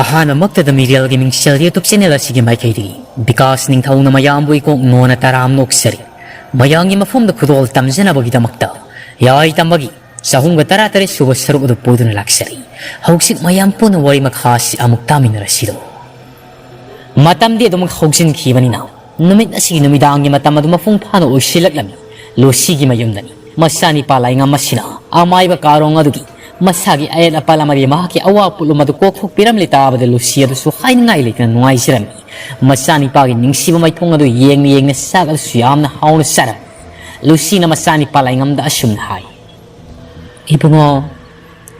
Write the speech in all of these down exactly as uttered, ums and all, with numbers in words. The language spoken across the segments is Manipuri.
ꯑꯍꯥꯟꯕꯃꯛꯇꯗ ꯃꯤꯔꯦꯜꯒꯤ ꯃꯤꯡꯁꯦꯜ YouTube channel ꯑꯁꯤꯒꯤ ꯃꯥꯏꯀꯩꯗꯒꯤ ꯕꯤꯀꯥꯁ ꯅꯤꯡꯊꯧꯅ ꯃꯌꯥꯝꯕꯨ ꯏꯀꯣꯛ ꯅꯣꯟꯅ ꯇꯔꯥꯝꯅ ꯑꯣꯛꯆꯔꯤ꯫ ꯃꯌꯥꯝꯒꯤ ꯃꯐꯝꯗ ꯈꯨꯗꯣꯜ ꯇꯝꯖꯅꯕꯒꯤꯗꯃꯛꯇ ꯌꯥꯏꯇꯝꯕꯒꯤ ꯆꯍꯨꯝꯒ ꯇꯔꯥꯇꯔꯦꯠ ꯁꯨꯕ ꯁꯔꯨꯛ ꯑꯗꯨ ꯄꯨꯗꯨꯅ ꯂꯥꯛꯆꯔꯤ꯫ ꯍꯧꯖꯤꯛ ꯃꯌꯥꯝ ꯄꯨꯟꯅ ꯋꯥꯔꯤ ꯃꯈꯥ ꯑꯁꯤ ꯑꯃꯨꯛ ꯇꯥꯃꯤꯟꯅꯔꯁꯤꯗꯣ꯫ ꯃꯇꯝꯗꯤ ꯑꯗꯨꯃꯛ ꯍꯧꯖꯤꯟꯈꯤꯕꯅꯤꯅ, ꯅꯨꯃꯤꯠ ꯑꯁꯤꯒꯤ ꯅꯨꯃꯤꯗꯥꯡꯒꯤ ꯃꯇꯝ ꯑꯗꯨ ꯃꯄꯨꯡ ꯐꯥꯅ ꯑꯣꯏꯁꯤꯜꯂꯛꯂꯝꯃꯤ꯫ ꯂꯨꯁꯤꯒꯤ ꯃꯌꯨꯝꯗꯅꯤ꯫ ꯃꯆꯥꯅꯤꯄꯥ ꯂꯥꯏꯉꯝ ꯑꯁꯤꯅ ꯑꯃꯥꯏꯕ ꯀꯥꯔꯣꯡ ꯑꯗꯨꯒꯤ ꯃꯁꯥꯒꯤ ꯑꯌꯦꯠ ꯑꯄꯟ ꯑꯃꯗꯤ ꯃꯍꯥꯛꯀꯤ ꯑꯋꯥ ꯄꯣꯠꯂꯨꯝ ꯑꯗꯨ ꯀꯣꯛꯊꯣꯛꯄꯤꯔꯝꯂꯦ ꯇꯥꯕꯗ ꯂꯨꯁꯤ ꯑꯗꯨꯁꯨ ꯍꯥꯏꯅꯤꯡꯉꯥꯏ ꯂꯩꯇꯅ ꯅꯨꯡꯉꯥꯏꯖꯔꯝꯃꯤ꯫ ꯃꯆꯥꯅꯤꯄꯥꯒꯤ ꯅꯤꯡꯁꯤꯕ ꯃꯥꯏꯊꯣꯡ ꯑꯗꯨ ꯌꯦꯡꯅ ꯌꯦꯡꯅ ꯆꯥꯛ ꯑꯗꯨꯁꯨ ꯌꯥꯝꯅ ꯍꯥꯎꯅ ꯆꯥꯔꯝꯃꯤ꯫ ꯂꯨꯁꯤꯅ ꯃꯆꯥꯅꯤꯄꯥ ꯂꯥꯏꯉꯝꯗ ꯑꯁꯨꯝꯅ ꯍꯥꯏ, "ꯏꯕꯨꯡꯉꯣ,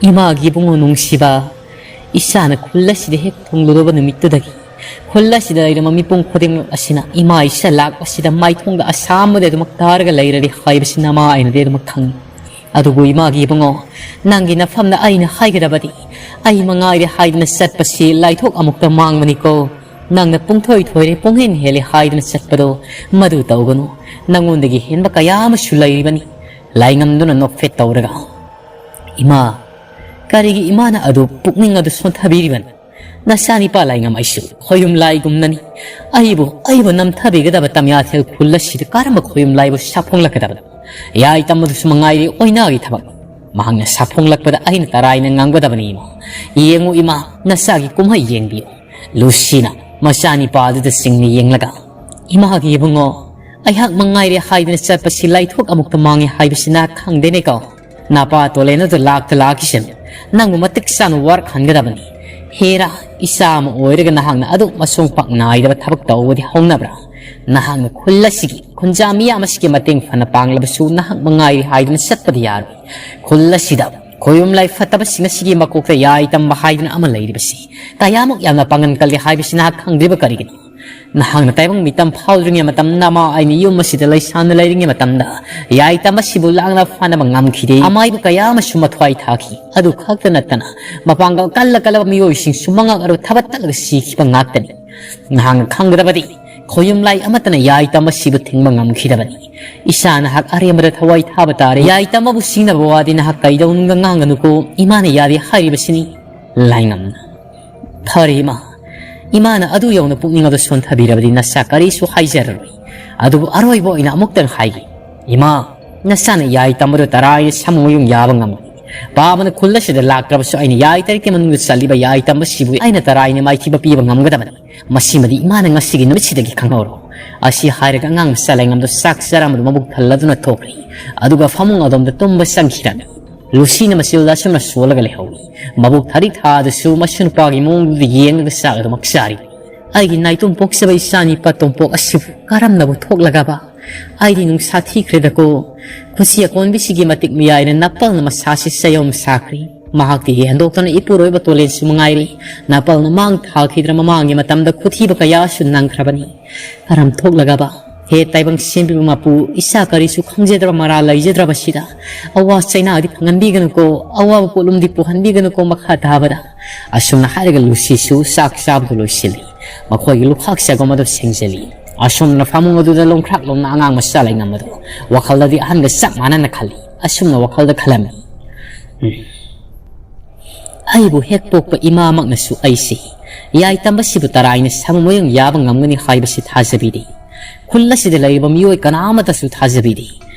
ꯏꯃꯥꯒꯤ ꯏꯕꯨꯡꯉꯣ ꯅꯨꯡꯁꯤꯕ, ꯏꯆꯥꯅ ꯈꯨꯜ ꯑꯁꯤꯗ ꯍꯦꯛ ꯊꯨꯡꯂꯨꯔꯕ ꯅꯨꯃꯤꯠꯇꯨꯗꯒꯤ ꯈꯨꯜ ꯑꯁꯤꯗ ꯂꯩꯔꯝꯕ ꯃꯤꯄꯨꯝ ꯈꯨꯗꯤꯡꯃꯛ ꯑꯁꯤꯅ ꯏꯃꯥ ꯏꯆꯥ ꯂꯥꯛꯄꯁꯤꯗ ꯃꯥꯏꯊꯣꯡꯗ ꯑꯁꯥ ꯑꯃꯗꯤ ꯑꯗꯨꯃꯛ ꯇꯥꯔꯒ ꯂꯩꯔꯔꯤ ꯍꯥꯏꯕꯁꯤ ꯅꯃꯥ ꯑꯩꯅꯗꯤ ꯑꯗꯨꯃꯛ ꯈꯪꯏ꯫ ꯑꯗꯨꯕꯨ ꯏꯃꯥꯒꯤ ꯏꯕꯨꯡꯉꯣ, ꯅꯪꯒꯤ ꯅꯐꯝꯗ ꯑꯩꯅ ꯍꯥꯏꯒꯗꯕꯗꯤ, ꯑꯩ ꯃꯉꯥꯏꯔꯦ ꯍꯥꯏꯗꯨꯅ ꯆꯠꯄꯁꯤ ꯂꯥꯏꯊꯣꯛ ꯑꯃꯨꯛꯇ ꯃꯥꯡꯕꯅꯤꯀꯣ꯫ ꯅꯪꯅ ꯄꯨꯡꯊꯣꯏ ꯊꯣꯏꯔꯦ, ꯄꯨꯡꯍꯦꯟ ꯍꯦꯜꯂꯦ ꯍꯥꯏꯗꯨꯅ ꯆꯠꯄꯗꯣ ꯃꯗꯨ ꯇꯧꯒꯅꯨ꯫ ꯅꯪꯉꯣꯟꯗꯒꯤ ꯍꯦꯟꯕ ꯀꯌꯥ ꯑꯃꯁꯨ ꯂꯩꯔꯤꯕꯅꯤ꯫" ꯂꯥꯏꯉꯝꯗꯨꯅ ꯅꯣꯛꯐꯦꯠ ꯇꯧꯔꯒ, "ꯏꯃꯥ, ꯀꯔꯤꯒꯤ ꯏꯃꯥꯅ ꯑꯗꯨ ꯄꯨꯛꯅꯤꯡ ꯑꯗꯨ ꯁꯣꯟꯊꯕꯤꯔꯤꯕꯅꯣ? ꯅꯆꯥꯅꯤꯄꯥ ꯂꯥꯏꯉꯝ ꯑꯩꯁꯨ ꯈꯣꯌꯨꯝ ꯂꯥꯏꯒꯨꯝꯅꯅꯤ꯫ ꯑꯩꯕꯨ, ꯑꯩꯕꯨ ꯅꯝꯊꯕꯤꯒꯗꯕ ꯇꯝꯌꯥꯊꯦꯜ ꯈꯨꯜ ꯑꯁꯤꯗ ꯀꯔꯝꯕ ꯈꯣꯌꯨꯝ ꯂꯥꯏꯕꯨ ꯁꯥꯐꯣꯡꯂꯛꯀꯗꯕꯅꯣ? ꯌꯥꯏꯇꯝꯕꯗꯨꯁꯨ ꯃꯉꯥꯏꯔꯦ ꯑꯣꯏꯅꯥꯒꯤ ꯊꯕꯛ꯫ ꯃꯍꯥꯛꯅ ꯁꯥꯐꯣꯡꯂꯛꯄꯗ ꯑꯩꯅ ꯇꯔꯥꯏꯅ ꯉꯥꯡꯒꯗꯕꯅꯤ ꯏꯃꯥ꯫ ꯌꯦꯡꯉꯨ ꯏꯃꯥ, ꯅꯆꯥꯒꯤ ꯀꯨꯝꯍꯩ ꯌꯦꯡꯕꯤꯌꯨ꯫" ꯂꯨꯁꯤꯅ ꯃꯆꯥꯅꯤꯄꯥ ꯑꯗꯨꯗ ꯆꯤꯡꯅ ꯌꯦꯡꯂꯒ, "ꯏꯃꯥꯒꯤ ꯏꯕꯨꯡꯉꯣ, ꯑꯩꯍꯥꯛ ꯃꯉꯥꯏꯔꯦ ꯍꯥꯏꯗꯨꯅ ꯆꯠꯄꯁꯤ ꯂꯥꯏꯊꯣꯛ ꯑꯃꯨꯛꯇ ꯃꯥꯡꯉꯦ ꯍꯥꯏꯕꯁꯤ ꯅꯍꯥꯛ ꯈꯪꯗꯦꯅꯦꯀꯣ? ꯅꯄꯥ ꯇꯣꯂꯦꯟ ꯑꯗꯨ ꯂꯥꯛꯇ ꯂꯥꯛꯈꯤꯁꯅꯨ꯫ ꯅꯪꯕꯨ ꯃꯇꯤꯛ ꯆꯥꯅ ꯋꯥꯔꯛꯍꯟꯒꯗꯕꯅꯤ꯫ ꯍꯦꯔꯥ, ꯏꯆꯥ ꯑꯃ ꯑꯣꯏꯔꯒ ꯅꯍꯥꯛꯅ ꯑꯗꯨꯛ ꯃꯁꯣꯡ ꯄꯥꯛ ꯅꯥꯏꯗꯕ ꯊꯕꯛ ꯇꯧꯕꯗꯤ ꯍꯧꯅꯕ꯭ꯔꯥ? ꯅꯍꯥꯛꯅ ꯈꯨꯜ ꯑꯁꯤꯒꯤ ꯈꯨꯟꯖꯥ ꯃꯤꯌꯥꯝ ꯑꯁꯤꯒꯤ ꯃꯇꯦꯡ ꯐꯅ ꯄꯥꯡꯂꯕꯁꯨ ꯅꯍꯥꯛ ꯃꯉꯥꯏꯔꯦ ꯍꯥꯏꯗꯨꯅ ꯆꯠꯄꯗꯤ ꯌꯥꯔꯣꯏ꯫ ꯈꯨꯜ ꯑꯁꯤꯗ ꯈꯣꯌꯨꯝ ꯂꯥꯏ ꯐꯠꯇꯕꯁꯤꯡ ꯑꯁꯤꯒꯤ ꯃꯀꯣꯛꯇ ꯌꯥꯏꯇꯝꯕ ꯍꯥꯏꯗꯨꯅ ꯑꯃ ꯂꯩꯔꯤꯕꯁꯤ ꯀꯌꯥꯃꯨꯛ ꯌꯥꯝꯅ ꯄꯥꯡꯒꯜ ꯀꯜꯂꯤ ꯍꯥꯏꯕꯁꯤ ꯅꯍꯥꯛ ꯈꯪꯗ꯭ꯔꯤꯕ ꯀꯔꯤꯒꯤꯅꯣ? ꯅꯍꯥꯛꯅ ꯇꯥꯏꯕꯪ ꯃꯤꯇꯝ ꯐꯥꯎꯗ꯭ꯔꯤꯉꯩ ꯃꯇꯝꯗ ꯅꯃꯥ ꯑꯩꯅ ꯌꯨꯝ ꯑꯁꯤꯗ ꯂꯩꯁꯥꯅ ꯂꯩꯔꯤꯉꯩ ꯃꯇꯝꯗ ꯌꯥꯏꯇꯝꯕ ꯑꯁꯤꯕꯨ ꯂꯥꯡꯅ ꯐꯥꯅꯕ ꯉꯝꯈꯤꯗꯦ꯫ ꯑꯃꯥꯏꯕ ꯀꯌꯥ ꯑꯃꯁꯨ ꯃꯊ꯭ꯋꯥꯏ ꯊꯥꯈꯤ꯫ ꯑꯗꯨ ꯈꯛꯇ ꯅꯠꯇꯅ ꯃꯄꯥꯡꯒꯜ ꯀꯜꯂ ꯀꯜꯂꯕ ꯃꯤꯑꯣꯏꯁꯤꯡꯁꯨ ꯃꯉꯛ ꯑꯔꯨ ꯊꯕꯛ ꯇꯠꯂꯒ ꯁꯤꯈꯤꯕ ꯉꯥꯛꯇꯅꯤ꯫ ꯅꯍꯥꯛꯅ ꯈꯪꯒꯗꯕꯗꯤ ꯈꯣꯌꯨꯝ ꯂꯥꯏ ꯑꯃꯠꯇꯅ ꯌꯥꯏꯇꯝꯕ ꯑꯁꯤꯕꯨ ꯊꯤꯡꯕ ꯉꯝꯈꯤꯗꯕꯅꯤ꯫ ꯏꯆꯥ ꯅꯍꯥꯛ ꯑꯔꯦꯝꯕꯗ ꯊꯋꯥꯏ ꯊꯥꯕ ꯇꯥꯔꯦ꯫ ꯌꯥꯏꯇꯝꯕꯕꯨ ꯁꯤꯡꯅꯕ ꯋꯥꯗꯤ ꯅꯍꯥꯛ ꯀꯩꯗꯧꯅꯨꯡꯗ ꯉꯥꯡꯒꯅꯨꯀꯣ꯫ ꯏꯃꯥꯅ ꯌꯥꯗꯦ ꯍꯥꯏꯔꯤꯕꯁꯤꯅꯤ꯫" ꯂꯥꯏꯉꯝꯅ, "ꯐꯔꯦ ꯏꯃꯥ, ꯏꯃꯥꯅ ꯑꯗꯨ ꯌꯧꯅ ꯄꯨꯛꯅꯤꯡ ꯑꯗꯨ ꯁꯣꯟꯊꯕꯤꯔꯕꯗꯤ ꯅꯆꯥ ꯀꯔꯤꯁꯨ ꯍꯥꯏꯖꯔꯔꯣꯏ꯫ ꯑꯗꯨꯕꯨ ꯑꯔꯣꯏꯕ ꯑꯣꯏꯅ ꯑꯃꯨꯛꯇꯪ ꯍꯥꯏꯒꯦ꯫ ꯏꯃꯥ, ꯅꯆꯥꯅ ꯌꯥꯏ ꯇꯝꯕꯗꯨ ꯇꯔꯥꯏꯅ ꯁꯃꯨ ꯃꯌꯨꯡ ꯌꯥꯕ ꯉꯝꯒꯅꯤ꯫ ꯄꯥꯕꯅ ꯈꯨꯜ ꯑꯁꯤꯗ ꯂꯥꯛꯇ꯭ꯔꯕꯁꯨ ꯑꯩꯅ ꯌꯥꯏ ꯇꯔꯦꯠꯀꯤ ꯃꯅꯨꯡꯗ ꯆꯠꯂꯤꯕ ꯌꯥꯏ ꯇꯝꯕꯁꯤꯕꯨ ꯑꯩꯅ ꯇꯔꯥꯏꯅ ꯃꯥꯏꯊꯤꯕ ꯄꯤꯕ ꯉꯝꯒꯗꯕꯅꯤ꯫ ꯃꯁꯤꯃꯗꯤ ꯏꯃꯥꯅ ꯉꯁꯤꯒꯤ ꯅꯨꯃꯤꯠꯁꯤꯗꯒꯤ ꯈꯪꯍꯧꯔꯣ꯫" ꯑꯁꯤ ꯍꯥꯏꯔꯒ ꯑꯉꯥꯡ ꯃꯆꯥ ꯂꯩꯉꯝꯗꯣ ꯆꯥꯛ ꯆꯥꯔꯝꯕꯗꯨ ꯃꯕꯨꯛ ꯊꯜꯂꯗꯨꯅ ꯊꯣꯛꯈ꯭ꯔꯦ꯫ ꯑꯗꯨꯒ ꯐꯃꯨꯡ ꯑꯗꯣꯝꯗ ꯇꯨꯝꯕ ꯆꯪꯈꯤꯔꯝꯃꯤ꯫ ꯂꯨꯁꯤꯅ ꯃꯆꯤꯜꯗ ꯑꯁꯨꯝꯅ ꯁꯣꯜꯂꯒ ꯂꯩꯍꯧꯏ꯫ ꯃꯕꯨꯛ ꯊꯥꯔꯤ ꯊꯥꯗꯁꯨ ꯃꯁꯨ ꯅꯨꯄꯥꯒꯤ ꯃꯑꯣꯡꯗꯨꯗ ꯌꯦꯡꯂꯒ ꯆꯥꯛ ꯑꯗꯨꯃꯛ ꯆꯥꯔꯤ꯫ "ꯑꯩꯒꯤ ꯅꯥꯏꯇꯣꯝꯄꯣꯛꯆꯕ ꯏꯆꯥ ꯅꯤꯄꯥ ꯇꯣꯝꯄꯣꯛ ꯑꯁꯤꯕꯨ ꯀꯔꯝꯅꯕꯨ ꯊꯣꯛꯂꯒꯕ? ꯑꯩꯗꯤ ꯅꯨꯡꯁꯥ ꯊꯤꯈ꯭ꯔꯦꯗꯀꯣ꯫ ꯈꯨꯠꯁꯤ ꯑꯀꯣꯟꯕꯤꯁꯤꯒꯤ ꯃꯇꯤꯛ ꯃꯌꯥꯏꯅ ꯅꯥꯄꯜꯅ ꯃꯁꯥꯁꯤ ꯆꯌꯣꯝ ꯁꯥꯈ꯭ꯔꯦ꯫ ꯃꯍꯥꯛꯇꯤ ꯍꯦꯟꯗꯣꯛꯇꯅ ꯏꯄꯨꯔꯣꯏꯕ ꯇꯣꯂꯦꯟꯁꯨ ꯃꯉꯥꯏꯔꯦ꯫ ꯅꯥꯄꯜꯅ ꯃꯥꯡ ꯊꯥꯈꯤꯗ꯭ꯔ ꯃꯃꯥꯡꯒꯤ ꯃꯇꯝꯗ ꯈꯨꯊꯤꯕ ꯀꯌꯥꯁꯨ ꯅꯪꯈ꯭ꯔꯕꯅꯤ꯫ ꯀꯔꯝ ꯊꯣꯛꯂꯒꯕ? ꯍꯦ ꯇꯥꯏꯕꯪ ꯁꯦꯝꯕꯤꯕ ꯃꯄꯨ, ꯏꯆꯥ ꯀꯔꯤꯁꯨ ꯈꯪꯖꯗ꯭ꯔꯕ ꯃꯔꯥꯜ ꯂꯩꯖꯗ꯭ꯔꯕꯁꯤꯗ ꯑꯋꯥ ꯆꯩꯅꯥꯗꯤ ꯐꯪꯍꯟꯕꯤꯒꯅꯨꯀꯣ, ꯑꯋꯥꯕ ꯄꯣꯠꯂꯨꯝꯗꯤ ꯄꯨꯍꯟꯕꯤꯒꯅꯨꯀꯣ ꯃꯈꯥ ꯇꯥꯕꯗ꯫" ꯑꯁꯨꯝꯅ ꯍꯥꯏꯔꯒ ꯂꯨꯁꯤꯁꯨ ꯆꯥꯛ ꯆꯥꯕꯗꯨ ꯂꯣꯏꯁꯤꯜꯂꯤ꯫ ꯃꯈꯣꯏꯒꯤ ꯂꯨꯈꯥꯛ ꯆꯒꯨꯝ ꯑꯗꯨ ꯁꯦꯡꯖꯤꯜꯂꯤ꯫ ꯑꯁꯨꯝꯅ ꯐꯃꯨꯡ ꯑꯗꯨꯗ ꯂꯣꯡꯈ꯭ꯔꯥꯛ ꯂꯣꯝꯅ ꯑꯉꯥꯡ ꯃꯆꯥ ꯂꯩꯉꯝꯕꯗꯨ ꯋꯥꯈꯜꯗꯗꯤ ꯑꯍꯟꯒ ꯆꯞ ꯃꯥꯟꯅꯅ ꯈꯜꯂꯤ꯫ ꯑꯁꯨꯝꯅ ꯋꯥꯈꯜꯗ ꯈꯜꯂꯝꯃꯤ꯫ ꯎꯝ꯫ "ꯑꯩꯕꯨ ꯍꯦꯛ ꯄꯣꯛꯄ ꯏꯃꯥꯃꯛꯅꯁꯨ ꯑꯩꯁꯤ ꯌꯥꯏ ꯇꯝꯕꯁꯤꯕꯨ ꯇꯔꯥꯏꯅ ꯁꯃꯨ ꯃꯌꯨꯡ ꯌꯥꯕ ꯉꯝꯒꯅꯤ ꯍꯥꯏꯕꯁꯤ ꯊꯥꯖꯕꯤꯗꯦ꯫ ꯈꯨꯜ ꯑꯁꯤꯗ ꯂꯩꯔꯤꯕ ꯃꯤꯑꯣꯏ ꯀꯅꯥ ꯑꯃꯠꯇꯁꯨ ꯊꯥꯖꯕꯤꯗꯦ꯫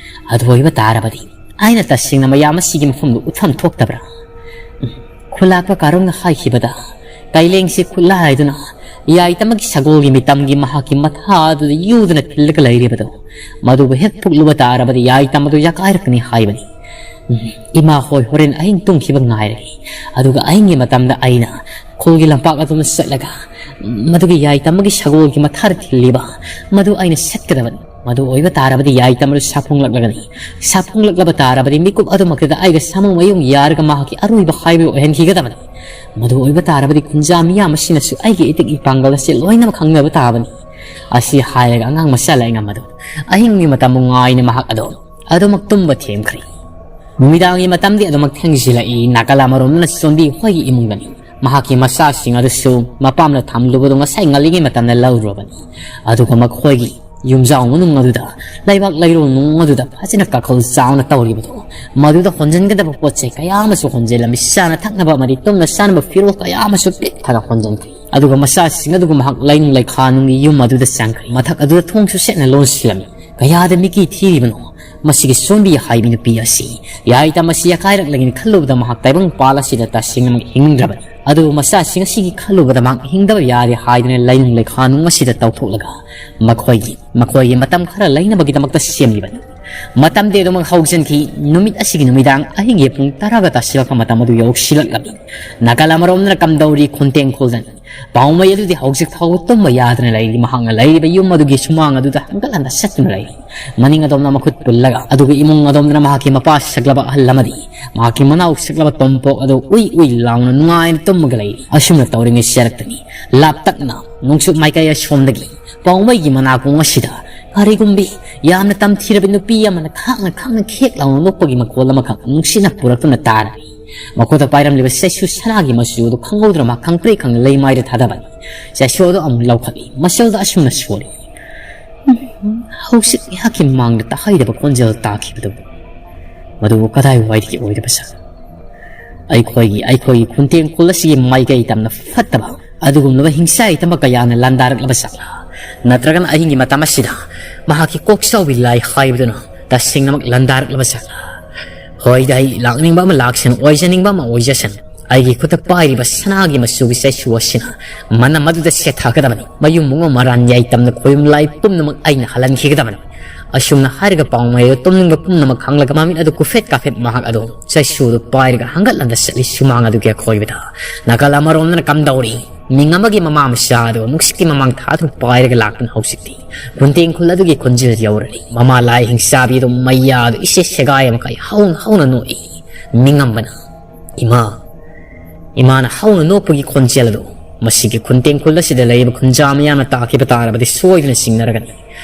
ꯑꯗꯨ ꯑꯣꯏꯕ ꯇꯥꯔꯕꯗꯤ ꯑꯩꯅ ꯇꯁꯦꯡꯅ ꯃꯌꯥꯝ ꯑꯁꯤꯒꯤ ꯃꯐꯝꯗ ꯎꯠꯐꯝ ꯊꯣꯛꯇꯕ꯭ꯔꯥ?" ꯎꯝ, ꯈꯨꯂꯥꯛꯄ ꯀꯥꯔꯣꯡꯅ ꯍꯥꯏꯈꯤꯕꯗ ꯀꯩꯂꯦꯡꯁꯤ ꯈꯨꯠꯂꯥꯏꯗꯨꯅ ꯌꯥꯏꯇꯃꯒꯤ ꯁꯒꯣꯜꯒꯤ ꯃꯤꯇꯝꯒꯤ ꯃꯍꯥꯛꯀꯤ ꯃꯊꯥ ꯑꯗꯨꯗ ꯌꯨꯗꯨꯅ ꯊꯤꯜꯂꯒ ꯂꯩꯔꯤꯕꯗꯨ, ꯃꯗꯨꯕꯨ ꯍꯦꯛ ꯐꯨꯛꯂꯨꯕ ꯇꯥꯔꯕꯗꯤ ꯌꯥꯏꯇꯝ ꯑꯗꯨ ꯌꯥꯀꯥꯏꯔꯛꯀꯅꯤ ꯍꯥꯏꯕꯅꯤ꯫ ꯎꯝ, ꯏꯃꯥ ꯍꯣꯏ ꯍꯣꯔꯦꯟ ꯑꯍꯤꯡ ꯇꯨꯝꯈꯤꯕ ꯉꯥꯏꯔꯒꯦ꯫ ꯑꯗꯨꯒ ꯑꯍꯤꯡꯒꯤ ꯃꯇꯝꯗ ꯑꯩꯅ ꯈꯨꯜꯒꯤ ꯂꯝꯄꯥꯛ ꯑꯗꯨꯗ ꯆꯠꯂꯒ ꯃꯗꯨꯒꯤ ꯌꯥꯏꯇꯝꯒꯤ ꯁꯒꯣꯜꯒꯤ ꯃꯊꯥꯗ ꯊꯤꯜꯂꯤꯕ ꯃꯗꯨ ꯑꯩꯅ ꯁꯠꯀꯗꯕꯅꯤ꯫ ꯃꯗꯨ ꯑꯣꯏꯕ ꯇꯥꯔꯕꯗꯤ ꯌꯥꯏꯇꯝ ꯑꯗꯨ ꯁꯥꯐꯣꯡꯂꯛꯂꯒꯅꯤ꯫ ꯁꯥꯐꯣꯡꯂꯛꯂꯕ ꯇꯥꯔꯕꯗꯤ ꯃꯤꯀꯨꯞ ꯑꯗꯨꯃꯛꯇꯗ ꯑꯩꯒ ꯁꯥꯃꯨ ꯃꯌꯨꯡ ꯌꯥꯔꯒ ꯃꯍꯥꯛꯀꯤ ꯑꯔꯣꯏꯕ ꯍꯥꯏꯕꯗꯨ ꯑꯣꯏꯍꯟꯈꯤꯒꯗꯕꯅꯤ꯫ ꯃꯗꯨ ꯑꯣꯏꯕ ꯇꯥꯔꯕꯗꯤ ꯈꯨꯟꯖꯥ ꯃꯤꯌꯥꯝ ꯑꯁꯤꯅꯁꯨ ꯑꯩꯒꯤ ꯏꯇꯤꯛ ꯏꯄꯥꯡꯒꯜ ꯑꯁꯤ ꯂꯣꯏꯅꯃꯛ ꯈꯪꯅꯕ ꯇꯥꯕꯅꯤ꯫ ꯑꯁꯤ ꯍꯥꯏꯔꯒ ꯑꯉꯥꯡ ꯃꯆꯥ ꯂꯥꯏꯔꯤꯛ ꯑꯃꯗꯨ ꯑꯍꯤꯡꯒꯤ ꯃꯇꯝꯕꯨ ꯉꯥꯏꯅ ꯃꯍꯥꯛ ꯑꯗꯨ ꯑꯗꯨꯃꯛ ꯇꯨꯝꯕ ꯊꯦꯝꯈ꯭ꯔꯦ꯫ ꯅꯨꯃꯤꯗꯥꯡꯒꯤ ꯃꯇꯝꯗꯤ ꯑꯗꯨꯃꯛ ꯊꯦꯡꯖꯤꯜꯂꯛꯏ꯫ ꯅꯥꯀꯜ ꯑꯃꯔꯣꯝꯗꯅ ꯆꯣꯟꯕꯤ ꯍꯣꯏꯒꯤ ꯏꯃꯨꯡꯗꯅꯤ꯫ ꯃꯍꯥꯛꯀꯤ ꯃꯆꯥꯁꯤꯡ ꯑꯗꯨꯁꯨ ꯃꯄꯥꯝꯅ ꯊꯝꯂꯨꯕꯗꯨ ꯉꯁꯥꯏ ꯉꯜꯂꯤꯉꯩ ꯃꯇꯝꯗ ꯂꯧꯔꯨꯔꯕꯅꯤ꯫ ꯑꯗꯨꯒ ꯃꯈꯣꯏꯒꯤ ꯌꯨꯝꯖꯥꯎ ꯃꯅꯨꯡ ꯑꯗꯨꯗ, ꯂꯩꯕꯥꯛ ꯂꯩꯔꯣꯜ ꯅꯨꯡ ꯑꯗꯨꯗ ꯐꯖꯅ ꯀꯥꯈꯜ ꯆꯥꯎꯅ ꯇꯧꯔꯤꯕꯗꯣ, ꯃꯗꯨꯗ ꯍꯣꯟꯖꯤꯟꯒꯗꯕ ꯄꯣꯠ ꯆꯩ ꯀꯌꯥ ꯑꯃꯁꯨ ꯍꯣꯟꯖꯤꯜꯂꯝꯃꯤ꯫ ꯆꯥꯅ ꯊꯛꯅꯕ ꯑꯃꯗꯤ ꯇꯨꯝꯅ ꯆꯥꯅꯕ ꯐꯤꯔꯣꯜ ꯀꯌꯥ ꯑꯃꯁꯨ ꯄꯤꯛ ꯊꯟꯅ ꯍꯣꯟꯖꯤꯟꯈ꯭ꯔꯦ꯫ ꯑꯗꯨꯒ ꯃꯆꯥꯁꯤꯡ ꯑꯗꯨꯒ ꯃꯍꯥꯛ ꯂꯩꯅꯨꯡ ꯂꯩꯈꯥ ꯅꯨꯡꯒꯤ ꯌꯨꯝ ꯑꯗꯨꯗ ꯆꯪꯈ꯭ꯔꯦ꯫ ꯃꯊꯛ ꯑꯗꯨꯗ ꯊꯣꯡꯁꯨ ꯁꯦꯠꯅ ꯂꯣꯟꯁꯤꯜꯂꯝꯃꯤ꯫ ꯀꯌꯥꯗ ꯃꯤꯀꯤ ꯊꯤꯔꯤꯕꯅꯣ ꯃꯁꯤꯒꯤ ꯁꯣꯟꯕꯤ ꯍꯥꯏꯕꯤ ꯅꯨꯄꯤ ꯑꯁꯤ? ꯌꯥꯏꯇ ꯃꯁꯤ ꯑꯀꯥꯏꯔꯛꯂꯒꯅꯤ ꯈꯜꯂꯨꯕꯗ ꯃꯍꯥꯛ ꯇꯥꯏꯕꯪ ꯄꯥꯜ ꯑꯁꯤꯗ ꯇꯁꯦꯡꯅꯃꯛ ꯍꯤꯡꯅꯤꯡꯗ꯭ꯔꯕꯅꯤ꯫ ꯑꯗꯨꯕꯨ ꯃꯆꯥꯁꯤꯡ ꯑꯁꯤꯒꯤ ꯈꯜꯂꯨꯕꯗ ꯃꯍꯥꯛ ꯍꯤꯡꯗꯕ ꯌꯥꯗꯦ ꯍꯥꯏꯗꯨꯅ ꯂꯩꯅꯨꯡ ꯂꯩꯈꯥ ꯅꯨꯡ ꯑꯁꯤꯗ ꯇꯧꯊꯣꯛꯂꯒ ꯃꯈꯣꯏꯒꯤ, ꯃꯈꯣꯏꯒꯤ ꯃꯇꯝ ꯈꯔ ꯂꯩꯅꯕꯒꯤꯗꯃꯛꯇ ꯁꯦꯝꯂꯤꯕꯅꯤ꯫ ꯃꯇꯝꯗꯤ ꯑꯗꯨꯃꯛ ꯍꯧꯖꯤꯟꯈꯤ꯫ ꯅꯨꯃꯤꯠ ꯑꯁꯤꯒꯤ ꯅꯨꯃꯤꯗꯥꯡ ꯑꯍꯤꯡꯒꯤ ꯄꯨꯡ ꯇꯔꯥꯒ ꯇꯥꯁꯤꯜꯂꯛꯄ ꯃꯇꯝ ꯑꯗꯨ ꯌꯧꯁꯤꯜꯂꯛꯂꯝꯃꯤ꯫ ꯅꯥꯀꯜ ꯑꯃꯔꯣꯝꯗꯅ ꯀꯝꯗꯧꯔꯤ ꯈꯨꯟꯇꯦꯡ ꯈꯨꯜꯗꯟ? ꯄꯥꯎꯃꯩ ꯑꯗꯨꯗꯤ ꯍꯧꯖꯤꯛ ꯐꯥꯎꯕ ꯇꯨꯝꯕ ꯌꯥꯗꯅ ꯂꯩꯔꯤ꯫ ꯃꯍꯥꯛꯅ ꯂꯩꯔꯤꯕ ꯌꯨꯝ ꯑꯗꯨꯒꯤ ꯁꯨꯃꯥꯡ ꯑꯗꯨꯗ ꯍꯟꯒꯠ ꯍꯟꯗ ꯆꯠꯇꯨꯅ ꯂꯩꯔꯤ꯫ ꯃꯅꯤꯡ ꯑꯗꯣꯝꯅ ꯃꯈꯨꯠ ꯄꯨꯜꯂꯒ, ꯑꯗꯨꯒ ꯏꯃꯨꯡ ꯑꯗꯣꯝꯗꯅ ꯃꯍꯥꯛꯀꯤ ꯃꯄꯥ ꯁꯛꯂꯕ ꯑꯍꯜ ꯑꯃꯗꯤ ꯃꯍꯥꯛꯀꯤ ꯃꯅꯥꯎ ꯁꯛꯂꯕ ꯇꯣꯝꯄꯣꯛ ꯑꯗꯨ ꯎꯏ ꯎꯏ ꯂꯥꯎꯅ ꯅꯨꯡꯉꯥꯏꯅ ꯇꯨꯝꯃꯒ ꯂꯩꯔꯤ꯫ ꯑꯁꯨꯝꯅ ꯇꯧꯔꯤꯉꯩ ꯆꯔꯛꯇꯅꯤ, ꯂꯥꯞꯇꯛꯅ ꯅꯣꯡꯆꯨꯞ ꯃꯥꯏꯀꯩ ꯑꯁꯣꯝꯗꯒꯤ ꯄꯥꯎꯃꯩꯒꯤ ꯃꯅꯥꯀꯣꯡ ꯑꯁꯤꯗ ꯀꯔꯤꯒꯨꯝꯕꯤ ꯌꯥꯝꯅ ꯇꯝꯊꯤꯔꯕ ꯅꯨꯄꯤ ꯑꯃꯅ ꯈꯥꯛꯅ ꯈꯥꯛꯅ ꯈꯦꯛ ꯂꯥꯎꯅ ꯅꯣꯛꯄꯒꯤ ꯃꯈꯣꯜ ꯑꯃꯈꯛ ꯅꯨꯡꯁꯤꯠꯅ ꯄꯨꯔꯛꯇꯨꯅ ꯇꯥꯔꯤ꯫ ꯃꯈꯨꯠꯇ ꯄꯥꯏꯔꯝꯂꯤꯕ ꯆꯩꯁꯨ ꯁꯅꯥꯒꯤ ꯃꯆꯨ ꯑꯗꯨ ꯈꯪꯍꯧꯗꯅ ꯃꯍꯥꯛ ꯈꯪꯄ꯭ꯔꯦꯛ ꯈꯪꯅ ꯂꯩꯃꯥꯏꯗ ꯊꯥꯗꯕꯅꯤ꯫ ꯆꯩꯁꯨ ꯑꯗꯨ ꯑꯃꯨꯛ ꯂꯧꯈꯠꯂꯤ꯫ ꯃꯆꯜꯗ ꯑꯁꯨꯝꯅ ꯁꯣꯜꯂꯤ꯫ ꯎꯝ, ꯍꯧꯖꯤꯛ ꯑꯩꯍꯥꯛꯀꯤ ꯃꯥꯡꯗ ꯇꯥꯍꯩꯗꯕ ꯈꯣꯟꯖꯦꯜ ꯇꯥꯈꯤꯕꯗꯨꯕꯨ, ꯃꯗꯨꯕꯨ ꯀꯗꯥꯏꯋꯥꯏꯗꯒꯤ ꯑꯣꯏꯔꯤꯕ ꯁꯥ? ꯑꯩꯈꯣꯏꯒꯤ, ꯑꯩꯈꯣꯏꯒꯤ ꯈꯨꯟꯇꯦꯡ ꯈꯨꯜ ꯑꯁꯤꯒꯤ ꯃꯥꯏꯀꯩ ꯇꯝꯅ ꯐꯠꯇꯕ ꯑꯗꯨꯒꯨꯝꯂꯕ ꯍꯤꯡꯁꯥ ꯍꯩꯇꯝꯕ ꯀꯌꯥꯅ ꯂꯥꯟꯗꯥꯔꯛꯂꯕ ꯖꯥꯠꯂꯥ? ꯅꯠꯇ꯭ꯔꯒꯅ ꯑꯍꯤꯡꯒꯤ ꯃꯇꯝ ꯑꯁꯤꯗ ꯃꯍꯥꯛꯀꯤ ꯀꯣꯛꯆꯥꯎꯕꯤ ꯂꯥꯏ ꯍꯥꯏꯕꯗꯨꯅ ꯇꯁꯦꯡꯅꯃꯛ ꯂꯥꯟꯗꯥꯔꯛꯂꯕ ꯖꯥꯠꯂꯥ? ꯍꯣꯏꯗ, ꯑꯩ ꯂꯥꯛꯅꯤꯡꯕ ꯑꯃ ꯂꯥꯛꯁꯅꯨ, ꯑꯣꯏꯖꯅꯤꯡꯕ ꯑꯃ ꯑꯣꯏꯖꯁꯅꯨ, ꯑꯩꯒꯤ ꯈꯨꯠꯇ ꯄꯥꯏꯔꯤꯕ ꯁꯅꯥꯒꯤ ꯃꯆꯨꯒꯤ ꯆꯩꯁꯨ ꯑꯁꯤꯅ ꯃꯅꯝ ꯑꯗꯨꯗ ꯁꯦꯠꯊꯒꯗꯕꯅꯤ꯫ ꯃꯌꯨꯝ ꯃꯉꯣ ꯃꯔꯥꯟ ꯌꯥꯏꯇꯝꯅ ꯈꯣꯌꯨꯝ ꯂꯥꯏ ꯄꯨꯝꯅꯃꯛ ꯑꯩꯅ ꯍꯜꯍꯟꯈꯤꯒꯗꯕꯅꯤ꯫ ꯑꯁꯨꯝꯅ ꯍꯥꯏꯔꯒ ꯄꯥꯎꯃꯩꯗ ꯇꯨꯝꯅꯤꯡꯕ ꯄꯨꯝꯅꯃꯛ ꯈꯪꯂꯒ ꯃꯃꯤꯠ ꯑꯗꯨ ꯀꯨꯐꯦꯠ ꯀꯥꯐꯦꯠ ꯃꯍꯥꯛ ꯑꯗꯨ ꯆꯩꯁꯨꯗꯨ ꯄꯥꯏꯔꯒ ꯍꯪꯒꯠꯂꯝꯗ ꯆꯠꯂꯤ ꯁꯨꯃꯥꯡ ꯑꯗꯨꯒꯤ ꯑꯀꯣꯏꯕꯗ꯫ ꯅꯥꯀꯜ ꯑꯃꯔꯣꯝꯗꯅ ꯀꯝꯗꯧꯔꯤ? ꯃꯤꯡ ꯑꯃꯒꯤ ꯃꯃꯥ ꯃꯆꯥ ꯑꯗꯨ ꯅꯨꯡꯁꯤꯠꯀꯤ ꯃꯃꯥꯡ ꯊꯥꯗꯨꯅ ꯄꯥꯏꯔꯒ ꯂꯥꯛꯇꯨꯅ ꯍꯧꯖꯤꯛꯇꯤ ꯈꯨꯟꯇꯦꯡ ꯈꯨꯜ ꯑꯗꯨꯒꯤ ꯈꯣꯟꯖꯦꯜ ꯌꯧꯔꯛꯏ꯫ ꯃꯃꯥ ꯂꯥꯏ ꯍꯤꯡꯆꯥꯕꯤ ꯑꯗꯨ ꯃꯩꯌꯥ ꯑꯗꯨ ꯏꯁꯦ ꯁꯦꯒꯥꯏ ꯑꯃꯈꯥꯏ ꯍꯧꯅ ꯍꯧꯅ ꯅꯣꯛꯏ꯫ ꯃꯤꯡꯉꯝꯕꯅ, "ꯏꯃꯥ!" ꯏꯃꯥꯅ ꯍꯧꯅ ꯅꯣꯛꯄꯒꯤ ꯈꯣꯟꯖꯦꯜ ꯑꯗꯨ ꯃꯁꯤꯒꯤ ꯈꯨꯟꯇꯦꯡ ꯈꯨꯜ ꯑꯁꯤꯗ ꯂꯩꯔꯤꯕ ꯈꯨꯟꯖꯥ ꯃꯤꯌꯥꯝꯅ ꯇꯥꯈꯤꯕ ꯇꯥꯔꯕꯗꯤ ꯁꯣꯏꯗꯅ ꯆꯤꯡꯅꯔꯒꯅꯤ꯫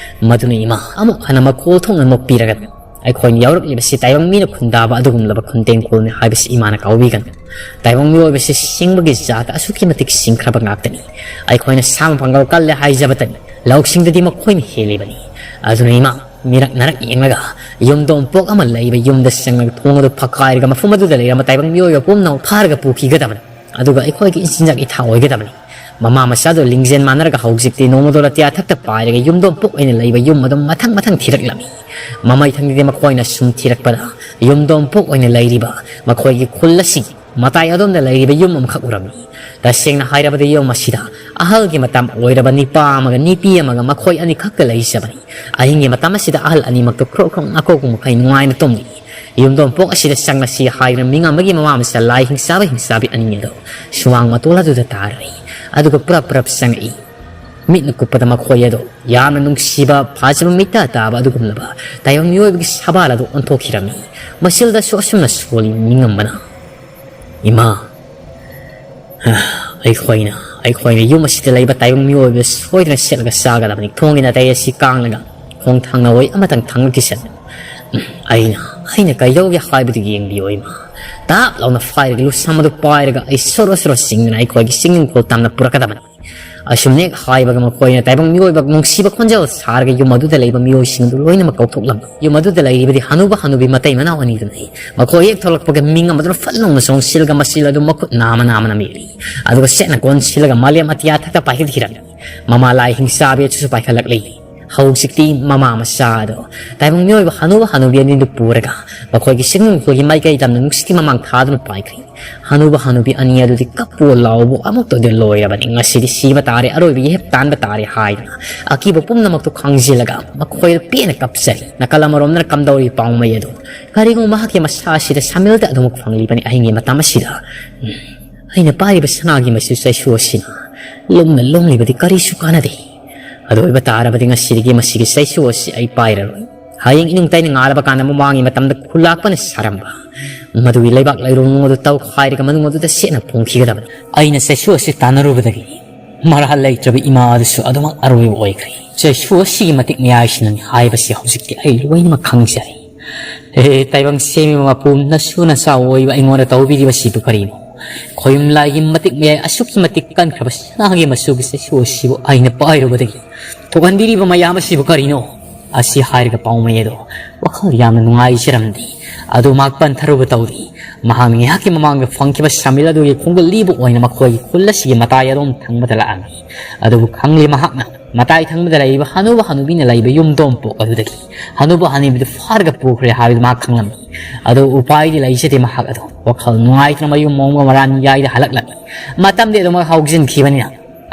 ꯃꯗꯨꯅ ꯏꯃꯥ ꯑꯃꯨꯛ ꯍꯟꯅ ꯃꯈꯣꯜ ꯊꯣꯛꯅ ꯅꯣꯛꯄꯤꯔꯒꯅꯤ꯫ ꯑꯩꯈꯣꯏꯅ ꯌꯥꯎꯔꯛꯂꯤꯕꯁꯤ ꯇꯥꯏꯕꯪ ꯃꯤꯅ ꯈꯨꯟꯗꯥꯕ ꯑꯗꯨꯒꯨꯝꯂꯕ ꯈꯨꯟꯇꯦꯡ ꯈꯨꯜꯅꯤ ꯍꯥꯏꯕꯁꯤ ꯏꯃꯥꯅ ꯀꯥꯎꯕꯤꯒꯅꯨ꯫ ꯇꯥꯏꯕꯪ ꯃꯤꯑꯣꯏꯕꯁꯤ ꯁꯤꯡꯕꯒꯤ ꯖꯥꯠ ꯑꯁꯨꯛꯀꯤ ꯃꯇꯤꯛ ꯁꯤꯡꯈ꯭ꯔꯕ ꯉꯥꯛꯇꯅꯤ꯫ ꯑꯩꯈꯣꯏꯅ ꯁꯥ ꯃꯄꯥꯡꯒꯜ ꯀꯜꯂꯦ ꯍꯥꯏꯖꯕꯇꯅꯤ꯫ ꯂꯧꯁꯤꯡꯗꯗꯤ ꯃꯈꯣꯏꯅ ꯍꯦꯜꯂꯤꯕꯅꯤ꯫ ꯑꯗꯨꯅ ꯏꯃꯥ, ꯃꯤꯔꯛ ꯅꯥꯔꯛ ꯌꯦꯡꯂꯒ ꯌꯨꯝꯗꯣꯝꯄꯣꯛ ꯑꯃ ꯂꯩꯕ ꯌꯨꯝꯗ ꯆꯪꯂꯒ ꯊꯣꯡ ꯑꯗꯨ ꯐꯛꯀꯥꯏꯔꯒ ꯃꯐꯝ ꯑꯗꯨꯗ ꯂꯩꯔꯝꯕ ꯇꯥꯏꯕꯪ ꯃꯤꯑꯣꯏꯕ ꯄꯨꯝꯅꯃꯛ ꯐꯥꯔꯒ ꯄꯨꯈꯤꯒꯗꯕꯅꯤ꯫ ꯑꯗꯨꯒ ꯑꯩꯈꯣꯏꯒꯤ ꯏꯆꯤꯟꯖꯥꯛ ꯏꯊꯥ ꯑꯣꯏꯒꯗꯕꯅꯤ꯫ ꯃꯃꯥ ꯃꯆꯥꯗꯨ ꯂꯤꯡꯖꯦꯜ ꯃꯥꯟꯅꯔꯒ ꯍꯧꯖꯤꯛꯇꯤ ꯅꯣꯡꯃꯗꯣ ꯑꯇꯤꯌꯥ ꯊꯛꯇ ꯄꯥꯏꯔꯒ ꯌꯨꯝꯗꯣꯝꯄꯣꯛ ꯑꯣꯏꯅ ꯂꯩꯕ ꯌꯨꯝ ꯑꯗꯨꯝ ꯃꯊꯪ ꯃꯊꯪ ꯊꯤꯔꯛꯂꯝꯃꯤ꯫ ꯃꯃꯩ ꯊꯪꯗꯗꯤ ꯃꯈꯣꯏꯅ ꯁꯨꯝ ꯊꯤꯔꯛꯄꯗ ꯌꯨꯝꯗꯣꯝꯄꯣꯛ ꯑꯣꯏꯅ ꯂꯩꯔꯤꯕ ꯃꯈꯣꯏꯒꯤ ꯈꯨꯜ ꯑꯁꯤꯒꯤ ꯃꯇꯥꯏ ꯑꯗꯣꯝꯗ ꯂꯩꯔꯤꯕ ꯌꯨꯝ ꯑꯃꯈꯛ ꯎꯔꯝꯃꯤ꯫ ꯇꯁꯦꯡꯅ ꯍꯥꯏꯔꯕꯗ ꯌꯨꯝ ꯑꯁꯤꯗ ꯑꯍꯜꯒꯤ ꯃꯇꯝ ꯑꯣꯏꯔꯕ ꯅꯤꯄꯥ ꯑꯃꯒ ꯅꯤꯄꯤ ꯑꯃꯒ ꯃꯈꯣꯏ ꯑꯅꯤꯈꯛꯇ ꯂꯩꯖꯕꯅꯤ꯫ ꯑꯍꯤꯡꯒꯤ ꯃꯇꯝ ꯑꯁꯤꯗ ꯑꯍꯜ ꯑꯅꯤꯃꯛꯇꯨ ꯈ꯭ꯔꯣꯛ ꯈ꯭ꯔꯣꯛ ꯅꯥꯀꯣꯛꯄ ꯃꯈꯩ ꯅꯨꯡꯉꯥꯏꯅ ꯇꯨꯝꯂꯤ꯫ ꯌꯨꯝꯗꯣꯝꯄꯣꯛ ꯑꯁꯤꯗ ꯆꯪꯂꯁꯤ ꯍꯥꯏꯗꯨꯅ ꯃꯤꯉꯝꯕꯒꯤ ꯃꯃꯥ ꯃꯆꯥ ꯂꯥꯏ ꯍꯤꯡꯆꯥꯕ ꯍꯤꯡꯆꯥꯕꯤ ꯑꯅꯤ ꯑꯗꯨ ꯁꯨꯃꯥꯡ ꯃꯇꯣꯜ ꯑꯗꯨꯗ ꯇꯥꯔꯔꯤ꯫ ꯑꯗꯨꯒ ꯄꯨꯔꯞ ꯄꯨꯔꯞ ꯆꯪꯉꯛꯏ꯫ ꯃꯤꯠꯅ ꯀꯨꯞꯄꯗ ꯃꯈꯣꯏ ꯑꯗꯨ ꯌꯥꯝꯅ ꯅꯨꯡꯁꯤꯕ, ꯐꯖꯕ ꯃꯤꯠꯇ ꯇꯥꯕ ꯑꯗꯨꯒꯨꯝꯂꯕ ꯇꯥꯏꯕꯪ ꯃꯤꯑꯣꯏꯕꯒꯤ ꯁꯕꯥꯜ ꯑꯗꯨ ꯑꯣꯟꯊꯣꯛꯈꯤꯔꯝꯃꯤ꯫ ꯃꯁꯤꯗꯁꯨ ꯑꯁꯨꯝꯅ ꯁꯣꯜꯂꯤ ꯃꯤꯉꯝꯕꯅ, "ꯏꯃꯥ, ꯑꯩꯈꯣꯏꯅ, ꯑꯩꯈꯣꯏꯅ ꯌꯨꯝ ꯑꯁꯤꯗ ꯂꯩꯕ ꯇꯥꯏꯕꯪ ꯃꯤꯑꯣꯏꯕ ꯁꯣꯏꯗꯅ ꯁꯦꯠꯂꯒ ꯆꯥꯒꯗꯕꯅꯤ꯫ ꯊꯣꯡꯒꯤ ꯅꯥꯇꯩ ꯑꯁꯤ ꯀꯥꯡꯂꯒ ꯈꯣꯡ ꯊꯥꯡꯅ ꯑꯣꯏ ꯑꯃꯇꯪ ꯊꯥꯡꯂꯛꯈꯤꯁꯅꯨ꯫ ꯑꯩꯅ, ꯑꯩꯅ ꯀꯩꯗꯧꯒꯦ ꯍꯥꯏꯕꯗꯨ ꯌꯦꯡꯕꯤꯌꯣ ꯏꯃꯥ꯫" ꯇꯥꯞ ꯂꯥꯎꯅ ꯐꯥꯏꯔꯒ ꯂꯨꯁꯝ ꯑꯗꯨ ꯄꯥꯏꯔꯒ ꯑꯩ ꯁꯣꯔꯣ ꯁꯣꯔꯣ ꯆꯤꯡꯗꯨꯅ ꯑꯩꯈꯣꯏꯒꯤ ꯆꯤꯡꯅꯨꯡꯈꯣꯜ ꯇꯝꯅ ꯄꯨꯔꯛꯀꯗꯕꯅꯤ꯫ ꯑꯁꯨꯝꯅ ꯍꯦꯛ ꯍꯥꯏꯕꯒ ꯃꯈꯣꯏꯅ ꯇꯥꯏꯕꯪ ꯃꯤꯑꯣꯏꯕ ꯅꯨꯡꯁꯤꯕ ꯈꯣꯟꯖꯦꯜ ꯁꯥꯔꯒ ꯌꯨꯝ ꯑꯗꯨꯗ ꯂꯩꯕ ꯃꯤꯑꯣꯏꯁꯤꯡ ꯑꯗꯨ ꯂꯣꯏꯅꯃꯛ ꯀꯧꯊꯣꯛꯂꯝꯃꯤ꯫ ꯌꯨꯝ ꯑꯗꯨꯗ ꯂꯩꯔꯤꯕꯗꯤ ꯍꯅꯨꯕ ꯍꯅꯨꯕꯤ ꯃꯇꯩ ꯃꯅꯥꯎ ꯑꯅꯤꯗꯨꯅꯤ꯫ ꯃꯈꯣꯏ ꯍꯦꯛ ꯊꯣꯛꯂꯛꯄꯒ ꯃꯤꯉꯝ ꯑꯗꯨꯅ ꯐꯠ ꯂꯥꯎꯅ ꯆꯣꯡꯁꯤꯜꯂꯒ ꯃꯁꯤꯜ ꯑꯗꯨ ꯃꯈꯨꯠ ꯅꯥꯝꯃ ꯅꯥꯝꯃꯅ ꯃꯦꯠꯂꯤ꯫ ꯑꯗꯨꯒ ꯁꯦꯠꯅ ꯀꯣꯟꯁꯤꯜꯂꯒ ꯃꯥꯂꯦꯝ ꯑꯇꯤꯌꯥ ꯊꯛꯇ ꯄꯥꯏꯈꯠꯈꯤꯔꯝꯃꯤ꯫ ꯃꯃꯥ ꯂꯥꯏ ꯍꯤꯡꯆꯥꯕꯤ ꯑꯗꯨꯁꯨ ꯄꯥꯏꯈꯠꯂꯛꯂꯤ꯫ ꯍꯧꯖꯤꯛꯇꯤ ꯃꯃꯥ ꯃꯆꯥ ꯑꯗꯣ ꯇꯥꯏꯕꯪ ꯃꯤꯑꯣꯏꯕ ꯍꯅꯨꯕ ꯍꯅꯨꯕꯤ ꯑꯅꯤꯗꯨ ꯄꯨꯔꯒ ꯃꯈꯣꯏꯒꯤ ꯆꯤꯡꯅꯨꯡꯈꯣꯜꯒꯤ ꯃꯥꯏꯀꯩ ꯇꯝꯅ ꯅꯨꯡꯁꯤꯠꯀꯤ ꯃꯃꯥꯡ ꯊꯥꯗꯨꯅ ꯄꯥꯏꯈ꯭ꯔꯤ꯫ ꯍꯅꯨꯕ ꯍꯅꯨꯕꯤ ꯑꯅꯤ ꯑꯗꯨꯗꯤ ꯀꯞꯄꯨ ꯂꯥꯎꯕꯨ ꯑꯃꯨꯛꯇꯗꯤ ꯂꯣꯏꯔꯕꯅꯤ꯫ "ꯉꯁꯤꯗꯤ ꯁꯤꯕ ꯇꯥꯔꯦ, ꯑꯔꯣꯏꯕ ꯏꯍꯦꯞ ꯇꯥꯟꯕ ꯇꯥꯔꯦ" ꯍꯥꯏꯗꯨꯅ ꯑꯀꯤꯕ ꯄꯨꯝꯅꯃꯛꯇꯨ ꯈꯪꯖꯤꯜꯂꯒ ꯃꯈꯣꯏꯗ ꯄꯦꯟꯅ ꯀꯞꯆꯔꯤ꯫ ꯅꯥꯀꯜ ꯑꯃꯔꯣꯝꯗꯅ ꯀꯝꯗꯧꯔꯤ ꯄꯥꯎꯃꯩ ꯑꯗꯨ ꯀꯔꯤꯒꯨꯝꯕ ꯃꯍꯥꯛꯀꯤ ꯃꯁꯥ ꯑꯁꯤꯗ ꯁꯥꯃꯤꯜꯗ ꯑꯗꯨꯃꯛ ꯐꯪꯂꯤꯕꯅꯤ꯫ ꯑꯍꯤꯡꯒꯤ ꯃꯇꯝ ꯑꯁꯤꯗ, ꯎꯝ, ꯑꯩꯅ ꯄꯥꯏꯔꯤꯕ ꯁꯅꯥꯒꯤ ꯃꯆꯨ ꯆꯩꯁꯨ ꯑꯁꯤꯅ ꯂꯨꯝꯅ ꯂꯨꯝꯂꯤꯕꯗꯤ ꯀꯔꯤꯁꯨ ꯀꯥꯟꯅꯗꯦ꯫ ꯑꯗꯨ ꯑꯣꯏꯕ ꯇꯥꯔꯕꯗꯤ ꯉꯁꯤꯗꯒꯤ ꯃꯁꯤꯒꯤ ꯆꯩꯁꯨ ꯑꯁꯤ ꯑꯩ ꯄꯥꯏꯔꯔꯣꯏ꯫ ꯍꯌꯦꯡ ꯏꯅꯨꯡ ꯇꯩꯅ ꯉꯥꯜꯂꯕ ꯀꯥꯟꯗ ꯃꯃꯥꯡꯒꯤ ꯃꯇꯝꯗ ꯈꯨꯂꯥꯛꯄꯅ ꯁꯥꯔꯝꯕ ꯃꯗꯨꯒꯤ ꯂꯩꯕꯥꯛ ꯂꯩꯔꯣꯡ ꯑꯗꯨ ꯇꯧꯈꯥꯏꯔꯒ ꯃꯅꯨꯡ ꯑꯗꯨꯗ ꯁꯦꯠꯅ ꯐꯨꯝꯈꯤꯒꯗꯕꯅꯤ꯫ ꯑꯩꯅ ꯆꯩꯁꯨ ꯑꯁꯤ ꯇꯥꯟꯅꯔꯨꯕꯗꯒꯤ ꯃꯔꯥꯜ ꯂꯩꯇ꯭ꯔꯕ ꯏꯃꯥ ꯑꯗꯨꯁꯨ ꯑꯗꯨꯃꯛ ꯑꯔꯣꯏꯕ ꯑꯣꯏꯈ꯭ꯔꯦ꯫ ꯆꯩꯁꯨ ꯑꯁꯤꯒꯤ ꯃꯇꯤꯛ ꯃꯌꯥꯏꯁꯤꯅꯅꯤ ꯍꯥꯏꯕꯁꯤ ꯍꯧꯖꯤꯛꯇꯤ ꯑꯩ ꯂꯣꯏꯅꯃꯛ ꯈꯪꯖꯔꯦ꯫ "ꯍꯦ ꯇꯥꯏꯕꯪ ꯁꯦꯝꯃꯤꯕ ꯃꯄꯨ, ꯅꯁꯨ ꯅꯆꯥ ꯑꯣꯏꯕ ꯑꯩꯉꯣꯟꯗ ꯇꯧꯕꯤꯔꯤꯕꯁꯤꯕꯨ ꯀꯔꯤꯅꯣ? ꯈꯣꯌꯨꯝ ꯂꯥꯏꯒꯤ ꯃꯇꯤꯛ ꯃꯌꯥꯏ ꯑꯁꯨꯛꯀꯤ ꯃꯇꯤꯛ ꯀꯟꯈ꯭ꯔꯕ ꯁꯅꯥꯒꯤ ꯃꯆꯨꯒꯤ ꯆꯩꯁꯨ ꯑꯁꯤꯕꯨ ꯑꯩꯅ ꯄꯥꯏꯔꯨꯕꯗꯒꯤ ꯊꯣꯛꯍꯟꯕꯤꯔꯤꯕ ꯃꯌꯥꯝ ꯑꯁꯤꯕꯨ ꯀꯔꯤꯅꯣ? ꯑꯁꯤ ꯍꯥꯏꯔꯒ ꯄꯥꯎꯃꯩ ꯑꯗꯣ ꯋꯥꯈꯜ ꯌꯥꯝꯅ ꯅꯨꯡꯉꯥꯏꯖꯔꯝꯗꯦ꯫ ꯑꯗꯨ ꯃꯍꯥꯛ ꯄꯟꯊꯔꯨꯕ ꯇꯧꯔꯤ꯫ ꯃꯍꯥꯛꯅ ꯉꯥꯏꯍꯥꯛꯀꯤ ꯃꯃꯥꯡꯗ ꯐꯪꯈꯤꯕ ꯁꯃꯤꯜ ꯑꯗꯨꯒꯤ ꯈꯣꯡꯒꯨꯜ ꯂꯤꯕ ꯑꯣꯏꯅ ꯃꯈꯣꯏꯒꯤ ꯈꯨꯜ ꯑꯁꯤꯒꯤ ꯃꯇꯥꯏ ꯑꯗꯣꯝ ꯊꯪꯕꯗ ꯂꯥꯛꯑꯝꯃꯤ꯫ ꯑꯗꯨꯕꯨ ꯈꯪꯂꯤ ꯃꯍꯥꯛꯅ ꯃꯇꯥꯏ ꯊꯪꯕꯗ ꯂꯩꯔꯤꯕ ꯍꯅꯨꯕ ꯍꯅꯨꯕꯤꯅ ꯂꯩꯕ ꯌꯨꯝꯗꯣꯝꯄꯣꯛ ꯑꯗꯨꯗꯒꯤ ꯍꯅꯨꯕ ꯍꯅꯨꯕꯤꯗꯨ ꯐꯥꯔꯒ ꯄꯨꯈ꯭ꯔꯦ ꯍꯥꯏꯕꯗꯨ ꯃꯍꯥꯛ ꯈꯪꯂꯝꯃꯤ꯫ ꯑꯗꯨ ꯎꯄꯥꯏꯗꯤ ꯂꯩꯖꯗꯦ꯫ ꯃꯍꯥꯛ ꯑꯗꯨ ꯋꯥꯈꯜ ꯅꯨꯡꯉꯥꯏꯇꯅ ꯃꯌꯨꯝ ꯃꯣꯝꯒ ꯃꯔꯥꯟ ꯌꯥꯏꯗ ꯍꯜꯂꯛꯂꯝꯃꯤ꯫ ꯃꯇꯝꯗꯤ ꯑꯗꯨꯃꯛ ꯍꯧꯖꯤꯟꯈꯤꯕꯅꯤꯅ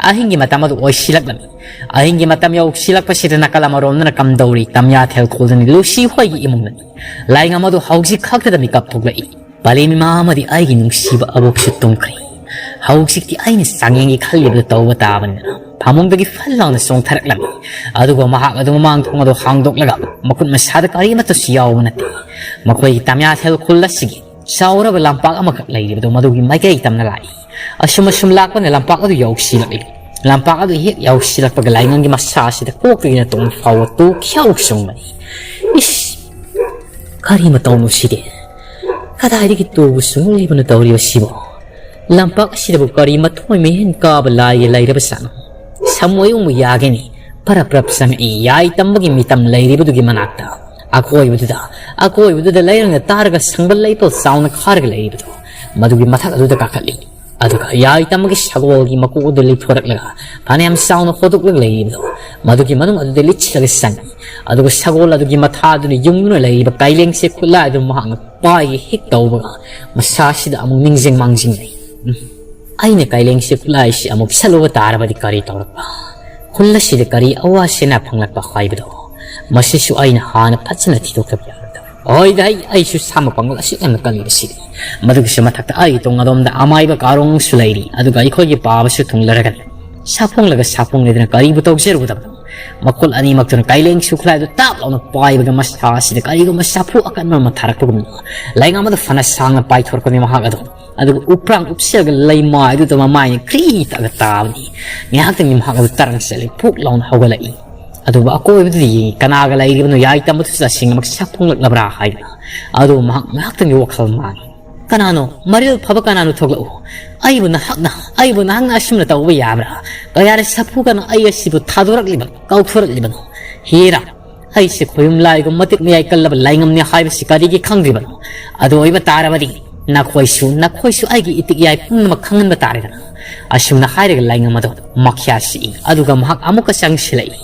ꯑꯍꯤꯡꯒꯤ ꯃꯇꯝ ꯑꯗꯨ ꯑꯣꯏꯁꯤꯜꯂꯛꯂꯝꯃꯤ꯫ ꯑꯍꯤꯡꯒꯤ ꯃꯇꯝ ꯌꯧꯁꯤꯜꯂꯛꯄꯁꯤꯗ ꯅꯥꯀꯜ ꯑꯃꯔꯣꯝꯗꯅ ꯀꯝꯗꯧꯔꯤ? ꯇꯝꯌꯥ ꯊꯦꯜꯈꯣꯜꯗꯅꯤ ꯂꯨꯁꯤ ꯍꯣꯏꯒꯤ ꯏꯃꯨꯡꯗꯅꯤ꯫ ꯂꯥꯏꯉꯝ ꯑꯗꯨ ꯍꯧꯖꯤꯛ ꯈꯛꯇꯗ ꯃꯤꯀꯞ ꯊꯣꯛꯂꯛꯏ꯫ ꯄꯂꯦꯝ ꯏꯃꯥ ꯑꯃꯗꯤ ꯑꯩꯒꯤ ꯅꯨꯡꯁꯤꯕ ꯑꯕꯣꯛꯁꯨ ꯇꯨꯝꯈ꯭ꯔꯦ꯫ ꯍꯧꯖꯤꯛꯇꯤ ꯑꯩꯅ ꯆꯥꯡꯌꯦꯡꯒꯦ ꯈꯜꯂꯤꯕꯗꯨ ꯇꯧꯕ ꯇꯥꯕꯅꯤꯅ ꯐꯃꯨꯡꯗꯒꯤ ꯐꯠ ꯂꯥꯎꯅ ꯆꯣꯡꯊꯔꯛꯂꯝꯃꯤ꯫ ꯑꯗꯨꯒ ꯃꯍꯥꯛ ꯑꯗꯨ ꯃꯃꯥꯡ ꯊꯣꯡ ꯑꯗꯨ ꯍꯥꯡꯗꯣꯛꯂꯒ ꯃꯈꯨꯠ ꯃꯁꯥꯗ ꯀꯔꯤꯃꯠꯇꯁꯨ ꯌꯥꯎꯕ ꯅꯠꯇꯦ꯫ ꯃꯈꯣꯏꯒꯤ ꯇꯝꯌꯥꯊꯦꯜ ꯈꯨꯜ ꯑꯁꯤꯒꯤ ꯆꯥꯎꯔꯕ ꯂꯝꯄꯥꯛ ꯑꯃꯈꯛ ꯂꯩꯔꯤꯕꯗꯨ ꯃꯗꯨꯒꯤ ꯃꯥꯏꯀꯩ ꯇꯝꯅ ꯂꯥꯛꯏ꯫ ꯑꯁꯨꯝ ꯑꯁꯨꯝ ꯂꯥꯛꯄꯅ ꯂꯝꯄꯥꯛ ꯑꯗꯨ ꯌꯧꯁꯤꯜꯂꯛꯏ꯫ ꯂꯝꯄꯥꯛ ꯑꯗꯨ ꯍꯦꯛ ꯌꯧꯁꯤꯜꯂꯛꯄꯒ ꯂꯥꯏꯉꯝꯒꯤ ꯃꯁꯥ ꯑꯁꯤꯗ ꯀꯣꯛꯇꯒꯤꯅ ꯇꯣꯡ ꯐꯥꯎꯕ ꯇꯨ ꯈ꯭ꯌꯥꯎ ꯆꯨꯡꯕꯅꯤ꯫ ꯏꯁ! ꯀꯔꯤ ꯃꯇꯧꯅꯣ ꯁꯤꯗꯤ? ꯀꯗꯥꯏꯗꯒꯤ ꯇꯨꯕ ꯁꯨꯡꯂꯤꯕꯅꯣ ꯇꯧꯔꯤꯕꯁꯤꯕꯣ? ꯂꯝꯄꯥꯛ ꯑꯁꯤꯗꯕꯨ ꯀꯔꯤ ꯃꯊꯣꯏ ꯃꯍꯦꯟ ꯀꯥꯕ ꯂꯥꯏꯒ ꯂꯩꯔꯕ ꯖꯥꯠꯅꯣ? ꯁꯃꯣꯏ ꯑꯃꯨꯛ ꯌꯥꯒꯅꯤ꯫ ꯄꯔꯞ ꯄꯔꯞ ꯆꯪꯉꯛꯏ ꯌꯥꯏ ꯇꯝꯕꯒꯤ ꯃꯤꯇꯝ ꯂꯩꯔꯤꯕꯗꯨꯒꯤ ꯃꯅꯥꯛꯇ꯫ ꯑꯀꯣꯏꯕꯗꯨꯗ, ꯑꯀꯣꯏꯕꯗꯨꯗ ꯂꯩꯔꯪꯅ ꯇꯥꯔꯒ ꯁꯪꯕꯜ ꯂꯩꯄꯜ ꯆꯥꯎꯅ ꯈꯥꯔꯒ ꯂꯩꯔꯤꯕꯗꯣ, ꯃꯗꯨꯒꯤ ꯃꯊꯛ ꯑꯗꯨꯗ ꯀꯥꯈꯠꯂꯤ꯫ ꯑꯗꯨꯒ ꯌꯥꯏ ꯇꯝꯕꯒꯤ ꯁꯒꯣꯜꯒꯤ ꯃꯀꯣꯛ ꯑꯗꯨ ꯂꯤꯊꯣꯔꯛꯂꯒ ꯐꯅꯌꯥꯝ ꯆꯥꯎꯅ ꯍꯣꯗꯣꯛꯂꯒ ꯂꯩꯔꯤꯕꯗꯣ, ꯃꯗꯨꯒꯤ ꯃꯅꯨꯡ ꯑꯗꯨꯗ ꯂꯤꯠꯁꯤꯜꯂꯒ ꯆꯪꯉꯤ꯫ ꯑꯗꯨꯒ ꯁꯒꯣꯜ ꯑꯗꯨꯒꯤ ꯃꯊꯥ ꯑꯗꯨꯅ ꯌꯨꯡꯗꯨꯅ ꯂꯩꯔꯤꯕ ꯀꯥꯏꯂꯦꯡꯁꯦ ꯈꯨꯠꯂꯥꯏ ꯑꯗꯨ ꯃꯍꯥꯛꯅ ꯄꯥꯏꯒꯦ ꯍꯦꯛ ꯇꯧꯕꯒ ꯃꯁꯥꯁꯤꯗ ꯑꯃꯨꯛ ꯅꯤꯡꯁꯤꯡ ꯃꯥꯡꯖꯤꯡꯅꯩ꯫ ꯎꯝ꯫ ꯑꯩꯅ ꯀꯥꯏꯂꯦꯡꯁꯦ ꯈꯨꯠꯂꯥꯏꯁꯤ ꯑꯃꯨꯛ ꯁꯠꯂꯨꯕ ꯇꯥꯔꯕꯗꯤ ꯀꯔꯤ ꯇꯧꯔꯛꯄ? ꯈꯨꯜ ꯑꯁꯤꯗ ꯀꯔꯤ ꯑꯋꯥ ꯁꯦꯅꯥ ꯐꯪꯂꯛꯄ ꯍꯥꯏꯕꯗꯣ, ꯃꯁꯤꯁꯨ ꯑꯩꯅ ꯍꯥꯟꯅ ꯐꯖꯅ ꯊꯤꯗꯣꯛꯇꯕ ꯌꯥꯔꯣꯏꯗꯕ꯫ ꯍꯣꯏꯗ, ꯑꯩ, ꯑꯩꯁꯨ ꯁꯥꯃ ꯄꯥꯡꯒꯜ ꯑꯁꯨꯛ ꯌꯥꯝꯅ ꯀꯜꯂꯤꯕꯁꯤꯗꯤ꯫ ꯃꯗꯨꯒꯤꯁꯨ ꯃꯊꯛꯇ ꯑꯩꯒꯤ ꯇꯨꯡ ꯑꯗꯣꯝꯗ ꯑꯃꯥꯏꯕ ꯀꯥꯔꯣꯡꯁꯨ ꯂꯩꯔꯤ, ꯑꯗꯨꯒ ꯑꯩꯈꯣꯏꯒꯤ ꯄꯥꯕꯁꯨ ꯊꯨꯡꯂꯔꯒꯅꯤ꯫ ꯁꯥꯐꯣꯡꯂꯒ ꯁꯥꯐꯣꯡꯂꯦꯗꯅ ꯀꯔꯤꯕꯨ ꯇꯧꯖꯔꯨꯒꯗꯕꯅꯣ? ꯃꯈꯨꯜ ꯑꯅꯤꯃꯛꯇꯨꯅ ꯀꯥꯏꯂꯦꯡꯁꯨ ꯈꯨꯠꯂꯥꯏꯗꯨ ꯇꯥꯞ ꯂꯥꯎꯅ ꯄꯥꯏꯕꯒ ꯃꯁꯥ ꯑꯁꯤꯗ ꯀꯔꯤꯒꯨꯝꯕ ꯁꯥꯐꯨ ꯑꯀꯟꯕ ꯑꯃ ꯊꯥꯔꯛꯄꯒꯨꯝꯅ ꯂꯩꯉꯥꯝ ꯑꯗꯨ ꯐꯅ ꯁꯥꯡꯅ ꯄꯥꯏꯊꯣꯔꯛꯄꯅꯤ ꯃꯍꯥꯛ ꯑꯗꯨ꯫ ꯑꯗꯨꯒ ꯎꯄ꯭ꯔꯥꯡ ꯎꯞꯁꯦꯜꯒ ꯂꯩꯃꯥꯏꯗꯨꯗ ꯃꯃꯥꯏꯅ ꯈ꯭ꯔꯤ ꯇꯛꯑꯒ ꯇꯥꯕꯅꯤ꯫ ꯉꯥꯏꯍꯥꯛꯇꯪꯒꯤ ꯃꯍꯥꯛ ꯑꯗꯨ ꯇꯔꯪ ꯆꯠꯂꯤ, ꯐꯨꯛ ꯂꯥꯎꯅ ꯍꯧꯒꯠꯂꯛꯏ꯫ ꯑꯗꯨꯕꯨ ꯑꯀꯣꯏꯕꯗꯨꯗ ꯌꯦꯡꯉꯤ, ꯀꯅꯥꯒ ꯂꯩꯔꯤꯕꯅꯣ? ꯌꯥꯏ ꯇꯝꯕꯗꯨ ꯆꯠꯁꯤꯡ ꯑꯃ ꯁꯥꯐꯣꯡꯂꯛꯂꯕ꯭ꯔꯥ ꯍꯥꯏꯗꯅ꯫ ꯑꯗꯨꯕꯨ ꯃꯍꯥꯛ ꯉꯥꯏꯍꯥꯛꯇꯪꯒꯤ ꯋꯥꯈꯜ ꯃꯥꯡꯉꯤ꯫ "ꯀꯅꯥꯅꯣ? ꯃꯔꯤꯜ ꯐꯕ ꯀꯅꯥꯅꯣ? ꯊꯣꯛꯂꯛꯎ꯫ ꯑꯩꯕꯨ ꯅꯍꯥꯛꯅ, ꯑꯩꯕꯨ ꯅꯍꯥꯛꯅ ꯑꯁꯨꯝꯅ ꯇꯧꯕ ꯌꯥꯕ꯭ꯔꯥ? ꯀꯌꯥꯔꯦ ꯁꯥꯐꯨ ꯀꯅꯥ ꯑꯩ ꯑꯁꯤꯕꯨ ꯊꯥꯗꯣꯔꯛꯂꯤꯕꯅꯣ, ꯀꯥꯎꯊꯣꯔꯛꯂꯤꯕꯅꯣ? ꯍꯦꯔꯥ, ꯑꯩꯁꯦ ꯈꯣꯌꯨꯝ ꯂꯥꯏꯒꯨꯝ ꯃꯇꯤꯛ ꯃꯌꯥꯏ ꯀꯜꯂꯕ ꯂꯥꯏꯉꯝꯅꯤ ꯍꯥꯏꯕꯁꯤ ꯀꯔꯤꯒꯤ ꯈꯪꯗ꯭ꯔꯤꯕꯅꯣ? ꯑꯗꯨ ꯑꯣꯏꯕ ꯇꯥꯔꯕꯗꯤ ꯅꯈꯣꯏꯁꯨ, ꯅꯈꯣꯏꯁꯨ ꯑꯩꯒꯤ ꯏꯇꯤꯛ ꯏꯌꯥꯏ ꯄꯨꯝꯅꯃꯛ ꯈꯪꯍꯟꯕ ꯇꯥꯔꯦꯗꯅ꯫" ꯑꯁꯨꯝꯅ ꯍꯥꯏꯔꯒ ꯂꯥꯏꯉꯝ ꯑꯗꯣ ꯃꯈ꯭ꯌꯥ ꯁꯤꯛꯏ꯫ ꯑꯗꯨꯒ ꯃꯍꯥꯛ ꯑꯃꯨꯛꯀ ꯆꯪꯁꯤꯜꯂꯛꯏ꯫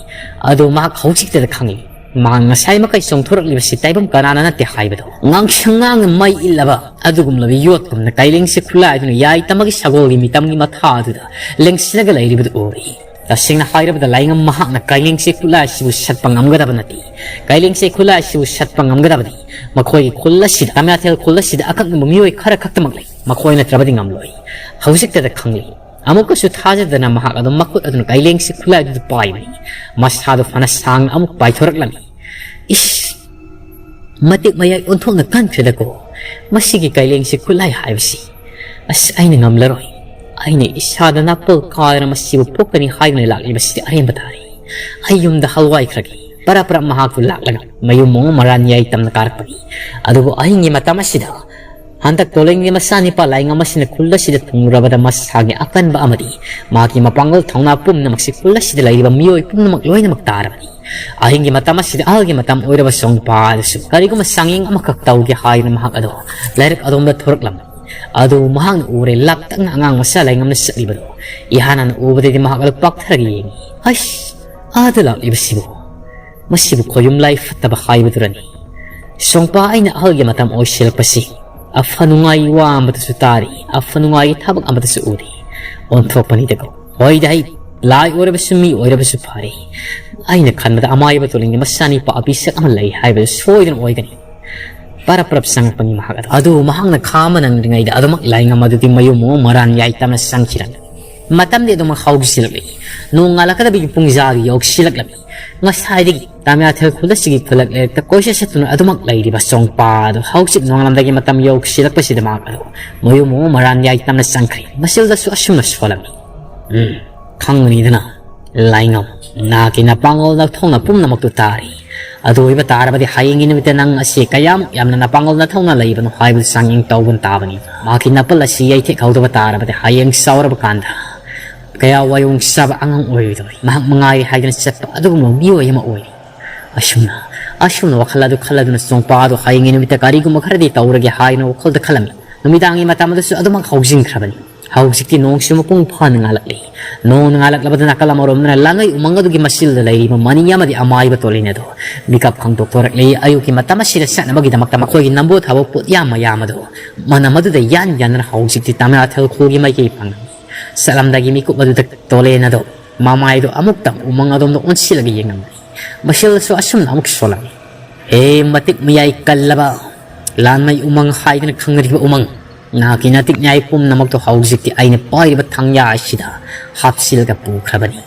ꯑꯗꯨ ꯃꯍꯥꯛ ꯍꯧꯖꯤꯛꯇꯗ ꯈꯪꯏ, ꯃꯍꯥꯛ ꯉꯁꯥꯏ ꯃꯈꯩ ꯆꯣꯡꯊꯣꯔꯛꯂꯤꯕꯁꯤ ꯇꯥꯏꯕꯪ ꯀꯅꯥꯅ ꯅꯠꯇꯦ ꯍꯥꯏꯕꯗꯣ꯫ ꯉꯥꯡꯁꯪ ꯉꯥꯡꯅ ꯃꯩ ꯏꯜꯂꯕ ꯑꯗꯨꯒꯨꯝꯂꯕ ꯌꯣꯠꯀꯨꯝꯅ ꯀꯥꯏꯂꯦꯡꯁꯤ ꯈꯨꯠꯂꯥꯏꯗꯨꯅ ꯌꯥꯏ ꯇꯝꯃꯒꯤ ꯁꯒꯣꯜꯒꯤ ꯃꯤꯇꯝꯒꯤ ꯃꯊꯥ ꯑꯗꯨꯗ ꯂꯦꯡꯁꯤꯜꯂꯒ ꯂꯩꯔꯤꯕꯗꯨ ꯎꯔꯤ꯫ ꯇꯁꯦꯡꯅ ꯍꯥꯏꯔꯕꯗ ꯂꯥꯏꯉꯝ ꯃꯍꯥꯛꯅ ꯀꯥꯏꯂꯦꯡꯁꯤ ꯈꯨꯠꯂꯥꯏ ꯑꯁꯤꯕꯨ ꯁꯠꯄ ꯉꯝꯒꯗꯕ ꯅꯠꯇꯦ꯫ ꯀꯥꯏꯂꯦꯡꯁꯤ ꯈꯨꯠꯂꯥꯏ ꯑꯁꯤꯕꯨ ꯁꯠꯄ ꯉꯝꯒꯗꯕꯗꯤ ꯃꯈꯣꯏꯒꯤ ꯈꯨꯜ ꯑꯁꯤꯗ, ꯇꯥꯃꯤꯌꯥꯊꯦꯜ ꯈꯨꯜ ꯑꯁꯤꯗ ꯑꯀꯛꯅꯕ ꯃꯤꯑꯣꯏ ꯈꯔ ꯈꯛꯇꯃꯛ ꯂꯩ꯫ ꯃꯈꯣꯏ ꯅꯠꯇ꯭ꯔꯕꯗꯤ ꯉꯝꯂꯣꯏ꯫ ꯍꯧꯖꯤꯛꯇꯗ ꯈꯪꯂꯤ꯫ ꯑꯃꯨꯛꯀꯁꯨ ꯊꯥꯖꯗꯅ ꯃꯍꯥꯛ ꯑꯗꯨꯝ ꯃꯈꯨꯠ ꯑꯗꯨꯅ ꯀꯥꯏꯂꯦꯡꯁꯤ ꯈꯨꯠꯂꯥꯏꯗꯨꯗ ꯄꯥꯏꯕꯅꯤ꯫ ꯃꯁꯥꯗꯨ ꯐꯅ ꯁꯥꯡꯅ ꯑꯃꯨꯛ ꯄꯥꯏꯊꯣꯔꯛꯂꯝꯃꯤ꯫ ꯏꯁ! ꯃꯇꯤꯛ ꯃꯌꯥꯏ ꯑꯣꯟꯊꯣꯛꯅ ꯀꯟꯈ꯭ꯔꯦꯗꯀꯣ꯫ ꯃꯁꯤꯒꯤ ꯀꯥꯏꯂꯦꯡꯁꯤ ꯈꯨꯠꯂꯥꯏ ꯍꯥꯏꯕꯁꯤ꯫ ꯑꯁ, ꯑꯩꯅ ꯉꯝꯂꯔꯣꯏ꯫ ꯑꯩꯅ ꯏꯁꯥꯗ ꯅꯥꯄꯜ ꯀꯥꯗꯅ ꯃꯁꯤꯕꯨ ꯄꯣꯛꯀꯅꯤ ꯍꯥꯏꯗꯨꯅ ꯂꯥꯛꯂꯤꯕꯁꯤꯗꯤ ꯑꯔꯦꯝꯕ ꯇꯥꯔꯦ꯫ ꯑꯩ ꯌꯨꯝꯗ ꯍꯜꯋꯥꯏꯈ꯭ꯔꯒꯦ꯫ ꯄꯔꯞ ꯄꯔꯞ ꯃꯍꯥꯛꯇꯨ ꯂꯥꯛꯂꯒ ꯃꯌꯨꯝ ꯃꯑꯣꯡ ꯃꯔꯥꯟ ꯌꯥꯏ ꯇꯝꯅ ꯀꯥꯔꯛꯄꯅꯤ꯫ ꯑꯗꯨꯕꯨ ꯑꯍꯤꯡꯒꯤ ꯃꯇꯝ ꯑꯁꯤꯗ ꯍꯟꯗꯛ ꯇꯣꯂꯤꯡꯒꯤ ꯃꯆꯥꯅꯤꯄꯥ ꯂꯥꯏꯉꯝ ꯑꯁꯤꯅ ꯈꯨꯜ ꯑꯁꯤꯗ ꯊꯨꯡꯂꯨꯔꯕꯗ ꯃꯁꯥꯒꯤ ꯑꯀꯟꯕ ꯑꯃꯗꯤ ꯃꯍꯥꯛꯀꯤ ꯃꯄꯥꯡꯒꯜ ꯊꯧꯅꯥ ꯄꯨꯝꯅꯃꯛꯁꯤ ꯈꯨꯜ ꯑꯁꯤꯗ ꯂꯩꯔꯤꯕ ꯃꯤꯑꯣꯏ ꯄꯨꯝꯅꯃꯛ ꯂꯣꯏꯅꯃꯛ ꯇꯥꯔꯕꯅꯤ꯫ ꯑꯍꯤꯡꯒꯤ ꯃꯇꯝ ꯑꯁꯤꯗ ꯑꯍꯜꯒꯤ ꯃꯇꯝ ꯑꯣꯏꯔꯕ ꯁꯣꯡꯄꯥ ꯑꯗꯨꯁꯨ ꯀꯔꯤꯒꯨꯝꯕ ꯆꯥꯡꯌꯦꯡ ꯑꯃꯈꯛ ꯇꯧꯒꯦ ꯍꯥꯏꯗꯨꯅ ꯃꯍꯥꯛ ꯑꯗꯣ ꯂꯥꯏꯔꯛ ꯑꯗꯣꯝꯗ ꯊꯣꯔꯛꯂꯝꯃꯤ꯫ ꯑꯗꯨ ꯃꯍꯥꯛꯅ ꯎꯔꯦ, ꯂꯥꯞꯇꯛꯅ ꯑꯉꯥꯡ ꯃꯆꯥ ꯂꯥꯏꯉꯝꯅ ꯆꯠꯂꯤꯕꯗꯣ꯫ ꯏꯍꯥꯟ ꯍꯥꯟꯅ ꯎꯕꯗꯗꯤ ꯃꯍꯥꯛ ꯑꯗꯨ ꯄꯥꯛꯊꯔꯒ ꯌꯦꯡꯉꯤ꯫ "ꯑꯁ! ꯑꯥꯗ ꯂꯥꯛꯂꯤꯕꯁꯤꯕꯨ? ꯃꯁꯤꯕꯨ ꯈꯣꯌꯨꯝ ꯂꯥꯏ ꯐꯠꯇꯕ ꯍꯥꯏꯕꯗꯨꯔꯅꯤ?" ꯁꯣꯡꯄꯥ, ꯑꯩꯅ ꯑꯍꯜꯒꯤ ꯃꯇꯝ ꯑꯣꯏꯁꯤꯜꯂꯛꯄꯁꯤ ꯑꯐ ꯅꯨꯡꯉꯥꯏ ꯋꯥ ꯑꯃꯠꯇꯁꯨ ꯇꯥꯔꯤ, ꯑꯐ ꯅꯨꯡꯉꯥꯏꯒꯤ ꯊꯕꯛ ꯑꯃꯠꯇꯁꯨ ꯎꯗꯦ꯫ ꯑꯣꯟꯊꯣꯛꯄꯅꯤꯗꯀꯣ꯫ ꯍꯣꯏꯗ ꯍꯩ, ꯂꯥꯏ ꯑꯣꯏꯔꯕꯁꯨ ꯃꯤ ꯑꯣꯏꯔꯕꯁꯨ ꯐꯔꯦ꯫ ꯑꯩꯅ ꯈꯟꯕꯗ ꯑꯃꯥꯏꯕ ꯇꯣꯂꯤꯡꯒꯤ ꯃꯆꯥꯅꯤꯄꯥ ꯑꯕꯤꯁꯛ ꯑꯃ ꯂꯩ ꯍꯥꯏꯕꯗꯨ ꯁꯣꯏꯗꯅ ꯑꯣꯏꯒꯅꯤ꯫ ꯄꯔꯞ ꯄꯔꯞ ꯆꯪꯉꯛꯄꯅꯤ ꯃꯍꯥꯛ ꯑꯗꯨ꯫ ꯑꯗꯨ ꯃꯍꯥꯛꯅ ꯈꯥꯝꯕ ꯅꯪꯗ꯭ꯔꯤꯉꯩꯗ ꯑꯗꯨꯃꯛ ꯂꯥꯏꯉꯝ ꯑꯗꯨꯗꯤ ꯃꯌꯨꯝ ꯃꯑꯣꯡ ꯃꯔꯥꯟ ꯌꯥꯏ ꯇꯝꯅ ꯆꯪꯈꯤꯔꯝꯃꯤ꯫ ꯃꯇꯝꯗꯤ ꯑꯗꯨꯃꯛ ꯍꯧꯈꯤꯁꯤꯜꯂꯛꯂꯤ꯫ ꯅꯣꯡ ꯉꯥꯜꯂꯛꯀꯗꯕꯒꯤ ꯄꯨꯡꯖꯥꯗꯨ ꯌꯧꯁꯤꯜꯂꯛꯂꯝꯃꯤ꯫ ꯉꯁꯥꯏꯗꯒꯤ ꯇꯥꯃꯤꯌꯥꯊꯦꯜ ꯈꯨꯜ ꯑꯁꯤꯒꯤ ꯈꯨꯜꯂꯛ ꯂꯩꯔꯛꯇ ꯀꯣꯏꯆꯠ ꯆꯠꯇꯨꯅ ꯑꯗꯨꯃꯛ ꯂꯩꯔꯤꯕ ꯆꯣꯡꯄꯥ ꯑꯗꯨ ꯍꯧꯖꯤꯛ ꯅꯣꯡꯉꯥꯜꯂꯝꯗꯥꯏꯒꯤ ꯃꯇꯝ ꯌꯧꯁꯤꯜꯂꯛꯄꯁꯤꯗ ꯃꯍꯥꯛ ꯑꯗꯨ ꯃꯌꯨꯝ ꯃꯑꯣꯡ ꯃꯔꯥꯟ ꯌꯥꯏ ꯇꯝꯅ ꯆꯪꯈ꯭ꯔꯦ꯫ ꯃꯆꯤꯜꯗꯁꯨ ꯑꯁꯨꯝꯅ ꯁꯣꯜꯂꯝꯃꯤ꯫ "ꯎꯝ, ꯈꯪꯒꯅꯤꯗꯅ, ꯂꯥꯏꯉꯝ, ꯅꯍꯥꯛꯀꯤ ꯅꯄꯥꯡꯒꯜ ꯅꯊꯧꯅ ꯄꯨꯝꯅꯃꯛꯇꯨ ꯇꯥꯔꯤ꯫ ꯑꯗꯨ ꯑꯣꯏꯕ ꯇꯥꯔꯕꯗꯤ ꯍꯌꯦꯡꯒꯤ ꯅꯨꯃꯤꯠꯇ ꯅꯪ ꯑꯁꯤ ꯀꯌꯥꯃꯨꯛ ꯌꯥꯝꯅ ꯅꯄꯥꯡꯒꯜ ꯅꯊꯧꯅꯥ ꯂꯩꯕꯅꯣ ꯍꯥꯏꯕꯗꯨ ꯆꯥꯡꯌꯦꯡ ꯇꯧꯕ ꯇꯥꯕꯅꯤ꯫ ꯃꯍꯥꯛꯀꯤ ꯅꯥꯄꯜ ꯑꯁꯤ ꯌꯩꯊꯦꯛꯍꯧꯗꯕ ꯇꯥꯔꯕꯗꯤ ꯍꯌꯦꯡ ꯆꯥꯎꯔꯕ ꯀꯥꯟꯗ ꯀꯌꯥ ꯋꯥꯌꯣꯡ ꯆꯥꯕ ꯑꯉꯥꯡ ꯑꯣꯏꯔꯣꯏꯗꯧꯔꯤ꯫ ꯃꯍꯥꯛ ꯃꯉꯥꯏꯔꯦ ꯍꯥꯏꯗꯨꯅ ꯆꯠꯄ ꯑꯗꯨꯒꯨꯝꯕ ꯃꯤꯑꯣꯏ ꯑꯃ ꯑꯣꯏꯔꯤ꯫ ꯑꯁꯨꯝꯅ ꯑꯁꯨꯝꯅ ꯋꯥꯈꯜ ꯑꯗꯨ ꯈꯜꯂꯗꯨꯅ ꯆꯣꯡꯄꯥ ꯑꯗꯨ ꯍꯌꯦꯡꯒꯤ ꯅꯨꯃꯤꯠꯇ ꯀꯔꯤꯒꯨꯝꯕ ꯈꯔꯗꯤ ꯇꯧꯔꯒꯦ ꯍꯥꯏꯅ ꯋꯥꯈꯜꯗ ꯈꯜꯂꯝꯃꯤ꯫ ꯅꯨꯃꯤꯗꯥꯡꯒꯤ ꯃꯇꯝ ꯑꯗꯨꯁꯨ ꯑꯗꯨꯃꯛ ꯍꯧꯖꯤꯟꯈ꯭ꯔꯕꯅꯤ꯫ ꯍꯧꯖꯤꯛꯇꯤ ꯅꯣꯡꯁꯨ ꯃꯄꯨꯡ ꯐꯥꯅ ꯉꯥꯜꯂꯛꯂꯤ꯫ ꯅꯣꯡꯅ ꯉꯥꯜꯂꯛꯂꯕꯗ ꯅꯥꯀꯜ ꯑꯃꯔꯣꯝꯗꯅ ꯂꯥꯡꯉꯩ ꯎꯃꯪ ꯑꯗꯨꯒꯤ ꯃꯆꯤꯜꯗ ꯂꯩꯔꯤꯕ ꯃꯅꯤ ꯑꯃꯗꯤ ꯑꯃꯥꯏꯕ ꯇꯣꯂꯦꯟ ꯑꯗꯨ ꯃꯤꯀꯞ ꯈꯪꯗꯣꯛꯊꯣꯔꯛꯂꯤ꯫ ꯑꯌꯨꯛꯀꯤ ꯃꯇꯝ ꯑꯁꯤꯗ ꯆꯠꯅꯕꯒꯤꯗꯃꯛꯇ ꯃꯈꯣꯏꯒꯤ ꯅꯝꯕꯣ ꯊꯥꯕ ꯄꯣꯠꯌꯥꯝ ꯃꯌꯥꯝ ꯑꯗꯨ ꯃꯅꯝ ꯑꯗꯨꯗ ꯌꯥꯟ ꯌꯥꯟꯗꯨꯅ ꯍꯧꯖꯤꯛꯇꯤ ꯇꯥꯃꯤꯜ ꯈꯨꯜꯒꯤ ꯃꯥꯏꯀꯩ ꯐꯪꯂꯝꯃꯤ꯫ ꯆꯠꯂꯝꯗꯥꯏꯒꯤ ꯃꯤꯀꯨꯞ ꯑꯗꯨꯗ ꯇꯣꯂꯦꯟ ꯑꯗꯨ ꯃꯃꯥꯏꯗꯨ ꯑꯃꯨꯛꯇꯪ ꯎꯃꯪ ꯑꯗꯣꯝꯗ ꯑꯣꯟꯁꯤꯜꯂꯒ ꯌꯦꯡꯂꯝꯃꯤ꯫ ꯃꯁꯦꯜꯁꯨ ꯑꯁꯨꯝꯅ ꯑꯃꯨꯛ ꯁꯣꯜꯂꯝꯃꯤ꯫ ꯍꯦ ꯃꯇꯤꯛ ꯃꯌꯥꯏ ꯀꯜꯂꯕ ꯂꯥꯟꯃꯩ ꯎꯃꯪ ꯍꯥꯏꯗꯨꯅ ꯈꯪꯅꯔꯤꯕ ꯎꯃꯪ, ꯅꯍꯥꯛꯀꯤ ꯅꯇꯤꯛ ꯅꯌꯥꯏ ꯄꯨꯝꯅꯃꯛꯇꯣ ꯍꯧꯖꯤꯛꯇꯤ ꯑꯩꯅ ꯄꯥꯏꯔꯤꯕ ꯊꯥꯡꯌꯥ ꯑꯁꯤꯗ ꯍꯥꯞꯆꯤꯜꯂꯒ ꯄꯨꯈ꯭ꯔꯕꯅꯤ꯫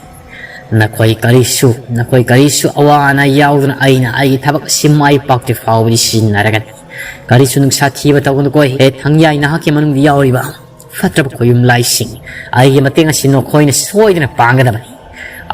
ꯅꯈꯣꯏ ꯀꯔꯤꯁꯨ, ꯅꯈꯣꯏ ꯀꯔꯤꯁꯨ ꯑꯋꯥ ꯑꯅꯥ ꯌꯥꯎꯗꯅ ꯑꯩꯅ ꯑꯩꯒꯤ ꯊꯕꯛ ꯑꯁꯤ ꯃꯥꯏ ꯄꯥꯛꯇ꯭ꯔꯤ ꯐꯥꯎꯕꯗꯤ ꯁꯤꯖꯤꯟꯅꯔꯒꯅꯤ꯫ ꯀꯔꯤꯁꯨ ꯅꯨꯡꯁꯥ ꯊꯤꯕ ꯇꯧꯒꯅꯨꯀꯣ꯫ ꯍꯦ ꯊꯥꯡꯌꯥꯏ, ꯅꯍꯥꯛꯀꯤ ꯃꯅꯨꯡꯗ ꯌꯥꯎꯔꯤꯕ ꯐꯠꯇ꯭ꯔꯕ ꯈꯣꯌꯨꯝ ꯂꯥꯏꯁꯤꯡ, ꯑꯩꯒꯤ ꯃꯇꯦꯡ ꯑꯁꯤ ꯅꯈꯣꯏꯅ ꯁꯣꯏꯗꯅ ꯄꯥꯡꯒꯗꯕꯅꯤ꯫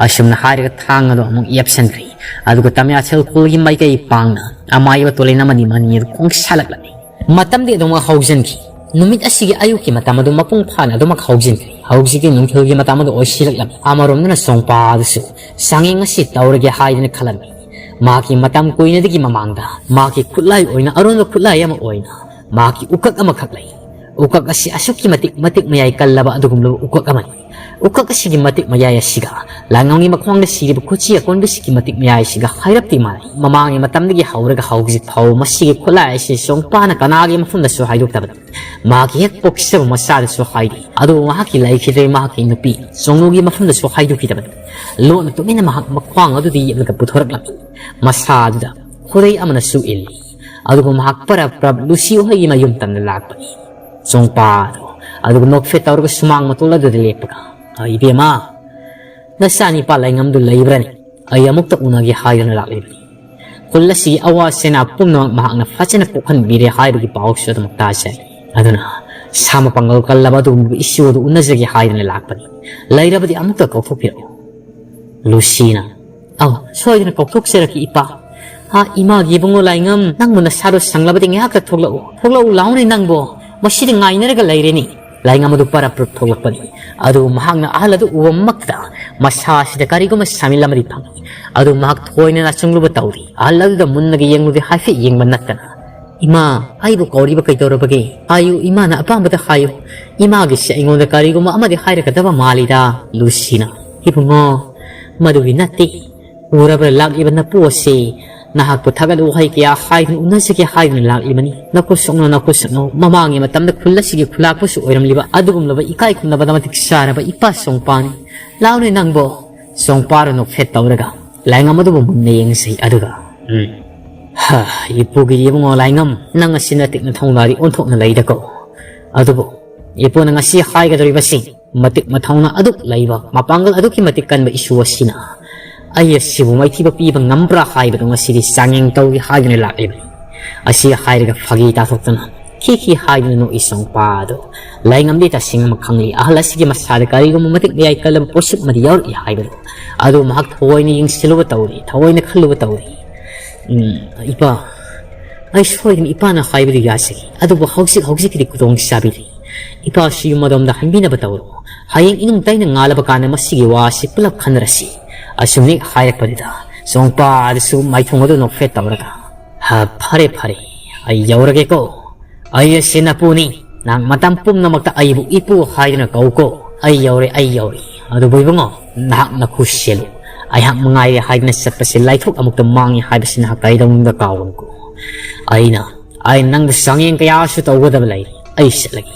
ꯑꯁꯨꯝꯅ ꯍꯥꯏꯔꯒ ꯊꯥꯡ ꯑꯗꯨ ꯑꯃꯨꯛ ꯌꯦꯞꯁꯟꯈ꯭ꯔꯦ꯫ ꯑꯗꯨꯒ ꯇꯥꯃꯤꯜ ꯈꯨꯜꯒꯤ ꯃꯥꯏꯀꯩ ꯄꯥꯡꯅ ꯑꯃꯥꯏꯕ ꯇꯣꯂꯦꯟ ꯑꯃꯅꯤ ꯃꯅꯤ ꯑꯗꯨ ꯈꯣꯡꯁꯥꯜꯂꯛꯂꯝꯃꯤ꯫ ꯃꯇꯝꯗꯤ ꯑꯗꯨꯃꯛ ꯍꯧꯖꯤꯟꯈꯤ꯫ ꯅꯨꯃꯤꯠ ꯑꯁꯤꯒꯤ ꯑꯌꯨꯛꯀꯤ ꯃꯇꯝ ꯑꯗꯨ ꯃꯄꯨꯡ ꯐꯥꯅ ꯑꯗꯨꯃꯛ ꯍꯧꯖꯤꯟꯈ꯭ꯔꯦ꯫ ꯍꯧꯖꯤꯛꯇꯤ ꯅꯨꯡꯊꯤꯜꯒꯤ ꯃꯇꯝ ꯑꯗꯨ ꯑꯣꯏꯁꯤꯜꯂꯛꯂꯝꯃꯤ꯫ ꯑꯃꯔꯣꯝꯗꯅ ꯆꯣꯡꯄꯥ ꯑꯗꯨꯁꯨ ꯆꯥꯡꯌꯦꯡ ꯑꯁꯤ ꯇꯧꯔꯒꯦ ꯍꯥꯏꯗꯅ ꯈꯜꯂꯝꯃꯤ꯫ ꯃꯍꯥꯛꯀꯤ ꯃꯇꯝ ꯀꯨꯏꯅꯗꯒꯤ ꯃꯃꯥꯡꯗ ꯃꯍꯥꯛꯀꯤ ꯈꯨꯠꯂꯥꯏ ꯑꯣꯏꯅ ꯑꯔꯣꯟꯕ ꯈꯨꯠꯂꯥꯏ ꯑꯃ ꯑꯣꯏꯅ ꯃꯍꯥꯛꯀꯤ ꯎꯀꯛ ꯑꯃꯈꯛ ꯂꯩ꯫ ꯎꯀꯛ ꯑꯁꯤ ꯑꯁꯨꯛꯀꯤ ꯃꯇꯤꯛ ꯃꯇꯤꯛ ꯃꯌꯥꯏ ꯀꯜꯂꯕ ꯑꯗꯨꯒꯨꯝꯂꯕ ꯎꯀꯛ ꯑꯃꯅꯤ꯫ ꯎꯀꯛ ꯑꯁꯤꯒꯤ ꯃꯇꯤꯛ ꯃꯌꯥꯏ ꯑꯁꯤꯒ ꯂꯥꯡꯉꯝꯒꯤ ꯃꯈꯣꯡꯗ ꯁꯤꯔꯤꯕ ꯈꯨꯠꯁꯤ ꯑꯀꯣꯟꯕꯁꯤꯒꯤ ꯃꯇꯤꯛ ꯃꯌꯥꯏ ꯑꯁꯤꯒ ꯍꯥꯏꯔꯞꯇꯤ ꯃꯥꯟꯅꯩ꯫ ꯃꯃꯥꯡꯒꯤ ꯃꯇꯝꯗꯒꯤ ꯍꯧꯔꯒ ꯍꯧꯖꯤꯛ ꯐꯥꯎꯕ ꯃꯁꯤꯒꯤ ꯈꯨꯠꯂꯥꯏ ꯑꯁꯤ ꯆꯣꯡꯄꯥꯅ ꯀꯅꯥꯒꯤ ꯃꯐꯝꯗꯁꯨ ꯍꯥꯏꯗꯣꯛꯇꯕꯅꯤ꯫ ꯃꯍꯥꯛꯀꯤ ꯍꯦꯛ ꯄꯣꯛꯆꯕ ꯃꯆꯥꯗꯁꯨ ꯍꯥꯏꯗꯦ꯫ ꯑꯗꯨꯕꯨ ꯃꯍꯥꯛꯀꯤ ꯂꯩꯈꯤꯗ꯭ꯔꯦ ꯃꯍꯥꯛꯀꯤ ꯅꯨꯄꯤ ꯆꯣꯡꯅꯨꯒꯤ ꯃꯐꯝꯗꯁꯨ ꯍꯥꯏꯗꯣꯛꯈꯤꯗꯕꯅꯤ꯫ ꯂꯣꯟꯅ ꯇꯨꯃꯤꯟꯅ ꯃꯍꯥꯛ ꯃꯈ꯭ꯋꯥꯡ ꯑꯗꯨꯗ ꯌꯦꯞꯂꯒ ꯄꯨꯊꯣꯔꯛꯂꯝꯃꯤ꯫ ꯃꯁꯥ ꯑꯗꯨꯗ ꯈꯨꯗꯩ ꯑꯃꯅꯁꯨ ꯏꯜꯂꯤ꯫ ꯑꯗꯨꯒ ꯃꯍꯥꯛ ꯄꯔꯞ ꯄꯔꯞ ꯂꯨꯁꯤ ꯍꯣꯏꯒꯤ ꯃꯌꯨꯝ ꯇꯝꯅ ꯂꯥꯛꯄꯅꯤ꯫ ꯆꯣꯡꯄꯥꯗꯣ ꯑꯗꯨꯒ ꯅꯣꯛꯐꯦꯠ ꯇꯧꯔꯒ ꯁꯨꯃꯥꯡ ꯃꯇꯣꯜ ꯑꯗꯨꯗ ꯂꯦꯞꯄꯒ, "ꯑ, ꯏꯕꯦꯝꯃ, ꯅꯆꯥꯅꯤꯄꯥ ꯂꯥꯏꯉꯝꯗꯨ ꯂꯩꯕ꯭ꯔꯅꯤ? ꯑꯩ ꯑꯃꯨꯛꯇ ꯎꯅꯒꯦ ꯍꯥꯏꯗꯨꯅ ꯂꯥꯛꯂꯤꯕꯅꯤ꯫ ꯈꯨꯜ ꯑꯁꯤꯒꯤ ꯑꯋꯥ ꯆꯩꯅꯥ ꯄꯨꯝꯅꯃꯛ ꯃꯍꯥꯛꯅ ꯐꯖꯅ ꯀꯣꯛꯍꯟꯕꯤꯔꯦ ꯍꯥꯏꯕꯒꯤ ꯄꯥꯎꯁꯨ ꯑꯗꯨꯃꯛ ꯇꯥꯖꯩ꯫ ꯑꯗꯨꯅ ꯁꯥ ꯃꯄꯥꯡꯒꯜ ꯀꯜꯂꯕ ꯑꯗꯨꯒꯨꯝꯂꯕ ꯏꯆꯦ ꯑꯗꯨ ꯎꯅꯖꯒꯦ ꯍꯥꯏꯗꯨꯅ ꯂꯥꯛꯄꯅꯤ꯫ ꯂꯩꯔꯕꯗꯤ ꯑꯃꯨꯛꯇ ꯀꯧꯊꯣꯛꯄꯤꯔꯛꯎ꯫" ꯂꯨꯁꯤꯅ, "ꯑꯧ, ꯁꯣꯏꯗꯅ ꯀꯧꯊꯣꯛꯆꯔꯛꯀꯦ, ꯏꯄꯥ꯫ ꯍꯥ, ꯏꯃꯥꯒꯤ ꯏꯕꯨꯡꯉꯣ ꯂꯥꯏꯉꯝ, ꯅꯪꯕꯨ ꯅꯁꯥꯗꯣ ꯁꯪꯂꯕꯗꯤ ꯉꯥꯏꯍꯥꯛꯇ ꯊꯣꯛꯂꯛꯎ꯫ ꯊꯣꯛꯂꯛꯎ ꯂꯥꯎꯅꯦ ꯅꯪꯕꯨ꯫ ꯃꯁꯤꯗ ꯉꯥꯏꯅꯔꯒ ꯂꯩꯔꯦꯅꯤ꯫ ꯂꯥꯏꯉꯝ ꯑꯗꯨ ꯄꯔꯞ ꯄꯔꯞ ꯊꯣꯛꯂꯛꯄꯅꯤ꯫ ꯑꯗꯨ ꯃꯍꯥꯛꯅ ꯑꯍꯜ ꯑꯗꯨ ꯎꯕꯃꯛꯇ ꯃꯁꯥꯁꯤꯗ ꯀꯔꯤꯒꯨꯝꯕ ꯁꯥꯃꯤꯜ ꯑꯃꯗꯤ ꯐꯪꯏ꯫ ꯑꯗꯨ ꯃꯍꯥꯛ ꯊꯣꯏꯅ ꯅꯥꯆꯨꯡꯂꯨꯕ ꯇꯧꯔꯤ꯫ ꯑꯍꯜ ꯑꯗꯨꯗ ꯃꯨꯟꯅꯒ ꯌꯦꯡꯂꯨꯗꯦ, ꯍꯥꯏꯐꯦꯠ ꯌꯦꯡꯕ ꯅꯠꯇꯅ꯫ "ꯏꯃꯥ, ꯑꯩꯕꯨ ꯀꯧꯔꯤꯕ ꯀꯩꯗꯧꯔꯕꯒꯦ? ꯍꯥꯏꯌꯨ, ꯏꯃꯥꯅ ꯑꯄꯥꯝꯕꯗ ꯍꯥꯏꯌꯨ꯫ ꯏꯃꯥꯒꯤꯁꯦ ꯑꯩꯉꯣꯟꯗ ꯀꯔꯤꯒꯨꯝꯕ ꯑꯃꯗꯤ ꯍꯥꯏꯔꯛꯀꯗꯕ ꯃꯥꯜꯂꯤꯗ꯫" ꯂꯨꯁꯤꯅ, "ꯏꯕꯨꯡꯉꯣ, ꯃꯗꯨꯒꯤ ꯅꯠꯇꯦ꯫ ꯎꯔꯕ꯭ꯔꯥ ꯂꯥꯛꯂꯤꯕ ꯅꯄꯨ ꯑꯁꯤ? ꯅꯍꯥꯛꯄꯨ ꯊꯥꯒꯠ ꯋꯥꯍꯩ ꯀꯌꯥ ꯍꯥꯏꯗꯨꯅ ꯎꯅꯖꯒꯦ ꯍꯥꯏꯗꯨꯅ ꯂꯥꯛꯂꯤꯕꯅꯤ꯫ ꯅꯈꯨꯠ ꯁꯣꯛꯅꯧ, ꯅꯈꯨꯠ ꯁꯣꯛꯅꯧ꯫ ꯃꯃꯥꯡꯒꯤ ꯃꯇꯝꯗ ꯈꯨꯜ ꯑꯁꯤꯒꯤ ꯈꯨꯂꯥꯛꯄꯁꯨ ꯑꯣꯏꯔꯝꯂꯤꯕ ꯑꯗꯨꯒꯨꯝꯂꯕ ꯏꯀꯥꯏ ꯈꯨꯝꯅꯕꯗ ꯃꯇꯤꯛ ꯆꯥꯔꯕ ꯏꯄꯥ ꯁꯣꯡꯄꯥꯅꯤ꯫ ꯂꯥꯎꯅꯦ ꯅꯪꯕꯣ꯫" ꯁꯣꯡꯄꯥꯔ ꯅꯣꯛꯐꯦꯠ ꯇꯧꯔꯒ ꯂꯥꯏꯉꯝ ꯑꯗꯨꯕꯨ ꯃꯨꯟꯅ ꯌꯦꯡꯖꯩ꯫ ꯑꯗꯨꯒ, "ꯎꯝ꯫ ꯍꯥ, ꯏꯄꯨꯒꯤ ꯏꯕꯨꯡꯉꯣ ꯂꯥꯏꯉꯝ, ꯅꯪ ꯑꯁꯤ ꯅꯇꯤꯛ ꯅꯊꯧꯅꯥꯗꯤ ꯑꯣꯟꯊꯣꯛꯅ ꯂꯩꯗꯀꯣ꯫ ꯑꯗꯨꯕꯨ ꯏꯄꯨꯅ ꯉꯁꯤ ꯍꯥꯏꯒꯗꯧꯔꯤꯕꯁꯤ ꯃꯇꯤꯛ ꯃꯊꯧꯅꯥ ꯑꯗꯨꯛ ꯂꯩꯕ, ꯃꯄꯥꯡꯒꯜ ꯑꯗꯨꯛꯀꯤ ꯃꯇꯤꯛ ꯀꯟꯕ ꯏꯁꯨ ꯑꯁꯤꯅ ꯑꯩ ꯑꯁꯤꯕꯨ ꯃꯥꯏꯊꯤꯕ ꯄꯤꯕ ꯉꯝꯕ꯭ꯔꯥ ꯍꯥꯏꯕꯗꯨ ꯉꯁꯤꯗꯤ ꯆꯥꯡꯌꯦꯡ ꯇꯧꯒꯦ ꯍꯥꯏꯗꯨꯅ ꯂꯥꯛꯂꯤꯕꯅꯤ꯫" ꯑꯁꯤ ꯍꯥꯏꯔꯒ ꯐꯥꯒꯤ ꯇꯥꯊꯣꯛꯇꯅ ꯈꯤ ꯈꯤ ꯍꯥꯏꯗꯨꯅ ꯅꯣꯛꯏ ꯁꯣꯡꯄꯥ ꯑꯗꯣ꯫ ꯂꯥꯏꯉꯝꯗꯤ ꯇꯁꯦꯡꯅꯃꯛ ꯈꯪꯂꯤ, ꯑꯍꯜ ꯑꯁꯤꯒꯤ ꯃꯁꯥꯗ ꯀꯔꯤꯒꯨꯝꯕ ꯃꯇꯤꯛ ꯃꯌꯥꯏ ꯀꯜꯂꯕ ꯄꯣꯠꯁꯛ ꯑꯃꯗꯤ ꯌꯥꯎꯔꯛꯏ ꯍꯥꯏꯕꯗꯨ꯫ ꯑꯗꯨ ꯃꯍꯥꯛ ꯊꯑꯣꯏꯅ ꯌꯦꯡꯁꯤꯜꯂꯨꯕ ꯇꯧꯔꯤ, ꯊꯑꯣꯏꯅ ꯈꯜꯂꯨꯕ ꯇꯧꯔꯤ꯫ "ꯎꯝ, ꯏꯄꯥ, ꯑꯩ ꯁꯣꯏꯗꯅ ꯏꯄꯥꯅ ꯍꯥꯏꯕꯗꯨ ꯌꯥꯖꯒꯦ, ꯑꯗꯨꯕꯨ ꯍꯧꯖꯤꯛ ꯍꯧꯖꯤꯛꯀꯤꯗꯤ ꯈꯨꯗꯣꯡ ꯆꯥꯕꯤꯗꯦ꯫ ꯏꯄꯥꯁꯨ ꯌꯨꯝ ꯑꯗꯣꯝꯗ ꯍꯟꯕꯤꯅꯕ ꯇꯧꯔꯣ꯫ ꯍꯌꯦꯡ ꯏꯅꯨꯡ ꯇꯩꯅ ꯉꯥꯜꯂꯕ ꯀꯥꯟꯗ ꯃꯁꯤꯒꯤ ꯋꯥ ꯑꯁꯤ ꯄꯨꯂꯞ ꯈꯟꯅꯔꯁꯤ꯫" ꯑꯁꯨꯝꯅ ꯍꯦꯛ ꯍꯥꯏꯔꯛꯄꯗꯨꯗ ꯁꯣꯡꯄꯥ ꯑꯗꯨꯁꯨ ꯃꯥꯏꯊꯣꯡ ꯑꯗꯨ ꯅꯣꯛꯐꯦꯠ ꯇꯧꯔꯒ, "ꯍꯥ, ꯐꯔꯦ, ꯐꯔꯦ, ꯑꯩ ꯌꯧꯔꯒꯦꯀꯣ꯫ ꯑꯩ ꯑꯁꯤ ꯅꯄꯨꯅꯤ꯫ ꯅꯪ ꯃꯇꯝ ꯄꯨꯝꯅꯃꯛꯇ ꯑꯩꯕꯨ ꯏꯄꯨ ꯍꯥꯏꯗꯨꯅ ꯀꯧꯀꯣ꯫ ꯑꯩ ꯌꯧꯔꯦ, ꯑꯩ ꯌꯧꯔꯦ꯫ ꯑꯗꯨꯕꯨ ꯏꯕꯨꯡꯉꯣ, ꯅꯍꯥꯛ ꯅꯈꯨ ꯁꯦꯜꯂꯨ꯫ ꯑꯩꯍꯥꯛ ꯃꯉꯥꯏꯔꯦ ꯍꯥꯏꯗꯨꯅ ꯆꯠꯄꯁꯦ ꯂꯥꯏꯊꯣꯛ ꯑꯃꯨꯛꯇ ꯃꯥꯡꯉꯤ ꯍꯥꯏꯕꯁꯤ ꯅꯍꯥꯛ ꯀꯩꯗꯧꯅꯨꯡꯗ ꯀꯥꯎꯒꯅꯨꯀꯣ꯫ ꯑꯩꯅ, ꯑꯩꯅ ꯅꯪꯕꯨ ꯆꯥꯡꯌꯦꯡ ꯀꯌꯥꯁꯨ ꯇꯧꯒꯗꯕ ꯂꯩꯔꯤ꯫ ꯑꯩ ꯆꯠꯂꯒꯦ꯫"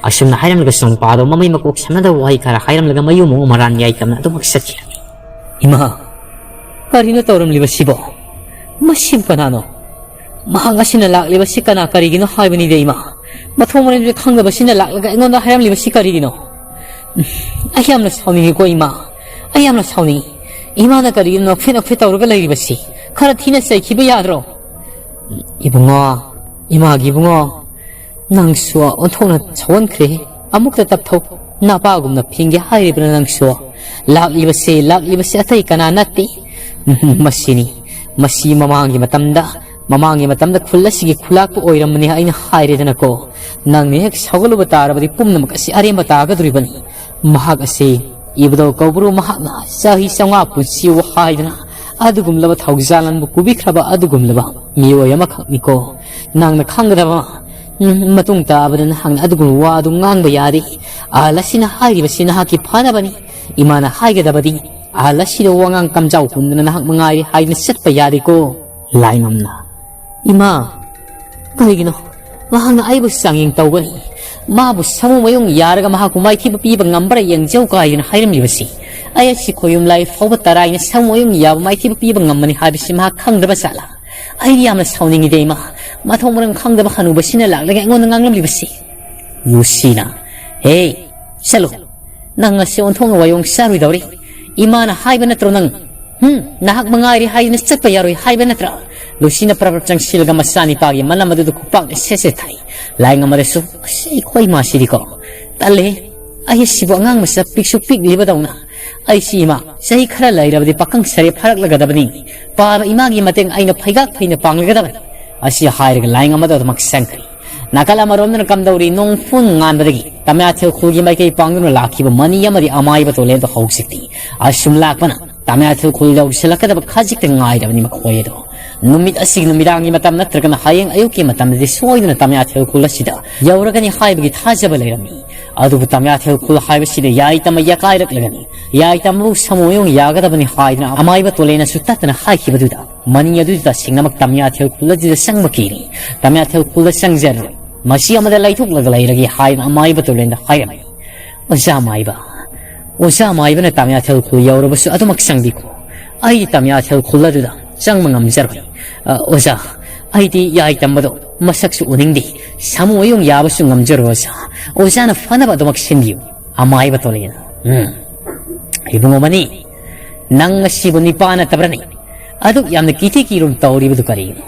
ꯑꯁꯨꯝꯅ ꯍꯥꯏꯔꯝꯂꯒ ꯁꯣꯡꯄꯥꯗꯣ ꯃꯃꯩ ꯃꯀꯣꯛ ꯁꯝꯅꯗꯕ ꯋꯥꯍꯩ ꯈꯔ ꯍꯥꯏꯔꯝꯂꯒ ꯃꯌꯨꯝ ꯑꯃꯨꯛ ꯃꯔꯥꯟ ꯌꯥꯏ ꯇꯝꯅ ꯑꯗꯨꯃꯛ ꯆꯠꯈꯤꯔꯝꯃꯤ꯫ "ꯏꯃꯥ, ꯀꯔꯤꯅꯣ ꯇꯧꯔꯝꯂꯤꯕꯁꯤꯕꯣ? ꯃꯁꯤꯕꯨ ꯀꯅꯥꯅꯣ? ꯃꯍꯥꯛ ꯑꯁꯤꯅ ꯂꯥꯛꯂꯤꯕꯁꯤ ꯀꯅꯥ ꯀꯔꯤꯒꯤꯅꯣ ꯍꯥꯏꯕꯅꯤꯗ ꯏꯃꯥ꯫ ꯃꯊꯣꯡ ꯃꯔꯝꯁꯨ ꯈꯪꯗꯕꯁꯤꯅ ꯂꯥꯛꯂꯒ ꯑꯩꯉꯣꯟꯗ ꯍꯥꯏꯔꯝꯂꯤꯕꯁꯤ ꯀꯔꯤꯒꯤꯅꯣ? ꯎꯝ, ꯑꯩ ꯌꯥꯝꯅ ꯁꯥꯎꯅꯤꯡꯉꯤꯀꯣ ꯏꯃꯥ꯫ ꯑꯩ ꯌꯥꯝꯅ ꯁꯥꯎꯅꯤꯡꯉꯤ꯫ ꯏꯃꯥꯅ ꯀꯔꯤꯒꯤꯅꯣ ꯅꯣꯛꯐꯦꯠ ꯅꯣꯛꯐꯦꯠ ꯇꯧꯔꯒ ꯂꯩꯔꯤꯕꯁꯤ? ꯈꯔ ꯊꯤꯅ ꯆꯩꯈꯤꯕ ꯌꯥꯗ꯭ꯔꯣ? ꯏꯕꯨꯡꯉꯣ, ꯏꯃꯥꯒꯤ ꯏꯕꯨꯡꯉꯣ, ꯅꯪꯁꯨ ꯑꯣꯟꯊꯣꯛꯅ ꯁꯧꯍꯟꯈ꯭ꯔꯦ꯫ ꯑꯃꯨꯛꯇ ꯇꯞꯊꯧ꯫ ꯅꯄꯥꯒꯨꯝꯅ ꯐꯤꯡꯒꯦ ꯍꯥꯏꯔꯤꯕ꯭ꯔꯥ ꯅꯪꯁꯨ? ꯂꯥꯛꯂꯤꯕꯁꯦ, ꯂꯥꯛꯂꯤꯕꯁꯦ ꯑꯇꯩ ꯀꯅꯥ ꯅꯠꯇꯦ꯫ ꯃꯁꯤꯅꯤ꯫ ꯃꯁꯤ ꯃꯃꯥꯡꯒꯤ ꯃꯇꯝꯗ, ꯃꯃꯥꯡꯒꯤ ꯃꯇꯝꯗ ꯈꯨꯜ ꯑꯁꯤꯒꯤ ꯈꯨꯂꯥꯛꯄ ꯑꯣꯏꯔꯝꯕꯅꯤ ꯍꯥꯏꯅ ꯍꯥꯏꯔꯦꯗꯅꯀꯣ꯫ ꯅꯪꯅ ꯍꯦꯛ ꯁꯧꯒꯠꯂꯨꯕ ꯇꯥꯔꯕꯗꯤ ꯄꯨꯝꯅꯃꯛ ꯑꯁꯤ ꯑꯔꯦꯝꯕ ꯇꯥꯒꯗꯧꯔꯤꯕꯅꯤ꯫ ꯃꯍꯥꯛ ꯑꯁꯤ ꯏꯕꯨꯙꯧ ꯀꯧꯕ꯭ꯔꯨ ꯃꯍꯥꯛꯅ ꯆꯍꯤ ꯆꯥꯝꯃꯉꯥ ꯄꯨꯟꯁꯤꯌꯨ ꯍꯥꯏꯗꯨꯅ ꯑꯗꯨꯒꯨꯝꯂꯕ ꯊꯧꯖꯥꯜ ꯑꯃꯕꯨ ꯄꯨꯕꯤꯈ꯭ꯔꯕ ꯑꯗꯨꯒꯨꯝꯂꯕ ꯃꯤꯑꯣꯏ ꯑꯃꯈꯛꯅꯤꯀꯣ꯫ ꯅꯪꯅ ꯈꯪꯒꯗꯕ, ꯎꯝ, ꯃꯇꯨꯡ ꯇꯥꯕꯗ ꯅꯍꯥꯛꯅ ꯑꯗꯨꯒꯨꯝꯕ ꯋꯥ ꯑꯗꯨ ꯉꯥꯡꯕ ꯌꯥꯗꯦ꯫ ꯑꯍꯜ ꯑꯁꯤꯅ ꯍꯥꯏꯔꯤꯕꯁꯤ ꯅꯍꯥꯛꯀꯤ ꯐꯅꯕꯅꯤ꯫ ꯏꯃꯥꯅ ꯍꯥꯏꯒꯗꯕꯗꯤ, ꯑꯍꯜ ꯑꯁꯤꯗ ꯋꯥꯉꯥꯡ ꯀꯝꯖꯥꯎ ꯍꯨꯟꯗꯨꯅ ꯅꯍꯥꯛ ꯃꯉꯥꯏꯔꯦ ꯍꯥꯏꯗꯨꯅ ꯆꯠꯄ ꯌꯥꯔꯦꯀꯣ꯫ ꯂꯥꯏꯉꯝꯅ, "ꯏꯃꯥ, ꯀꯔꯤꯒꯤꯅꯣ ꯃꯍꯥꯛꯅ ꯑꯩꯕꯨ ꯆꯥꯡꯌꯦꯡ ꯇꯧꯒꯅꯤ? ꯃꯥꯕꯨ ꯁꯥꯃꯨ ꯃꯌꯨꯡ ꯌꯥꯔꯒ ꯃꯍꯥꯛꯄꯨ ꯃꯥꯏꯊꯤꯕ ꯄꯤꯕ ꯉꯝꯕ꯭ꯔꯥ ꯌꯦꯡꯖꯧ" ꯀꯥꯏꯗꯅ ꯍꯥꯏꯔꯝꯂꯤꯕꯁꯤ? ꯑꯩ ꯑꯁꯤ ꯈꯣꯌꯨꯝ ꯂꯥꯏ ꯐꯥꯎꯕ ꯇꯔꯥꯏꯅ ꯁꯥꯃꯨ ꯃꯌꯨꯡ ꯌꯥꯕ ꯃꯥꯏꯊꯤꯕ ꯄꯤꯕ ꯉꯝꯕꯅꯤ ꯍꯥꯏꯕꯁꯤ ꯃꯍꯥꯛ ꯈꯪꯗꯕ ꯖꯥꯠꯂꯥ? ꯑꯩꯗꯤ ꯌꯥꯝꯅ ꯁꯥꯎꯅꯤꯡꯉꯤꯗꯦ ꯏꯃꯥ꯫ ꯃꯊꯣꯡ ꯃꯔꯝ ꯈꯪꯗꯕ ꯍꯅꯨꯕꯁꯤꯅ ꯂꯥꯛꯂꯒ ꯑꯩꯉꯣꯟꯗ ꯉꯥꯡꯂꯝꯂꯤꯕꯁꯤ꯫ ꯂꯨꯁꯤꯅ, "ꯍꯦ, ꯆꯠꯂꯨ꯫ ꯅꯪ ꯉꯁꯤ ꯑꯣꯟꯊꯣꯛꯅ ꯋꯥꯌꯣꯡ ꯆꯥꯔꯣꯏꯗꯧꯔꯤ꯫ ꯏꯃꯥꯅ ꯍꯥꯏꯕ ꯅꯠꯇ꯭ꯔꯣ ꯅꯪ? ꯍꯨꯝ, ꯅꯍꯥꯛ ꯃꯉꯥꯏꯔꯦ ꯍꯥꯏꯗꯨꯅ ꯆꯠꯄ ꯌꯥꯔꯣꯏ ꯍꯥꯏꯕ ꯅꯠꯇ꯭ꯔꯥ?" ꯂꯨꯁꯤꯅ ꯄ꯭ꯔꯞ ꯄ꯭ꯔꯞ ꯆꯪꯁꯤꯜꯂꯒ ꯃꯆꯥꯅꯤꯄꯥꯒꯤ ꯃꯅꯝ ꯑꯗꯨꯗ ꯈꯨꯄꯥꯛꯅ ꯁꯦꯠ ꯁꯦꯠ ꯊꯥꯏ꯫ ꯂꯥꯏꯉꯝ ꯑꯗꯨꯁꯨ, "ꯑꯁ, ꯑꯩꯈꯣꯏ ꯏꯃꯥꯁꯤꯗꯤꯀꯣ꯫ ꯇꯜꯂꯦ꯫ ꯑꯩ ꯑꯁꯤꯕꯨ ꯑꯉꯥꯡ ꯃꯆꯥ ꯄꯤꯛꯁꯨ ꯄꯤꯛꯂꯤꯕꯗꯧꯅ꯫ ꯑꯩꯁꯤ ꯏꯃꯥ, ꯆꯍꯤ ꯈꯔ ꯂꯩꯔꯕꯗꯤ ꯄꯥꯈꯪ ꯁꯔꯦ ꯐꯥꯔꯛꯂꯒꯗꯕꯅꯤ꯫ ꯄꯥꯕ ꯏꯃꯥꯒꯤ ꯃꯇꯦꯡ ꯑꯩꯅ ꯐꯩꯒꯥꯛ ꯐꯩꯅ ꯄꯥꯡꯂꯒꯗꯕꯅꯤ"꯫ ꯑꯁꯤ ꯍꯥꯏꯔꯒ ꯂꯥꯏꯉꯝ ꯑꯗꯨ ꯑꯗꯨꯃꯛ ꯆꯪꯈ꯭ꯔꯦ꯫ ꯅꯥꯀꯜ ꯑꯃꯔꯣꯝꯗꯅ ꯀꯝꯗꯧꯔꯤ? ꯅꯣꯡꯐꯨꯟ ꯉꯥꯟꯕꯗꯒꯤ ꯇꯃꯌꯥꯊꯦꯜ ꯈꯨꯜꯒꯤ ꯃꯥꯏꯀꯩ ꯄꯥꯡꯗꯨꯅ ꯂꯥꯛꯈꯤꯕ ꯃꯅꯤ ꯑꯃꯗꯤ ꯑꯃꯥꯏꯕ ꯇꯣꯂꯦꯟꯗꯣ ꯍꯧꯖꯤꯛꯇꯤ ꯑꯁꯨꯝ ꯂꯥꯛꯄꯅ ꯇꯃꯌꯥꯊꯦꯜ ꯈꯨꯜ ꯌꯧꯁꯤꯜꯂꯛꯀꯗꯕ ꯈꯖꯤꯛꯇ ꯉꯥꯏꯔꯕꯅꯤ ꯃꯈꯣꯏ ꯑꯗꯣ꯫ ꯅꯨꯃꯤꯠ ꯑꯁꯤꯒꯤ ꯅꯨꯃꯤꯗꯥꯡꯒꯤ ꯃꯇꯝ ꯅꯠꯇ꯭ꯔꯒꯅ ꯍꯌꯦꯡ ꯑꯌꯨꯛꯀꯤ ꯃꯇꯝꯗꯗꯤ ꯁꯣꯏꯗꯅ ꯇꯃꯌꯥꯊꯦꯜ ꯈꯨꯜ ꯑꯁꯤꯗ ꯌꯧꯔꯒꯅꯤ ꯍꯥꯏꯕꯒꯤ ꯊꯥꯖꯕ ꯂꯩꯔꯝꯃꯤ꯫ ꯑꯗꯨꯕꯨ ꯇꯃꯌꯥꯊꯦꯜ ꯈꯨꯜ ꯍꯥꯏꯕꯁꯤꯗ ꯌꯥꯏꯇꯝꯕ ꯌꯥꯀꯥꯏꯔꯛꯂꯒꯅꯤ, ꯌꯥꯏꯇꯝꯕꯕꯨ ꯁꯥꯃꯨ ꯃꯌꯨꯡ ꯌꯥꯒꯗꯕꯅꯤ ꯍꯥꯏꯗꯨꯅ ꯑꯃꯥꯏꯕ ꯇꯣꯂꯦꯟꯅꯁꯨ ꯇꯠꯇꯅ ꯍꯥꯏꯈꯤꯕꯗꯨꯗ ꯃꯅꯤ ꯑꯗꯨꯗꯤ ꯇꯁꯦꯡꯅꯃꯛ ꯇꯃꯌꯥꯊꯦꯜ ꯈꯨꯜ ꯑꯗꯨꯗ ꯆꯪꯕ ꯀꯤꯔꯤ꯫ ꯇꯃꯌꯥꯊꯦꯜ ꯈꯨꯜꯗ ꯆꯪꯖꯔꯔꯣꯏ꯫ ꯃꯁꯤ ꯑꯃꯗ ꯂꯩꯊꯣꯛꯂꯒ ꯂꯩꯔꯒꯦ ꯍꯥꯏꯅ ꯑꯃꯥꯏꯕ ꯇꯨꯔꯦꯟꯗ ꯍꯥꯏꯔꯝꯃꯤ꯫ "ꯑꯣꯖꯥ ꯃꯥꯏꯕ, ꯑꯣꯖꯥ ꯃꯥꯏꯕꯅ ꯇꯃꯌꯥꯊꯦꯜ ꯈꯨꯜ ꯌꯧꯔꯕꯁꯨ ꯑꯗꯨꯃꯛ ꯆꯪꯕꯤꯈꯣ꯫ ꯑꯩ ꯇꯃꯌꯥꯊꯦꯜ ꯈꯨꯜ ꯑꯗꯨꯗ ꯆꯪꯕ ꯉꯝꯖꯔꯣꯏ꯫ ꯑ, ꯑꯣꯖꯥ, ꯑꯩꯗꯤ ꯌꯥꯏ ꯇꯝꯕꯗꯣ ꯃꯁꯛꯁꯨ ꯎꯅꯤꯡꯗꯦ꯫ ꯁꯥꯃꯨ ꯑꯌꯨꯡ ꯌꯥꯕꯁꯨ ꯉꯝꯖꯔꯣꯏ ꯑꯣꯖꯥ꯫ ꯑꯣꯖꯥꯅ ꯐꯅꯕ ꯑꯗꯨꯃꯛ ꯁꯤꯟꯕꯤꯌꯨ"꯫ ꯑꯃꯥꯏꯕ ꯇꯣꯂꯦꯟ꯫ "ꯎꯝ꯫ ꯏꯕꯨꯡꯉꯣ ꯃꯅꯤ, ꯅꯪ ꯑꯁꯤꯕꯨ ꯅꯤꯄꯥ ꯅꯠꯇꯕ꯭ꯔꯅꯦ? ꯑꯗꯨꯛ ꯌꯥꯝꯅ ꯀꯤꯊꯤ ꯀꯤꯔꯨꯝ ꯇꯧꯔꯤꯕꯗꯨ ꯀꯔꯤꯒꯤꯅꯣ?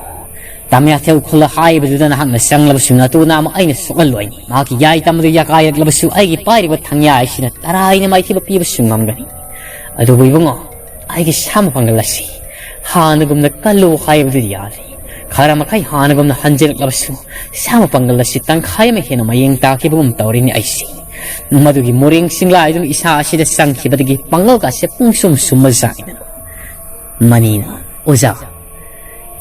ꯇꯃꯌꯥꯊꯦꯜ ꯈꯨꯜ ꯍꯥꯏꯕꯗꯨꯗ ꯅꯍꯥꯛꯅ ꯆꯪꯂꯕꯁꯨ ꯅꯇꯨ ꯅꯥꯝꯃ ꯑꯩꯅ ꯁꯣꯛꯍꯜꯂꯣꯏꯅꯤ꯫ ꯃꯍꯥꯛꯀꯤ ꯌꯥꯏ ꯇꯝꯕꯗꯨ ꯌꯥꯀꯥꯏꯔꯛꯂꯕꯁꯨ ꯑꯩꯒꯤ ꯄꯥꯏꯔꯤꯕ ꯊꯪꯌꯥ ꯑꯁꯤꯅ ꯇꯔꯥꯏꯅ ꯃꯥꯏꯊꯤꯕ ꯄꯤꯕꯁꯨ ꯉꯝꯒꯅꯤ꯫ ꯑꯗꯨꯕꯨ ꯏꯕꯨꯡꯉꯣ, ꯑꯩꯒꯤ ꯁꯥ ꯃꯄꯥꯡꯒꯜ ꯑꯁꯤ ꯍꯥꯟꯅꯒꯨꯝꯅ ꯀꯜꯂꯨ ꯍꯥꯏꯕꯗꯨꯗꯤ ꯌꯥꯗ꯭ꯔꯦ꯫ ꯈꯔ ꯃꯈꯩ ꯍꯥꯟꯅꯒꯨꯝꯅ ꯍꯟꯖꯤꯜꯂꯛꯂꯕꯁꯨ, ꯏꯁꯥ ꯃꯄꯥꯡꯒꯜ ꯑꯁꯤ ꯇꯪꯈꯥꯏ ꯑꯃ ꯍꯦꯟꯅ ꯃꯌꯦꯡ ꯇꯥꯈꯤꯕꯒꯨꯝ ꯇꯧꯔꯤꯅꯤ ꯑꯩꯁꯦ꯫ ꯃꯗꯨꯒꯤ ꯃꯣꯔꯦꯡ ꯆꯤꯡꯂꯥꯏꯗꯨꯅ ꯏꯁꯥ ꯑꯁꯤꯗ ꯆꯪꯈꯤꯕꯗꯒꯤ ꯄꯥꯡꯒꯜꯒꯁꯦ ꯄꯨꯡꯁꯨꯝ ꯁꯨꯝꯕꯖꯥꯠꯅꯤꯗ꯫ ꯃꯅꯤꯅ, "ꯑꯣꯖꯥ,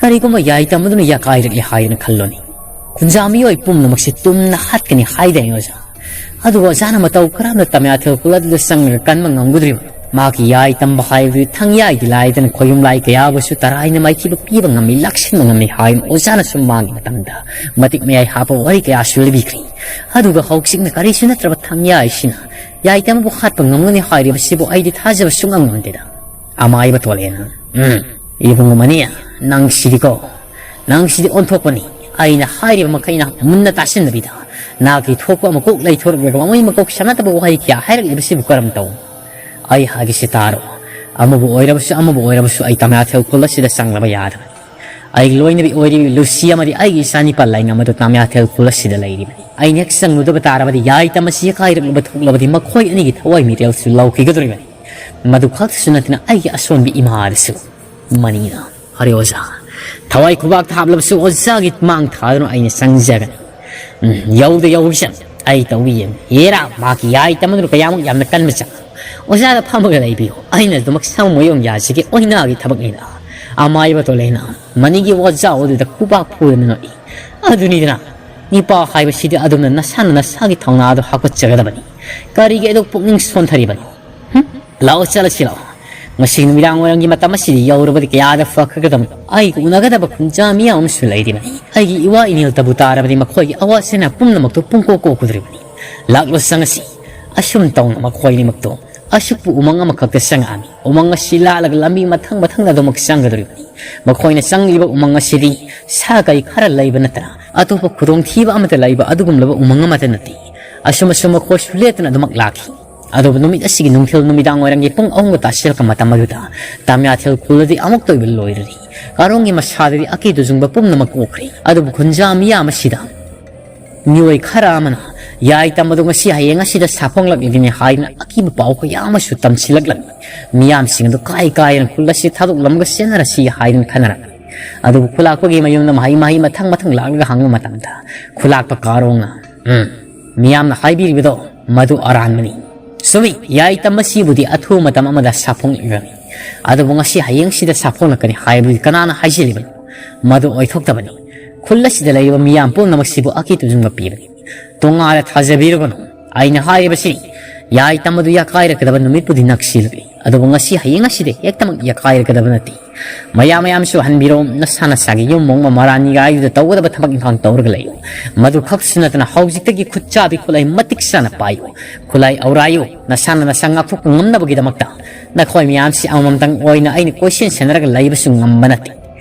ꯀꯔꯤꯒꯨꯝꯕ ꯌꯥꯏ ꯇꯝꯕꯗꯨꯅ ꯌꯥꯀꯥꯏꯔꯛꯂꯦ ꯍꯥꯏꯗꯨꯅ ꯈꯜꯂꯣꯅꯦ꯫ ꯈꯨꯟꯖꯥ ꯃꯤꯑꯣꯏ ꯄꯨꯝꯅꯃꯛꯁꯦ ꯇꯨꯝꯅ ꯍꯥꯠꯀꯅꯤ ꯍꯥꯏꯗꯥꯏꯅꯦ ꯑꯣꯖꯥ? ꯑꯗꯨꯒ ꯑꯣꯖꯥꯅ ꯃꯇꯧ ꯀꯔꯝꯅ ꯇꯃꯌꯥꯊꯦꯜ ꯈꯨꯜ ꯑꯗꯨꯗ ꯆꯪꯂꯒ ꯀꯟꯕ ꯉꯝꯒꯗ꯭ꯔꯤꯕꯅꯣ? ꯃꯍꯥꯛꯀꯤ ꯌꯥꯏ ꯇꯝꯕ ꯍꯥꯏꯕꯗꯨ ꯊꯪꯌꯥꯏꯗꯤ ꯂꯥꯏꯗꯅ ꯈꯣꯌꯨꯝ ꯂꯥꯏ ꯀꯌꯥꯕꯨꯁꯨ ꯇꯔꯥꯏꯅ ꯃꯥꯏꯊꯤꯕ ꯄꯤꯕ ꯉꯝꯃꯤ, ꯂꯥꯛꯁꯤꯟꯕ ꯉꯝꯃꯤ" ꯍꯥꯏꯅ ꯑꯣꯖꯥꯅꯁꯨ ꯃꯥꯒꯤ ꯃꯇꯝꯗ ꯃꯇꯤꯛ ꯃꯌꯥꯏ ꯍꯥꯞꯄ ꯋꯥꯔꯤ ꯀꯌꯥꯁꯨ ꯂꯤꯕꯤꯈ꯭ꯔꯤ꯫ ꯑꯗꯨꯒ ꯍꯧꯖꯤꯛꯅ ꯀꯔꯤꯁꯨ ꯅꯠꯇ꯭ꯔꯕ ꯊꯪꯌꯥꯏꯁꯤꯅ ꯌꯥꯏ ꯇꯝꯕꯕꯨ ꯍꯥꯠꯄ ꯉꯝꯒꯅꯤ ꯍꯥꯏꯔꯤꯕꯁꯤꯕꯨ ꯑꯩꯗꯤ ꯊꯥꯖꯕ ꯁꯨꯡꯉꯝ ꯉꯝꯗꯦꯗ꯫ ꯑꯃꯥꯏꯕ ꯇꯣꯂꯦꯅ, "ꯎꯝ, ꯏꯕꯨꯡꯉꯣ ꯃꯅꯤ, ꯅꯪꯁꯤꯗꯤꯀꯣ, ꯅꯪꯁꯤꯗꯤ ꯑꯣꯟꯊꯣꯛꯄꯅꯤ꯫ ꯑꯩꯅ ꯍꯥꯏꯔꯤꯕ ꯃꯈꯩꯅ ꯃꯨꯟꯅ ꯇꯥꯁꯤꯟꯅꯕꯤꯗ, ꯅꯥꯀꯤ ꯊꯣꯛꯄ ꯑꯃꯀꯣꯛ ꯂꯩꯊꯣꯔꯛꯂꯒ ꯃꯃꯩ ꯃꯀꯣꯛ ꯁꯝꯅꯗꯕ ꯋꯥꯍꯩ ꯀꯌꯥ ꯍꯥꯏꯔꯛꯂꯤꯕꯁꯤꯕꯨ ꯀꯔꯝ ꯇꯧ? ꯑꯩ ꯍꯥꯏꯒꯦꯁꯤ ꯇꯥꯔꯣ꯫ ꯑꯃꯕꯨ ꯑꯣꯏꯔꯕꯁꯨ, ꯑꯃꯕꯨ ꯑꯣꯏꯔꯕꯁꯨ, ꯑꯩ ꯇꯃꯌꯥꯊꯦꯜ ꯈꯨꯜ ꯑꯁꯤꯗ ꯆꯪꯂꯕ ꯌꯥꯗꯕꯅꯤ꯫ ꯑꯩꯒꯤ ꯂꯣꯏꯅꯕꯤ ꯑꯣꯏꯔꯤꯕꯤ ꯂꯨꯁꯤ ꯑꯃꯗꯤ ꯑꯩꯒꯤ ꯏꯆꯥ ꯅꯤꯄꯥ ꯂꯥꯏꯉꯝ ꯑꯗꯨ ꯇꯃꯌꯥꯊꯦꯜ ꯈꯨꯜ ꯑꯁꯤꯗ ꯂꯩꯔꯤꯕꯅꯤ꯫ ꯑꯩꯅ ꯍꯦꯛ ꯆꯪꯂꯨꯗꯕ ꯇꯥꯔꯕꯗꯤ, ꯌꯥꯏ ꯇꯝ ꯑꯁꯤ ꯌꯥꯀꯥꯏꯔꯛꯂꯕ ꯊꯣꯛꯂꯕꯗꯤ, ꯃꯈꯣꯏ ꯑꯅꯤꯒꯤ ꯊꯋꯥꯏ ꯃꯤꯔꯦꯜꯁꯨ ꯂꯧꯈꯤꯒꯗꯧꯔꯤꯕꯅꯤ꯫ ꯃꯗꯨ ꯈꯛꯇꯁꯨ ꯅꯠꯇꯅ, ꯑꯩꯒꯤ ꯑꯁꯣꯟꯕꯤ ꯏꯃꯥ ꯑꯗꯨꯁꯨ"꯫ ꯃꯅꯤꯅ, "ꯐꯔꯦ ꯑꯣꯖꯥ, ꯊꯋꯥꯏ ꯈꯨꯕꯥꯛꯇ ꯍꯥꯞꯂꯕꯁꯨ ꯑꯣꯖꯥꯒꯤ ꯃꯥꯡ ꯊꯥꯗꯨꯅ ꯑꯩꯅ ꯆꯪꯖꯒꯅꯤ꯫ ꯎꯝ, ꯌꯧꯗ ꯌꯧꯔꯤꯁꯦ ꯑꯩ ꯇꯧꯕꯤ ꯌꯦꯡ꯫ ꯍꯦꯔꯥ, ꯃꯍꯥꯛꯀꯤ ꯌꯥꯏ ꯇꯝꯕꯗꯨꯅ ꯀꯌꯥꯃꯨꯛ ꯌꯥꯝꯅ ꯀꯟꯕ ꯆꯥꯡ꯫ ꯑꯣꯖꯥꯗ ꯐꯝꯃꯒ ꯂꯩꯕꯤꯌꯨ, ꯑꯩꯅ ꯑꯗꯨꯃꯛ ꯁꯥꯃꯨ ꯃꯌꯣꯡ ꯌꯥꯁꯤꯒꯦ, ꯑꯣꯏꯅꯥꯒꯤ ꯊꯕꯛꯅꯤꯅ"꯫ ꯑꯃꯥꯏꯕ ꯇꯣꯂꯦꯅ ꯃꯅꯤꯒꯤ ꯋꯥꯖꯥꯎ ꯑꯗꯨꯗ ꯈꯨꯕꯥꯛ ꯐꯨꯗꯅ ꯅꯣꯛꯏ꯫ "ꯑꯗꯨꯅꯤꯗꯅ, ꯅꯤꯄꯥ ꯍꯥꯏꯕꯁꯤꯗꯤ ꯑꯗꯨꯝꯅ ꯅꯁꯥꯅ ꯅꯁꯥꯒꯤ ꯊꯧꯅꯥꯗꯣ ꯍꯥꯞꯀꯠꯆꯒꯗꯕꯅꯤ꯫ ꯀꯔꯤꯒꯤ ꯑꯗꯨꯛ ꯄꯨꯛꯅꯤꯡ ꯁꯣꯟꯊꯔꯤꯕꯅꯣ? ꯍꯨꯝ? ꯂꯥꯛꯑꯣ, ꯆꯠꯂꯁꯤ ꯂꯥꯛꯑꯣ꯫ ꯉꯁꯤ ꯅꯨꯃꯤꯗꯥꯡ ꯋꯥꯏꯔꯝꯒꯤ ꯃꯇꯝ ꯑꯁꯤꯗꯤ ꯌꯧꯔꯕꯗꯤ ꯀꯌꯥꯗ ꯐꯈ꯭ꯔꯒꯗꯕꯅꯣ? ꯑꯩꯒ ꯎꯅꯒꯗꯕ ꯈꯨꯟꯖꯥ ꯃꯤꯌꯥꯝ ꯑꯃꯁꯨ ꯂꯩꯔꯤꯕꯅꯤ꯫ ꯑꯩꯒꯤ ꯏꯋꯥ ꯏꯅꯦꯜꯇꯕꯨ ꯇꯥꯔꯕꯗꯤ ꯃꯈꯣꯏꯒꯤ ꯑꯋꯥ ꯆꯩꯅꯥ ꯄꯨꯝꯅꯃꯛꯇꯨ ꯄꯨꯡꯀꯣꯛ ꯀꯣꯛꯀꯗꯧꯔꯤꯕꯅꯤ꯫ ꯂꯥꯛꯂꯣ, ꯆꯪꯉꯁꯤ"꯫ ꯑꯁꯨꯝ ꯇꯧꯅ ꯃꯈꯣꯏ ꯑꯅꯤꯃꯛꯇꯨ ꯑꯁꯨꯛꯄꯨ ꯎꯃꯪ ꯑꯃꯈꯛꯇ ꯆꯪꯉꯛꯑꯝꯃꯤ꯫ ꯎꯃꯪ ꯑꯁꯤ ꯂꯥꯜꯂꯒ ꯂꯝꯕꯤ ꯃꯊꯪ ꯃꯊꯪꯗ ꯑꯗꯨꯃꯛ ꯆꯪꯒꯗꯧꯔꯤꯕꯅꯤ꯫ ꯃꯈꯣꯏꯅ ꯆꯪꯂꯤꯕ ꯎꯃꯪ ꯑꯁꯤꯗꯤ ꯁꯥ ꯀꯩ ꯈꯔ ꯂꯩꯕ ꯅꯠꯇꯅ ꯑꯇꯣꯞꯄ ꯈꯨꯗꯣꯡꯊꯤꯕ ꯑꯃꯠꯇ ꯂꯩꯕ ꯑꯗꯨꯒꯨꯝꯂꯕ ꯎꯃꯪ ꯑꯃꯠꯇ ꯅꯠꯇꯦ꯫ ꯑꯁꯨꯝ ꯑꯁꯨꯝ ꯃꯈꯣꯏꯁꯨ ꯂꯦꯞꯇꯅ ꯑꯗꯨꯃꯛ ꯂꯥꯛꯈꯤ꯫ ꯑꯗꯨꯕꯨ ꯅꯨꯃꯤꯠ ꯑꯁꯤꯒꯤ ꯅꯨꯡꯊꯤꯜ ꯅꯨꯃꯤꯗꯥꯡ ꯋꯥꯏꯔꯝꯒꯤ ꯄꯨꯡ ꯑꯍꯨꯝꯒ ꯇꯥꯁꯤꯜꯂꯛꯄ ꯃꯇꯝ ꯑꯗꯨꯗ ꯇꯥꯃꯤꯌꯥꯊꯦꯜ ꯈꯨꯜꯗꯗꯤ ꯑꯃꯨꯛꯇ ꯑꯣꯏꯕ ꯂꯣꯏꯔꯔꯤ꯫ ꯀꯥꯔꯣꯡꯒꯤ ꯃꯁꯥꯗꯗꯤ ꯑꯀꯤꯗꯨ ꯆꯨꯡꯕ ꯄꯨꯝꯅꯃꯛ ꯀꯣꯛꯈ꯭ꯔꯦ꯫ ꯑꯗꯨꯕꯨ ꯈꯨꯟꯖꯥ ꯃꯤꯌꯥꯝ ꯑꯁꯤꯗ ꯃꯤꯑꯣꯏ ꯈꯔ ꯑꯃꯅ ꯌꯥꯏ ꯇꯝꯕꯗꯨ ꯉꯁꯤ ꯍꯌꯦꯡ ꯑꯁꯤꯗ ꯁꯥꯐꯣꯡꯂꯛꯂꯤꯕꯅꯤ ꯍꯥꯏꯗꯨꯅ ꯑꯀꯤꯕ ꯄꯥꯎ ꯀꯌꯥ ꯑꯃꯁꯨ ꯇꯝꯁꯤꯜꯂꯛꯂꯝꯃꯤ꯫ ꯃꯤꯌꯥꯝꯁꯤꯡ ꯑꯗꯨ ꯀꯥꯏ ꯀꯥꯏꯗꯅ ꯈꯨꯜ ꯑꯁꯤ ꯊꯥꯗꯣꯛꯂꯝꯃꯒ ꯆꯦꯟꯅꯔꯁꯤ ꯍꯥꯏꯗꯨꯅ ꯈꯟꯅꯔꯝꯃꯤ꯫ ꯑꯗꯨꯕꯨ ꯈꯨꯂꯥꯛꯄꯒꯤ ꯃꯌꯨꯝꯗ ꯃꯍꯩ ꯃꯍꯩ ꯃꯊꯪ ꯃꯊꯪ ꯂꯥꯛꯂꯒ ꯍꯪꯕ ꯃꯇꯝꯗ ꯈꯨꯂꯥꯛꯄ ꯀꯥꯔꯣꯡꯅ, "ꯎꯝ, ꯃꯤꯌꯥꯝꯅ ꯍꯥꯏꯕꯤꯔꯤꯕꯗꯣ ꯃꯗꯨ ꯑꯔꯥꯟꯕꯅꯤ꯫ ꯆꯨꯝꯃꯤ, ꯌꯥꯏ ꯇꯝꯕꯁꯤꯕꯨꯗꯤ ꯑꯊꯨꯕ ꯃꯇꯝ ꯑꯃꯗ ꯁꯥꯐꯣꯡꯂꯛꯂꯤꯕꯅꯤ꯫ ꯑꯗꯨꯕꯨ ꯉꯁꯤ ꯍꯌꯦꯡꯁꯤꯗ ꯁꯥꯐꯣꯡꯂꯛꯀꯅꯤ ꯍꯥꯏꯕꯗꯨꯗꯤ ꯀꯅꯥꯅ ꯍꯥꯏꯖꯤꯜꯂꯤꯕꯅꯣ? ꯃꯗꯨ ꯑꯣꯏꯊꯣꯛꯇꯕꯅꯤ꯫ ꯈꯨꯜ ꯑꯁꯤꯗ ꯂꯩꯔꯤꯕ ꯃꯤꯌꯥꯝ ꯄꯨꯝꯅꯃꯛꯁꯤꯕꯨ ꯑꯀꯤ ꯇꯨꯖꯨꯡꯕ ꯄꯤꯕꯅꯤ꯫ ꯇꯣꯉꯥꯟꯅ ꯊꯥꯖꯕꯤꯔꯨꯒꯅꯨ꯫ ꯑꯩꯅ ꯍꯥꯏꯔꯤꯕꯁꯤꯅꯤ, ꯌꯥꯏ ꯇꯝꯕꯗꯨ ꯌꯥꯀꯥꯏꯔꯛꯀꯗꯕ ꯅꯨꯃꯤꯠꯄꯨꯗꯤ ꯅꯛꯁꯤꯜꯂꯛꯂꯦ꯫ ꯑꯗꯨꯕꯨ ꯉꯁꯤ ꯍꯌꯦꯡ ꯑꯁꯤꯗ ꯍꯦꯛꯇꯃꯛ ꯌꯥꯀꯥꯏꯔꯛꯀꯗꯕ ꯅꯠꯇꯦ꯫ ꯃꯌꯥꯝ ꯃꯌꯥꯝꯁꯨ ꯍꯟꯕꯤꯔꯣ, ꯅꯁꯥ ꯅꯁꯥꯒꯤ ꯌꯨꯝ ꯃꯣꯡꯃ ꯃꯔꯥꯅꯤꯒꯥꯏꯗꯨꯗ ꯇꯧꯒꯗꯕ ꯊꯕꯛ ꯏꯪꯈꯥꯡ ꯇꯧꯔꯒ ꯂꯩꯌꯨ꯫ ꯃꯗꯨ ꯈꯛꯁꯨ ꯅꯠꯇꯅ ꯍꯧꯖꯤꯛꯇꯒꯤ ꯈꯨꯠ ꯆꯥꯕꯤ ꯈꯨꯠꯂꯥꯏ ꯃꯇꯤꯛ ꯆꯥꯅ ꯄꯥꯏꯌꯨ꯫ ꯈꯨꯠꯂꯥꯏ ꯑꯧꯔꯥꯏꯌꯨ꯫ ꯅꯁꯥꯅ ꯅꯁꯥ ꯉꯥꯛꯊꯣꯛꯄ ꯉꯝꯅꯕꯒꯤꯗꯃꯛꯇ ꯅꯈꯣꯏ ꯃꯌꯥꯝꯁꯤ ꯑꯃꯃꯝꯇꯪ ꯑꯣꯏꯅ ꯑꯩꯅ ꯀꯣꯏꯁꯦꯟ ꯁꯦꯟꯅꯔꯒ ꯂꯩꯕꯁꯨ ꯉꯝꯕ ꯅꯠꯇꯦ꯫"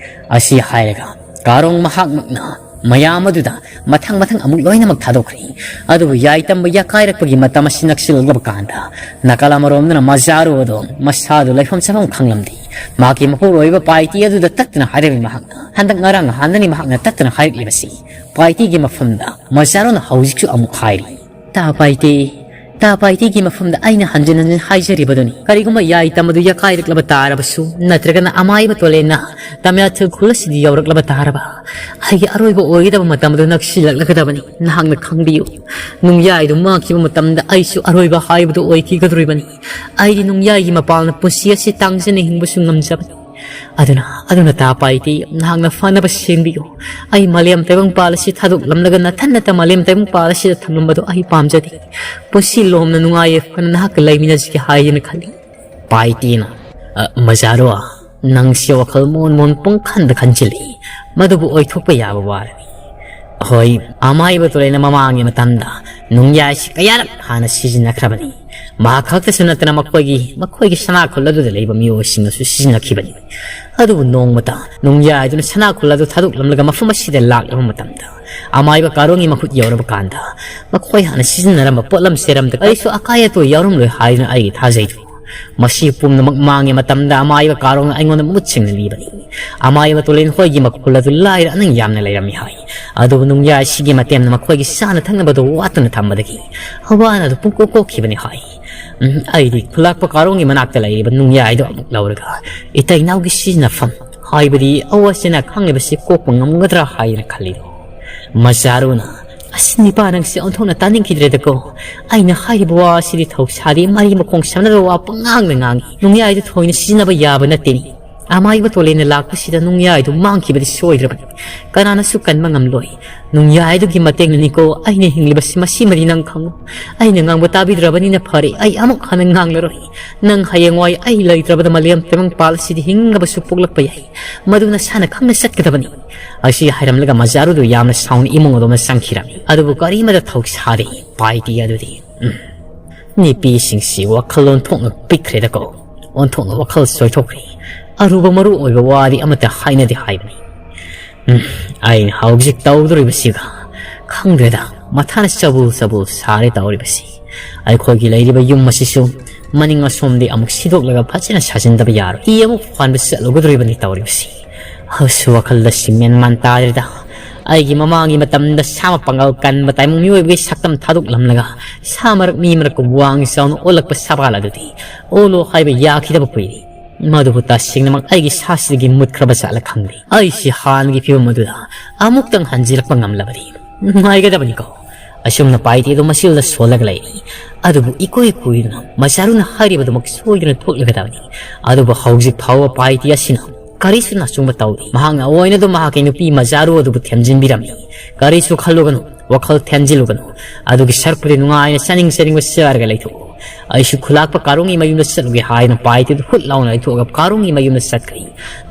ꯑꯁꯤ ꯍꯥꯏꯔꯒ ꯀꯥꯔꯣꯡ ꯃꯍꯥꯛꯃꯛꯅ ꯃꯌꯥꯝ ꯑꯗꯨꯗ ꯃꯊꯪ ꯃꯊꯪ ꯑꯃꯨꯛ ꯂꯣꯏꯅꯃꯛ ꯊꯥꯗꯣꯛꯈ꯭ꯔꯦ꯫ ꯑꯗꯨꯕꯨ ꯌꯥꯏ ꯇꯝꯕ ꯌꯥꯀꯥꯏꯔꯛꯄꯒꯤ ꯃꯇꯝ ꯑꯁꯤ ꯅꯛꯁꯤꯜꯂꯛꯂꯕ ꯀꯥꯟꯗ ꯅꯥꯀꯜ ꯑꯃꯔꯣꯝꯗꯅ ꯃꯖꯥꯔꯨ ꯑꯗꯣ ꯃꯁꯥꯗꯨ ꯂꯩꯐꯝ ꯆꯥꯐꯝ ꯈꯪꯂꯝꯗꯦ꯫ ꯃꯍꯥꯛꯀꯤ ꯃꯄꯨꯔꯣꯏꯕ ꯄꯥꯏꯇꯤ ꯑꯗꯨꯗ ꯇꯠꯇꯅ ꯍꯥꯏꯔꯝꯃꯤ꯫ ꯃꯍꯥꯛꯅ ꯍꯟꯗꯛ ꯉꯔꯥꯡ ꯅꯍꯥꯟꯗꯅꯤ ꯃꯍꯥꯛꯅ ꯇꯠꯇꯅ ꯍꯥꯏꯔꯛꯂꯤꯕꯁꯤ꯫ ꯄꯥꯏꯇꯤꯒꯤ ꯃꯐꯝꯗ ꯃꯖꯥꯔꯨꯅ ꯍꯧꯖꯤꯛꯁꯨ ꯑꯃꯨꯛ ꯍꯥꯏꯔꯤ꯫ "ꯇꯥ ꯄꯥꯏꯇꯤ, ꯇꯥ ꯄꯥꯏꯇꯤꯒꯤ ꯃꯐꯝꯗ ꯑꯩꯅ ꯍꯟꯖꯤꯟ ꯍꯟꯖꯤꯟ ꯍꯥꯏꯖꯔꯤꯕꯗꯨꯅꯤ꯫ ꯀꯔꯤꯒꯨꯝꯕ ꯌꯥꯏ ꯇꯝꯕꯗꯨ ꯌꯥꯀꯥꯏꯔꯛꯂꯕ ꯇꯥꯔꯕꯁꯨ, ꯅꯠꯇ꯭ꯔꯒꯅ ꯑꯃꯥꯏꯕ ꯇꯣꯂꯦꯟꯅ ꯇꯃꯤꯌꯥꯊꯨ ꯈꯨꯜ ꯑꯁꯤꯗ ꯌꯧꯔꯛꯂꯕ ꯇꯥꯔꯕ, ꯑꯩꯒꯤ ꯑꯔꯣꯏꯕ ꯑꯣꯏꯒꯗꯕ ꯃꯇꯝ ꯑꯗꯨ ꯅꯛꯁꯤꯜꯂꯛꯂꯒꯗꯕꯅꯤ꯫ ꯅꯍꯥꯛꯅ ꯈꯪꯕꯤꯌꯨ, ꯅꯨꯡꯌꯥꯏꯗꯨ ꯃꯥꯡꯈꯤꯕ ꯃꯇꯝꯗ ꯑꯩꯁꯨ ꯑꯔꯣꯏꯕ ꯍꯥꯏꯕꯗꯨ ꯑꯣꯏꯈꯤꯒꯗꯧꯔꯤꯕꯅꯤ꯫ ꯑꯩꯗꯤ ꯅꯨꯡꯌꯥꯏꯒꯤ ꯃꯄꯥꯜꯅ ꯄꯨꯟꯁꯤ ꯑꯁꯤ ꯇꯥꯡꯖꯅ ꯍꯤꯡꯕꯁꯨ ꯉꯝꯖꯕꯅꯤ꯫ ꯑꯗꯨꯅ, ꯑꯗꯨꯅ ꯇꯥ ꯄꯥꯏꯇꯤ, ꯅꯍꯥꯛꯅ ꯐꯅꯕ ꯁꯦꯝꯕꯤꯌꯨ꯫ ꯑꯩ ꯃꯥꯂꯦꯝ ꯇꯥꯏꯕꯪꯄꯥꯜ ꯑꯁꯤ ꯊꯥꯗꯣꯛꯂꯝꯂꯒ ꯅꯊꯟ ꯅꯊꯟ ꯃꯥꯂꯦꯝ ꯇꯥꯏꯕꯪꯄꯥꯜ ꯑꯁꯤꯗ ꯊꯝꯂꯝꯕꯗꯨ ꯑꯩ ꯄꯥꯝꯖꯗꯦ꯫ ꯄꯨꯟꯁꯤ ꯂꯣꯝꯅ ꯅꯨꯡꯉꯥꯏ ꯌꯥꯏꯐꯅ ꯅꯍꯥꯛꯀ ꯂꯩꯃꯤꯟꯅꯖꯒꯦ ꯍꯥꯏꯗꯨꯅ ꯈꯜꯂꯤ꯫" ꯄꯥꯏꯇꯤꯅ, "ꯑ, ꯃꯖꯥꯔꯣ, ꯅꯪꯁꯦ ꯋꯥꯈꯜ ꯃꯣꯟ ꯃꯣꯟ ꯄꯨꯡꯈꯟꯗ ꯈꯟꯖꯤꯜꯂꯤ꯫ ꯃꯗꯨꯕꯨ ꯑꯣꯏꯊꯣꯛꯄ ꯌꯥꯕ ꯋꯥꯔꯅꯤ꯫ ꯍꯣꯏ, ꯑꯃꯥꯏꯕ ꯇꯨꯔꯦꯜꯅ ꯃꯃꯥꯡꯒꯤ ꯃꯇꯝꯗ ꯅꯨꯡꯌꯥꯏꯁꯤ ꯀꯌꯥꯔꯛ ꯍꯥꯟꯅ ꯁꯤꯖꯤꯟꯅꯈ꯭ꯔꯕꯅꯤ꯫ ꯃꯍꯥꯛ ꯈꯛꯇꯁꯨ ꯅꯠꯇꯅ ꯃꯈꯣꯏꯒꯤ, ꯃꯈꯣꯏꯒꯤ ꯁꯅꯥ ꯈꯨꯜ ꯑꯗꯨꯗ ꯂꯩꯕ ꯃꯤꯑꯣꯏꯁꯤꯡꯅꯁꯨ ꯁꯤꯖꯤꯟꯅꯈꯤꯕꯅꯤ꯫ ꯑꯗꯨꯕꯨ ꯅꯣꯡꯃꯇ ꯅꯨꯡꯌꯥꯏꯗꯨꯅ ꯁꯅꯥ ꯈꯨꯜ ꯑꯗꯨ ꯊꯥꯗꯣꯛꯂꯝꯂꯒ ꯃꯐꯝ ꯑꯁꯤꯗ ꯂꯥꯛꯂꯕ ꯃꯇꯝꯗ, ꯑꯃꯥꯏꯕ ꯀꯥꯔꯣꯡꯒꯤ ꯃꯈꯨꯠ ꯌꯧꯔꯕ ꯀꯥꯟꯗ, ꯃꯈꯣꯏ ꯍꯥꯟꯅ ꯁꯤꯖꯤꯟꯅꯔꯝꯕ ꯄꯣꯠꯂꯝ ꯆꯦꯔꯝꯗ ꯀꯔꯤꯁꯨ ꯑꯀꯥꯏ ꯑꯇꯣꯏ ꯌꯥꯎꯔꯝꯂꯣꯏ ꯍꯥꯏꯗꯨꯅ ꯑꯩꯒꯤ ꯊꯥꯖꯩ꯫ ꯃꯁꯤ ꯄꯨꯝꯅꯃꯛ ꯃꯥꯡꯉꯤ ꯃꯇꯝꯗ ꯑꯃꯥꯏꯕ ꯀꯥꯔꯣꯡꯅ ꯑꯩꯉꯣꯟꯗ ꯃꯃꯨꯠ ꯁꯤꯡꯅ ꯂꯤꯕꯅꯤ꯫ ꯑꯃꯥꯏꯕ ꯇꯣꯂꯦꯟ ꯍꯣꯏꯒꯤ ꯃꯈꯨꯜ ꯑꯗꯨ ꯂꯥꯏꯔ ꯑꯅꯪ ꯌꯥꯝꯅ ꯂꯩꯔꯝꯃꯤ ꯍꯥꯏ꯫ ꯑꯗꯨꯕꯨ ꯅꯨꯡꯌꯥꯏꯁꯤꯒꯤ ꯃꯇꯦꯡꯅ ꯃꯈꯣꯏꯒꯤ ꯆꯥꯅ ꯊꯛꯅꯕꯗꯨ ꯋꯥꯠꯇꯅ ꯊꯝꯕꯗꯒꯤ ꯑꯋꯥꯅ ꯑꯗꯨ ꯄꯨꯡꯀꯣꯛ ꯀꯣꯛꯈꯤꯕꯅꯤ ꯍꯥꯏ꯫ ꯎꯝ, ꯑꯩꯗꯤ ꯈꯨꯂꯥꯛꯄ ꯀꯥꯔꯣꯡꯒꯤ ꯃꯅꯥꯛꯇ ꯂꯩꯔꯤꯕ ꯅꯨꯡꯌꯥꯏꯗꯣ ꯑꯃꯨꯛ ꯂꯧꯔꯒ ꯏꯇꯩꯅꯥꯎꯒꯤ ꯁꯤꯖꯤꯟꯅꯐꯝ, ꯍꯥꯏꯕꯗꯤ ꯑꯋꯥ ꯆꯦꯅꯥ ꯈꯪꯂꯤꯕꯁꯤ ꯀꯣꯛꯄ ꯉꯝꯒꯗ꯭ꯔꯥ ꯍꯥꯏꯅ ꯈꯜꯂꯤꯗꯣ꯫ ꯃꯆꯥꯔꯨꯅ, "ꯑꯁ, ꯅꯤꯄꯥ, ꯅꯪꯁꯦ ꯑꯣꯟꯊꯣꯛꯅ ꯇꯥꯅꯤꯡꯈꯤꯗ꯭ꯔꯦꯗꯀꯣ꯫ ꯑꯩꯅ ꯍꯥꯏꯔꯤꯕ ꯋꯥ ꯑꯁꯤꯗꯤ ꯊꯧꯁꯥꯗꯦ, ꯃꯔꯤ ꯃꯈꯣꯡ ꯁꯝꯅꯗꯕ ꯋꯥ ꯄꯉꯥꯡꯗ ꯉꯥꯡꯉꯤ꯫ ꯅꯨꯡꯌꯥꯏꯗꯨ ꯊꯣꯏꯅ ꯁꯤꯖꯤꯟꯅꯕ ꯌꯥꯕ ꯅꯠꯇꯦꯅꯤ꯫ ꯑꯃꯥꯏꯕ ꯇꯣꯂꯦꯟꯅ ꯂꯥꯛꯄꯁꯤꯗ ꯅꯨꯡꯌꯥꯏꯗꯨ ꯃꯥꯡꯈꯤꯕꯗꯤ ꯁꯣꯏꯗ꯭ꯔꯕꯅꯤ꯫ ꯀꯅꯥꯅꯁꯨ ꯀꯟꯕ ꯉꯝꯂꯣꯏ꯫ ꯅꯨꯡꯌꯥꯏꯗꯨꯒꯤ ꯃꯇꯦꯡꯅꯅꯤꯀꯣ ꯑꯩꯅ ꯍꯤꯡꯂꯤꯕꯁꯤ, ꯃꯁꯤꯃꯗꯤ ꯅꯪ ꯈꯪꯉꯨ꯫ ꯑꯩꯅ ꯉꯥꯡꯕ ꯇꯥꯕꯤꯗ꯭ꯔꯕꯅꯤꯅ ꯐꯔꯦ, ꯑꯩ ꯑꯃꯨꯛ ꯍꯟꯅ ꯉꯥꯡꯂꯔꯣꯏ꯫ ꯅꯪ ꯍꯌꯦꯡꯋꯥꯏ ꯑꯩ ꯂꯩꯇ꯭ꯔꯕꯗ ꯃꯥꯂꯦꯝ ꯇꯥꯏꯕꯪꯄꯥꯜ ꯑꯁꯤꯗ ꯍꯤꯡꯅꯕꯁꯨ ꯄꯣꯛꯂꯛꯄ ꯌꯥꯏ꯫ ꯃꯗꯨ ꯅꯁꯥꯅ ꯈꯪꯅ ꯆꯠꯀꯗꯕꯅꯤ꯫" ꯑꯁꯤ ꯍꯥꯏꯔꯝꯂꯒ ꯃꯖꯥꯔꯨꯗꯨ ꯌꯥꯝꯅ ꯁꯥꯎꯅ ꯏꯃꯨꯡ ꯑꯗꯣꯝꯗ ꯆꯪꯈꯤꯔꯝꯃꯤ꯫ ꯑꯗꯨꯕꯨ ꯀꯔꯤꯃꯗ ꯊꯧꯁꯥꯗꯦ ꯄꯥꯏꯇꯤ ꯑꯗꯨꯗꯤ꯫ ꯎꯝ꯫ ꯅꯨꯄꯤꯁꯤꯡꯁꯤ ꯋꯥꯈꯜ ꯑꯣꯟꯊꯣꯛꯅ ꯄꯤꯛꯈ꯭ꯔꯦꯗꯀꯣ꯫ ꯑꯣꯟꯊꯣꯛꯅ ꯋꯥꯈꯜ ꯁꯣꯏꯊꯣꯛꯈ꯭ꯔꯦ꯫ ꯑꯔꯨꯕ ꯃꯔꯨ ꯑꯣꯏꯕ ꯋꯥꯗꯤ ꯑꯃꯠꯇ ꯍꯥꯏꯅꯗꯦ ꯍꯥꯏꯕꯅꯤ꯫ ꯎꯝ, ꯑꯩꯅ ꯍꯧꯖꯤꯛ ꯇꯧꯗꯧꯔꯤꯕꯁꯤꯒ ꯈꯪꯗ꯭ꯔꯦꯗ꯫ ꯃꯊꯥꯅ ꯆꯕꯨꯜ ꯆꯕꯨꯜ ꯁꯥꯔꯦ ꯇꯧꯔꯤꯕꯁꯤ꯫ ꯑꯩꯈꯣꯏꯒꯤ ꯂꯩꯔꯤꯕ ꯌꯨꯝ ꯑꯁꯤꯁꯨ ꯃꯅꯤꯡ ꯑꯁꯣꯝꯗꯤ ꯑꯃꯨꯛ ꯁꯤꯗꯣꯛꯂꯒ ꯐꯖꯅ ꯁꯥꯖꯤꯟꯗꯕ ꯌꯥꯔꯣꯏ꯫ ꯍꯤ ꯑꯃꯨꯛ ꯍꯣꯟꯕ ꯆꯠꯂꯨꯒꯗꯧꯔꯤꯕꯅꯤ ꯇꯧꯔꯤꯕꯁꯤ꯫ ꯍꯧꯖꯤꯛ ꯋꯥꯈꯜꯗ ꯁꯤꯃꯦꯟ ꯃꯥꯟ ꯇꯥꯗ꯭ꯔꯦꯗ꯫ ꯑꯩꯒꯤ ꯃꯃꯥꯡꯒꯤ ꯃꯇꯝꯗ ꯁꯥ ꯃꯄꯥꯡꯒꯜ ꯀꯟꯕ ꯇꯥꯏꯕꯪ ꯃꯤꯑꯣꯏꯕꯒꯤ ꯁꯛꯇꯝ ꯊꯥꯗꯣꯛꯂꯝꯂꯒ ꯁꯥ ꯃꯔꯛ ꯃꯤ ꯃꯔꯛꯇ ꯋꯥꯡ ꯆꯥꯎꯅ ꯑꯣꯜꯂꯛꯄ ꯁꯕꯥꯜ ꯑꯗꯨꯗꯤ ꯑꯣꯂꯣ ꯍꯥꯏꯕ ꯌꯥꯈꯤꯗꯕ ꯀꯨꯏꯔꯦ꯫ ꯃꯗꯨꯕꯨ ꯇꯁꯦꯡꯅꯃꯛ ꯑꯩꯒꯤ ꯁꯥꯁꯤꯗꯒꯤ ꯃꯨꯠꯈ꯭ꯔꯕ ꯖꯥꯠꯂ ꯈꯪꯗꯦ꯫ ꯑꯩꯁꯤ ꯍꯥꯟꯅꯒꯤ ꯐꯤꯕꯝ ꯑꯗꯨꯗ ꯑꯃꯨꯛꯇꯪ ꯍꯟꯖꯤꯜꯂꯛꯄ ꯉꯝꯂꯕꯗꯤ ꯅꯨꯡꯉꯥꯏꯒꯗꯕꯅꯤꯀꯣ꯫ ꯑꯁꯨꯝꯅ ꯄꯥꯏꯇꯤ ꯑꯗꯨ ꯃꯁꯤꯜꯗ ꯁꯣꯜꯂꯒ ꯂꯩꯔꯤ꯫ ꯑꯗꯨꯕꯨ ꯏꯀꯨꯏ ꯀꯨꯏꯗꯅ ꯃꯆꯥꯔꯨꯅ ꯍꯥꯏꯔꯤꯕꯗꯨꯃꯛ ꯁꯣꯏꯗꯅ ꯊꯣꯛꯂꯒꯗꯕꯅꯤ꯫ ꯑꯗꯨꯕꯨ ꯍꯧꯖꯤꯛ ꯐꯥꯎꯕ ꯄꯥꯏꯇꯤ ꯑꯁꯤꯅ ꯀꯔꯤꯁꯨ ꯅꯆꯨꯝꯕ ꯇꯧꯗꯦ꯫ ꯃꯍꯥꯛꯅ ꯑꯣꯏꯅꯗꯨ ꯃꯍꯥꯛꯀꯤ ꯅꯨꯄꯤ ꯃꯆꯥꯔꯨ ꯑꯗꯨꯕꯨ ꯊꯦꯝꯖꯤꯟꯕꯤꯔꯝꯃꯤ꯫ ꯀꯔꯤꯁꯨ ꯈꯜꯂꯨꯒꯅꯨ, ꯋꯥꯈꯜ ꯊꯦꯝꯖꯤꯜꯂꯨꯒꯅꯨ꯫ ꯑꯗꯨꯒꯤ ꯁꯔꯨꯛꯄꯨꯗꯤ ꯅꯨꯡꯉꯥꯏꯅ ꯆꯥꯅꯤꯡ ꯆꯥꯅꯤꯡꯕ ꯆꯥꯔꯒ ꯂꯩꯊꯣꯛꯎ꯫ ꯑꯩꯁꯨ ꯈꯨꯂꯥꯛꯄ ꯀꯥꯔꯣꯡꯒꯤ ꯃꯌꯨꯝꯗ ꯆꯠꯂꯨꯒꯦ ꯍꯥꯏꯅ ꯄꯥꯏꯇꯤꯗꯨ ꯍꯨꯠ ꯂꯥꯎꯅ ꯂꯩꯊꯣꯛꯑꯒ ꯀꯥꯔꯣꯡꯒꯤ ꯃꯌꯨꯝꯗ ꯆꯠꯈ꯭ꯔꯦ꯫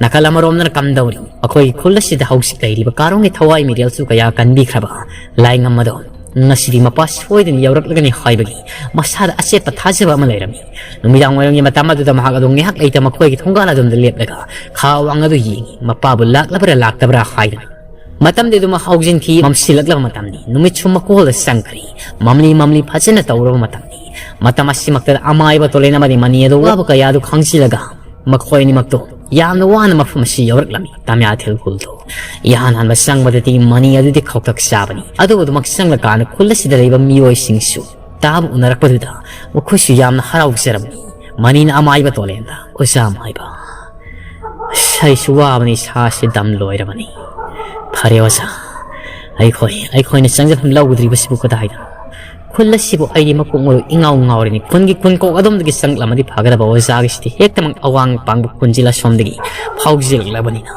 ꯅꯥꯀꯜ ꯑꯃꯔꯣꯝꯗꯅ ꯀꯝꯗꯧꯔꯤ? ꯑꯩꯈꯣꯏꯒꯤ ꯈꯨꯜ ꯑꯁꯤꯗ ꯍꯧꯖꯤꯛ ꯂꯩꯔꯤꯕ ꯀꯥꯔꯣꯡꯒꯤ ꯊꯋꯥꯏ ꯃꯤꯔꯦꯜꯁꯨ ꯀꯌꯥ ꯀꯟꯕꯤꯈ꯭ꯔꯕ ꯂꯥꯏꯉꯝ ꯑꯗꯣ ꯉꯁꯤꯗꯤ ꯃꯄꯥ ꯁꯣꯏꯗꯅ ꯌꯧꯔꯛꯂꯒꯅꯤ ꯍꯥꯏꯕꯒꯤ ꯃꯁꯥꯗ ꯑꯆꯦꯠꯄ ꯊꯥꯖꯕ ꯑꯃ ꯂꯩꯔꯝꯃꯤ꯫ ꯅꯨꯃꯤꯗꯥꯡ ꯋꯥꯏꯔꯝꯒꯤ ꯃꯇꯝ ꯑꯗꯨꯗ ꯃꯍꯥꯛ ꯑꯗꯨ ꯉꯥꯏꯍꯥꯛ ꯂꯩꯇ ꯃꯈꯣꯏꯒꯤ ꯊꯣꯡꯒꯥꯜ ꯑꯗꯣꯝꯗ ꯂꯦꯞꯂꯒ ꯈꯥ ꯋꯥꯡ ꯑꯗꯨ ꯌꯦꯡꯉꯤ꯫ ꯃꯄꯥꯕꯨ ꯂꯥꯛꯂꯕ꯭ꯔꯥ ꯂꯥꯛꯇꯕ꯭ꯔꯥ ꯍꯥꯏꯗꯨꯅ꯫ ꯃꯇꯝꯗꯤ ꯑꯗꯨꯃꯛ ꯍꯧꯖꯤꯟꯈꯤ꯫ ꯃꯝꯁꯤꯜꯂꯛꯂꯕ ꯃꯇꯝꯅꯤ꯫ ꯅꯨꯃꯤꯠꯁꯨ ꯃꯀꯣꯜꯗ ꯆꯪꯈ꯭ꯔꯦ꯫ ꯃꯝꯂꯤ ꯃꯝꯂꯤ ꯐꯖꯅ ꯇꯧꯔꯕ ꯃꯇꯝꯅꯤ꯫ ꯃꯇꯝ ꯑꯁꯤꯃꯛꯇꯗ ꯑꯃꯥꯏꯕ ꯇꯣꯂꯦꯟ ꯑꯃꯗꯤ ꯃꯅꯤ ꯑꯗꯨ ꯋꯥꯕ ꯀꯌꯥꯗꯨ ꯈꯪꯖꯤꯜꯂꯒ ꯃꯈꯣꯏ ꯑꯅꯤꯃꯛꯇꯨ ꯌꯥꯝꯅ ꯋꯥꯅ ꯃꯐꯝ ꯑꯁꯤ ꯌꯧꯔꯛꯂꯝꯃꯤ꯫ ꯇꯥꯃꯤꯌꯥ ꯊꯤꯜꯈꯨꯜꯗꯨ ꯏꯍꯥꯟ ꯍꯥꯟꯕ ꯆꯪꯕꯗꯗꯤ ꯃꯅꯤ ꯑꯗꯨꯗꯤ ꯈꯧꯇꯛ ꯆꯥꯕꯅꯤ꯫ ꯑꯗꯨꯕꯨ ꯑꯗꯨꯃꯛ ꯆꯪꯂꯀꯥꯟꯗ ꯈꯨꯜ ꯑꯁꯤꯗ ꯂꯩꯕ ꯃꯤꯑꯣꯏꯁꯤꯡꯁꯨ ꯇꯥꯕ ꯎꯅꯔꯛꯄꯗꯨꯗ ꯃꯈꯣꯏꯁꯨ ꯌꯥꯝꯅ ꯍꯔꯥꯎꯖꯔꯝꯃꯤ꯫ ꯃꯅꯤꯅ ꯑꯃꯥꯏꯕ ꯇꯣꯂꯦꯟꯗ, "ꯑꯣꯖꯥ ꯑꯃꯥꯏꯕ, ꯑꯁ, ꯑꯩꯁꯨ ꯋꯥꯕꯅꯤ, ꯏꯁꯥꯁꯤ ꯗꯝ ꯂꯣꯏꯔꯕꯅꯤ꯫ ꯐꯔꯦ ꯑꯣꯖꯥ, ꯑꯩꯈꯣꯏ, ꯑꯩꯈꯣꯏꯅ ꯆꯪꯖꯐꯝ ꯂꯧꯒꯗꯧꯔꯤꯕꯁꯤꯕꯨ ꯀꯗꯥꯏꯗꯅꯣ? ꯈꯨꯜ ꯑꯁꯤꯕꯨ ꯑꯩꯗꯤ ꯃꯀꯣꯛ ꯃꯔꯨ ꯏꯉꯥꯎ ꯉꯥꯎꯔꯤꯅꯤ꯫ ꯈꯨꯟꯒꯤ ꯈꯨꯟ ꯀꯣꯛ ꯑꯗꯣꯝꯗꯒꯤ ꯆꯪꯂꯝꯃꯗꯤ ꯐꯒꯗꯕ, ꯑꯣꯖꯥꯒꯤꯁꯤꯗꯤ ꯍꯦꯛꯇꯃꯛ ꯑꯋꯥꯡ ꯄꯥꯡꯕ ꯈꯨꯟꯁꯤ ꯑꯁꯣꯝꯗꯒꯤ ꯐꯥꯎꯖꯤꯜꯂꯛꯂꯕꯅꯤꯅ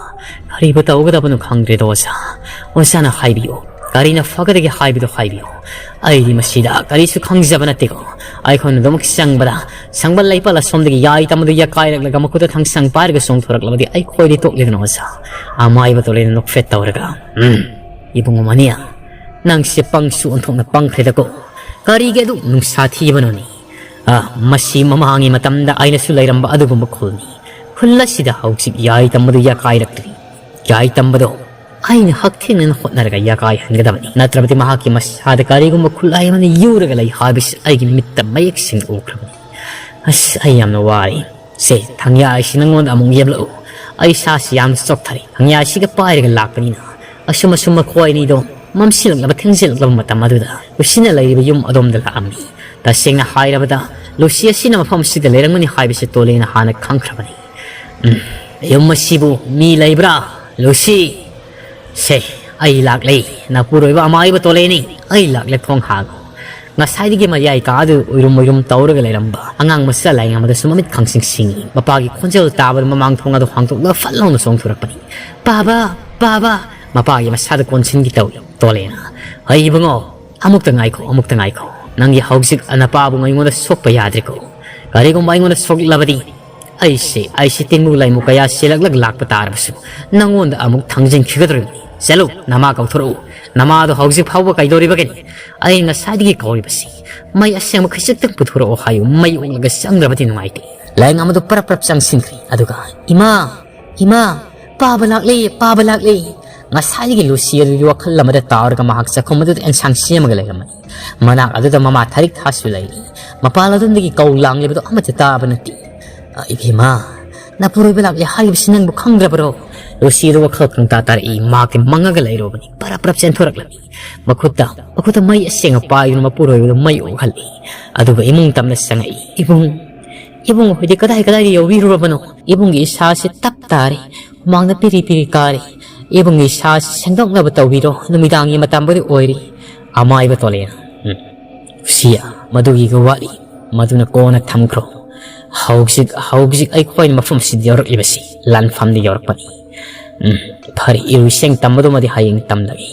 ꯀꯔꯤꯕꯨ ꯇꯧꯒꯗꯕꯅꯣ ꯈꯪꯗ꯭ꯔꯦꯗ ꯑꯣꯖꯥ꯫ ꯑꯣꯖꯥꯅ ꯍꯥꯏꯕꯤꯌꯨ, ꯀꯔꯤꯅ ꯐꯒꯗꯒꯦ ꯍꯥꯏꯕꯗꯨ ꯍꯥꯏꯕꯤꯌꯨ꯫ ꯑꯩꯗꯤ ꯃꯁꯤꯗ ꯀꯔꯤꯁꯨ ꯈꯪꯖꯕ ꯅꯠꯇꯦꯀꯣ꯫ ꯑꯩꯈꯣꯏꯅ ꯑꯗꯨꯃꯛ ꯆꯪꯕꯗ ꯁꯪꯕꯜ ꯂꯩꯄꯜ ꯑꯁꯣꯝꯗꯒꯤ ꯌꯥꯏ ꯇꯝꯕꯗꯨ ꯌꯥꯀꯥꯏꯔꯛꯂꯒ ꯃꯈꯨꯠꯇ ꯊꯥꯡꯁꯥꯡ ꯄꯥꯏꯔꯒ ꯆꯣꯡꯊꯣꯔꯛꯂꯕꯗꯤ ꯑꯩꯈꯣꯏꯗꯤ ꯇꯣꯛꯂꯦꯗꯅ ꯑꯣꯖꯥ"꯫ ꯑꯃꯥꯏꯕ ꯇꯣꯂꯦꯟꯅ ꯅꯣꯛꯐꯦꯠ ꯇꯧꯔꯒ, "ꯎꯝ, ꯏꯕꯨꯡꯉꯣ ꯃꯅꯤ, ꯅꯪꯁꯦ ꯄꯪꯁꯨ ꯑꯣꯟꯊꯣꯛꯅ ꯄꯪꯈ꯭ꯔꯦꯗꯀꯣ꯫ ꯀꯔꯤꯒꯤ ꯑꯗꯨꯛ ꯅꯨꯡꯁꯥ ꯊꯤꯕꯅꯣꯅꯦ? ꯑ, ꯃꯁꯤ ꯃꯃꯥꯡꯒꯤ ꯃꯇꯝꯗ ꯑꯩꯅꯁꯨ ꯂꯩꯔꯝꯕ ꯑꯗꯨꯒꯨꯝꯕ ꯈꯨꯜꯅꯤ꯫ ꯈꯨꯜ ꯑꯁꯤꯗ ꯍꯧꯖꯤꯛ ꯌꯥꯏ ꯇꯝꯕꯗꯨ ꯌꯥꯀꯥꯏꯔꯛꯇ꯭ꯔꯤ꯫ ꯌꯥꯏ ꯇꯝꯕꯗꯣ ꯑꯩꯅ ꯍꯛꯊꯦꯡꯅꯅ ꯍꯣꯠꯅꯔꯒ ꯌꯥꯀꯥꯏꯍꯟꯒꯗꯕꯅꯤ꯫ ꯅꯠꯇ꯭ꯔꯕꯗꯤ ꯃꯍꯥꯛꯀꯤ ꯃꯁꯥꯗ ꯀꯔꯤꯒꯨꯝꯕ ꯈꯨꯠꯂꯥꯏ ꯑꯃꯅ ꯌꯨꯔꯒ ꯂꯩ ꯍꯥꯏꯕꯁꯤ ꯑꯩꯒꯤ ꯃꯤꯠꯇ ꯃꯌꯦꯛ ꯁꯦꯡꯅ ꯎꯈ꯭ꯔꯕꯅꯤ꯫ ꯑꯁ, ꯑꯩ ꯌꯥꯝꯅ ꯋꯥꯔꯦ꯫ ꯁꯦ, ꯊꯪꯌꯥ ꯑꯩꯁꯤ ꯅꯪꯉꯣꯟꯗ ꯑꯃꯨꯛ ꯌꯦꯞꯂꯛꯎ꯫ ꯑꯩ ꯏꯁꯥꯁꯤ ꯌꯥꯝꯅ ꯆꯣꯛꯊꯔꯦ꯫ ꯊꯪꯌꯥ ꯑꯁꯤꯒ ꯄꯥꯏꯔꯒ ꯂꯥꯛꯄꯅꯤꯅ꯫ ꯑꯁꯨꯝ ꯑꯁꯨꯝ ꯃꯈꯣꯏ ꯑꯅꯤꯗꯣ ꯃꯝꯁꯤꯜꯂꯛꯂꯕ ꯊꯦꯡꯖꯤꯜꯂꯛꯂꯕ ꯃꯇꯝ ꯑꯗꯨꯗ ꯂꯨꯁꯤꯅ ꯂꯩꯔꯤꯕ ꯌꯨꯝ ꯑꯗꯣꯝꯗ ꯂꯥꯛꯑꯝꯃꯤ꯫ ꯇꯁꯦꯡꯅ ꯍꯥꯏꯔꯕꯗ, ꯂꯨꯁꯤ ꯑꯁꯤꯅ ꯃꯐꯝ ꯑꯁꯤꯗ ꯂꯩꯔꯝꯒꯅꯤ ꯍꯥꯏꯕꯁꯤ ꯇꯣꯂꯦꯅ ꯍꯥꯟꯅ ꯈꯪꯈ꯭ꯔꯕꯅꯤ꯫ "ꯎꯝ, ꯌꯨꯝ ꯑꯁꯤꯕꯨ ꯃꯤ ꯂꯩꯕ꯭ꯔꯥ, ꯂꯨꯁꯤ?" "ꯁꯦ, ꯑꯩ ꯂꯥꯛꯂꯦ꯫ ꯅꯄꯨꯔꯣꯏꯕ ꯑꯃꯥꯏꯕ ꯇꯣꯂꯦꯅꯤ꯫ ꯑꯩ ꯂꯥꯛꯂꯦ, ꯊꯣꯡ ꯍꯥꯡꯉꯨ"꯫ ꯉꯁꯥꯏꯗꯒꯤ ꯃꯌꯥꯏ ꯀꯥ ꯑꯗꯨ ꯎꯏꯔꯨꯝ ꯎꯏꯔꯨꯝ ꯇꯧꯔꯒ ꯂꯩꯔꯝꯕ ꯑꯉꯥꯡ ꯃꯆꯥ ꯂꯥꯏꯌꯦꯡ ꯑꯃꯗꯁꯨ ꯃꯃꯤꯠ ꯈꯪꯁꯤꯡ ꯁꯤꯡꯏ꯫ ꯃꯄꯥꯒꯤ ꯈꯣꯟꯖꯦꯜ ꯇꯥꯕꯗ ꯃꯃꯥꯡ ꯊꯣꯡ ꯑꯗꯨ ꯍꯥꯡꯗꯣꯛꯂꯒ ꯐꯠ ꯂꯥꯎꯅ ꯆꯣꯡꯊꯣꯔꯛꯄꯅꯤ꯫ "ꯄꯥꯕ! ꯄꯥꯕ!" ꯃꯄꯥꯒꯤ ꯃꯁꯥꯗ ꯀꯣꯟꯁꯤꯟꯒꯤ ꯇꯧꯏ꯫ ꯇꯣꯂꯦꯅ, "ꯍꯩ ꯏꯕꯨꯡꯉꯣ, ꯑꯃꯨꯛꯇ ꯉꯥꯏꯈꯣ, ꯑꯃꯨꯛꯇ ꯉꯥꯏꯈꯣ꯫ ꯅꯪꯒꯤ ꯍꯧꯖꯤꯛ ꯅꯄꯥꯕꯨ ꯑꯩꯉꯣꯟꯗ ꯁꯣꯛꯄ ꯌꯥꯗ꯭ꯔꯦꯀꯣ꯫ ꯀꯔꯤꯒꯨꯝꯕ ꯑꯩꯉꯣꯟꯗ ꯁꯣꯛꯂꯕꯗꯤ ꯑꯩꯁꯦ, ꯑꯩꯁꯦ ꯇꯤꯟꯃꯨ ꯂꯥꯏꯃꯨ ꯀꯌꯥ ꯁꯤꯜꯂꯛꯂꯒ ꯂꯥꯛꯄ ꯇꯥꯔꯕꯁꯨ ꯅꯪꯉꯣꯟꯗ ꯑꯃꯨꯛ ꯊꯥꯡꯖꯤꯟꯈꯤꯒꯗꯧꯔꯤꯕꯅꯤ꯫ ꯆꯠꯂꯨ, ꯅꯃꯥ ꯀꯧꯊꯣꯔꯛꯎ꯫ ꯅꯃꯥꯗꯣ ꯍꯧꯖꯤꯛ ꯐꯥꯎꯕ ꯀꯩꯗꯧꯔꯤꯕꯒꯅꯤ? ꯑꯩ ꯉꯁꯥꯏꯗꯒꯤ ꯀꯧꯔꯤꯕꯁꯤ꯫ ꯃꯩ ꯑꯁꯦꯡꯕ ꯈꯖꯤꯛꯇꯪ ꯄꯨꯊꯣꯔꯛꯑꯣ ꯍꯥꯏꯌꯨ꯫ ꯃꯩ ꯑꯣꯛꯂꯒ ꯆꯪꯗ꯭ꯔꯕꯗꯤ ꯅꯨꯡꯉꯥꯏꯇꯦ"꯫ ꯂꯥꯏꯌꯦꯡ ꯑꯃꯗꯨ ꯄꯔꯞ ꯄꯔꯞ ꯆꯪꯁꯤꯟꯈ꯭ꯔꯦ꯫ ꯑꯗꯨꯒ, "ꯏꯃꯥ, ꯏꯃꯥ, ꯄꯥꯕ ꯂꯥꯛꯂꯦ, ꯄꯥꯕ ꯂꯥꯛꯂꯦ"꯫ ꯉꯁꯥꯏꯗꯒꯤ ꯂꯨꯁꯤ ꯑꯗꯨꯒꯤ ꯋꯥꯈꯜ ꯑꯃꯗ ꯇꯥꯎꯔꯒ ꯃꯍꯥꯛ ꯆꯥꯛꯈꯨꯝ ꯑꯗꯨꯗ ꯑꯦꯟꯁꯥꯡ ꯁꯦꯝꯃꯒ ꯂꯩꯔꯝꯃꯤ꯫ ꯃꯅꯥꯛ ꯑꯗꯨꯗ ꯃꯃꯥ ꯊꯥꯔꯤꯛ ꯊꯥꯁꯨ ꯂꯩꯔꯤ꯫ ꯃꯄꯥꯟ ꯑꯗꯣꯝꯗꯒꯤ ꯀꯧ ꯂꯥꯡꯂꯤꯕꯗꯨ ꯑꯃꯠꯇ ꯇꯥꯕ ꯅꯠꯇꯦ꯫ "ꯑ, ꯏꯕꯦꯝꯃ, ꯅꯄꯨꯔꯣꯏꯕ ꯂꯥꯛꯂꯦ ꯍꯥꯏꯔꯤꯕꯁꯤ ꯅꯪꯕꯨ ꯈꯪꯗ꯭ꯔꯕꯔꯣ?" ꯂꯨꯁꯤ ꯑꯗꯨ ꯋꯥꯈꯜ ꯈꯪꯇꯥ ꯇꯥꯔꯛꯏ꯫ ꯃꯍꯥꯛꯇꯤ ꯃꯪꯉꯒ ꯂꯩꯔꯨꯕꯅꯤ꯫ ꯄꯔꯞ ꯄꯔꯞ ꯆꯦꯟꯊꯣꯔꯛꯂꯝꯃꯤ꯫ ꯃꯈꯨꯠꯇ, ꯃꯈꯨꯠꯇ ꯃꯩ ꯑꯁꯦꯡꯕ ꯄꯥꯏꯗꯨꯅ ꯃꯄꯨꯔꯣꯏꯕꯗꯨ ꯃꯩ ꯑꯣꯛꯍꯜꯂꯤ꯫ ꯑꯗꯨꯒ ꯏꯃꯨꯡ ꯇꯝꯅ ꯆꯪꯉꯛꯏ꯫ "ꯏꯕꯨꯡ, ꯏꯕꯨꯡ, ꯍꯧꯖꯤꯛ ꯀꯗꯥꯏ ꯀꯗꯥꯏꯗ ꯌꯧꯕꯤꯔꯨꯔꯕꯅꯣ? ꯏꯕꯨꯡꯒꯤ ꯏꯁꯥꯁꯤ ꯇꯞ ꯇꯥꯔꯦ꯫ ꯍꯨꯃꯥꯡꯅ ꯄꯤꯔꯤ ꯄꯤꯔꯤ ꯀꯥꯔꯦ꯫ ꯏꯕꯨꯡꯒꯤ ꯏꯁꯥꯁꯤ ꯁꯦꯡꯗꯣꯛꯅꯕ ꯇꯧꯕꯤꯔꯣ꯫ ꯅꯨꯃꯤꯗꯥꯡꯒꯤ ꯃꯇꯝꯕꯨꯗꯤ ꯑꯣꯏꯔꯤ꯫" ꯑꯃꯥꯏꯕ ꯇꯣꯂꯦꯅ, "ꯎꯝ, ꯁꯤꯌꯥ, ꯃꯗꯨꯒꯤꯒ ꯋꯥꯠꯂꯤ꯫ ꯃꯗꯨꯅ ꯀꯣꯟꯅ ꯊꯝꯈ꯭ꯔꯣ꯫ ꯍꯧꯖꯤꯛ, ꯍꯧꯖꯤꯛ ꯑꯩꯈꯣꯏꯅ ꯃꯐꯝꯁꯤꯗ ꯌꯧꯔꯛꯂꯤꯕꯁꯤ ꯂꯥꯟꯐꯝꯗ ꯌꯧꯔꯛꯄꯅꯤ꯫ ꯎꯝ, ꯐꯔꯦ, ꯏꯔꯣꯏꯁꯦꯡ ꯇꯝꯕꯗꯨꯃꯗꯤ ꯍꯌꯦꯡ ꯇꯝꯂꯒꯦ꯫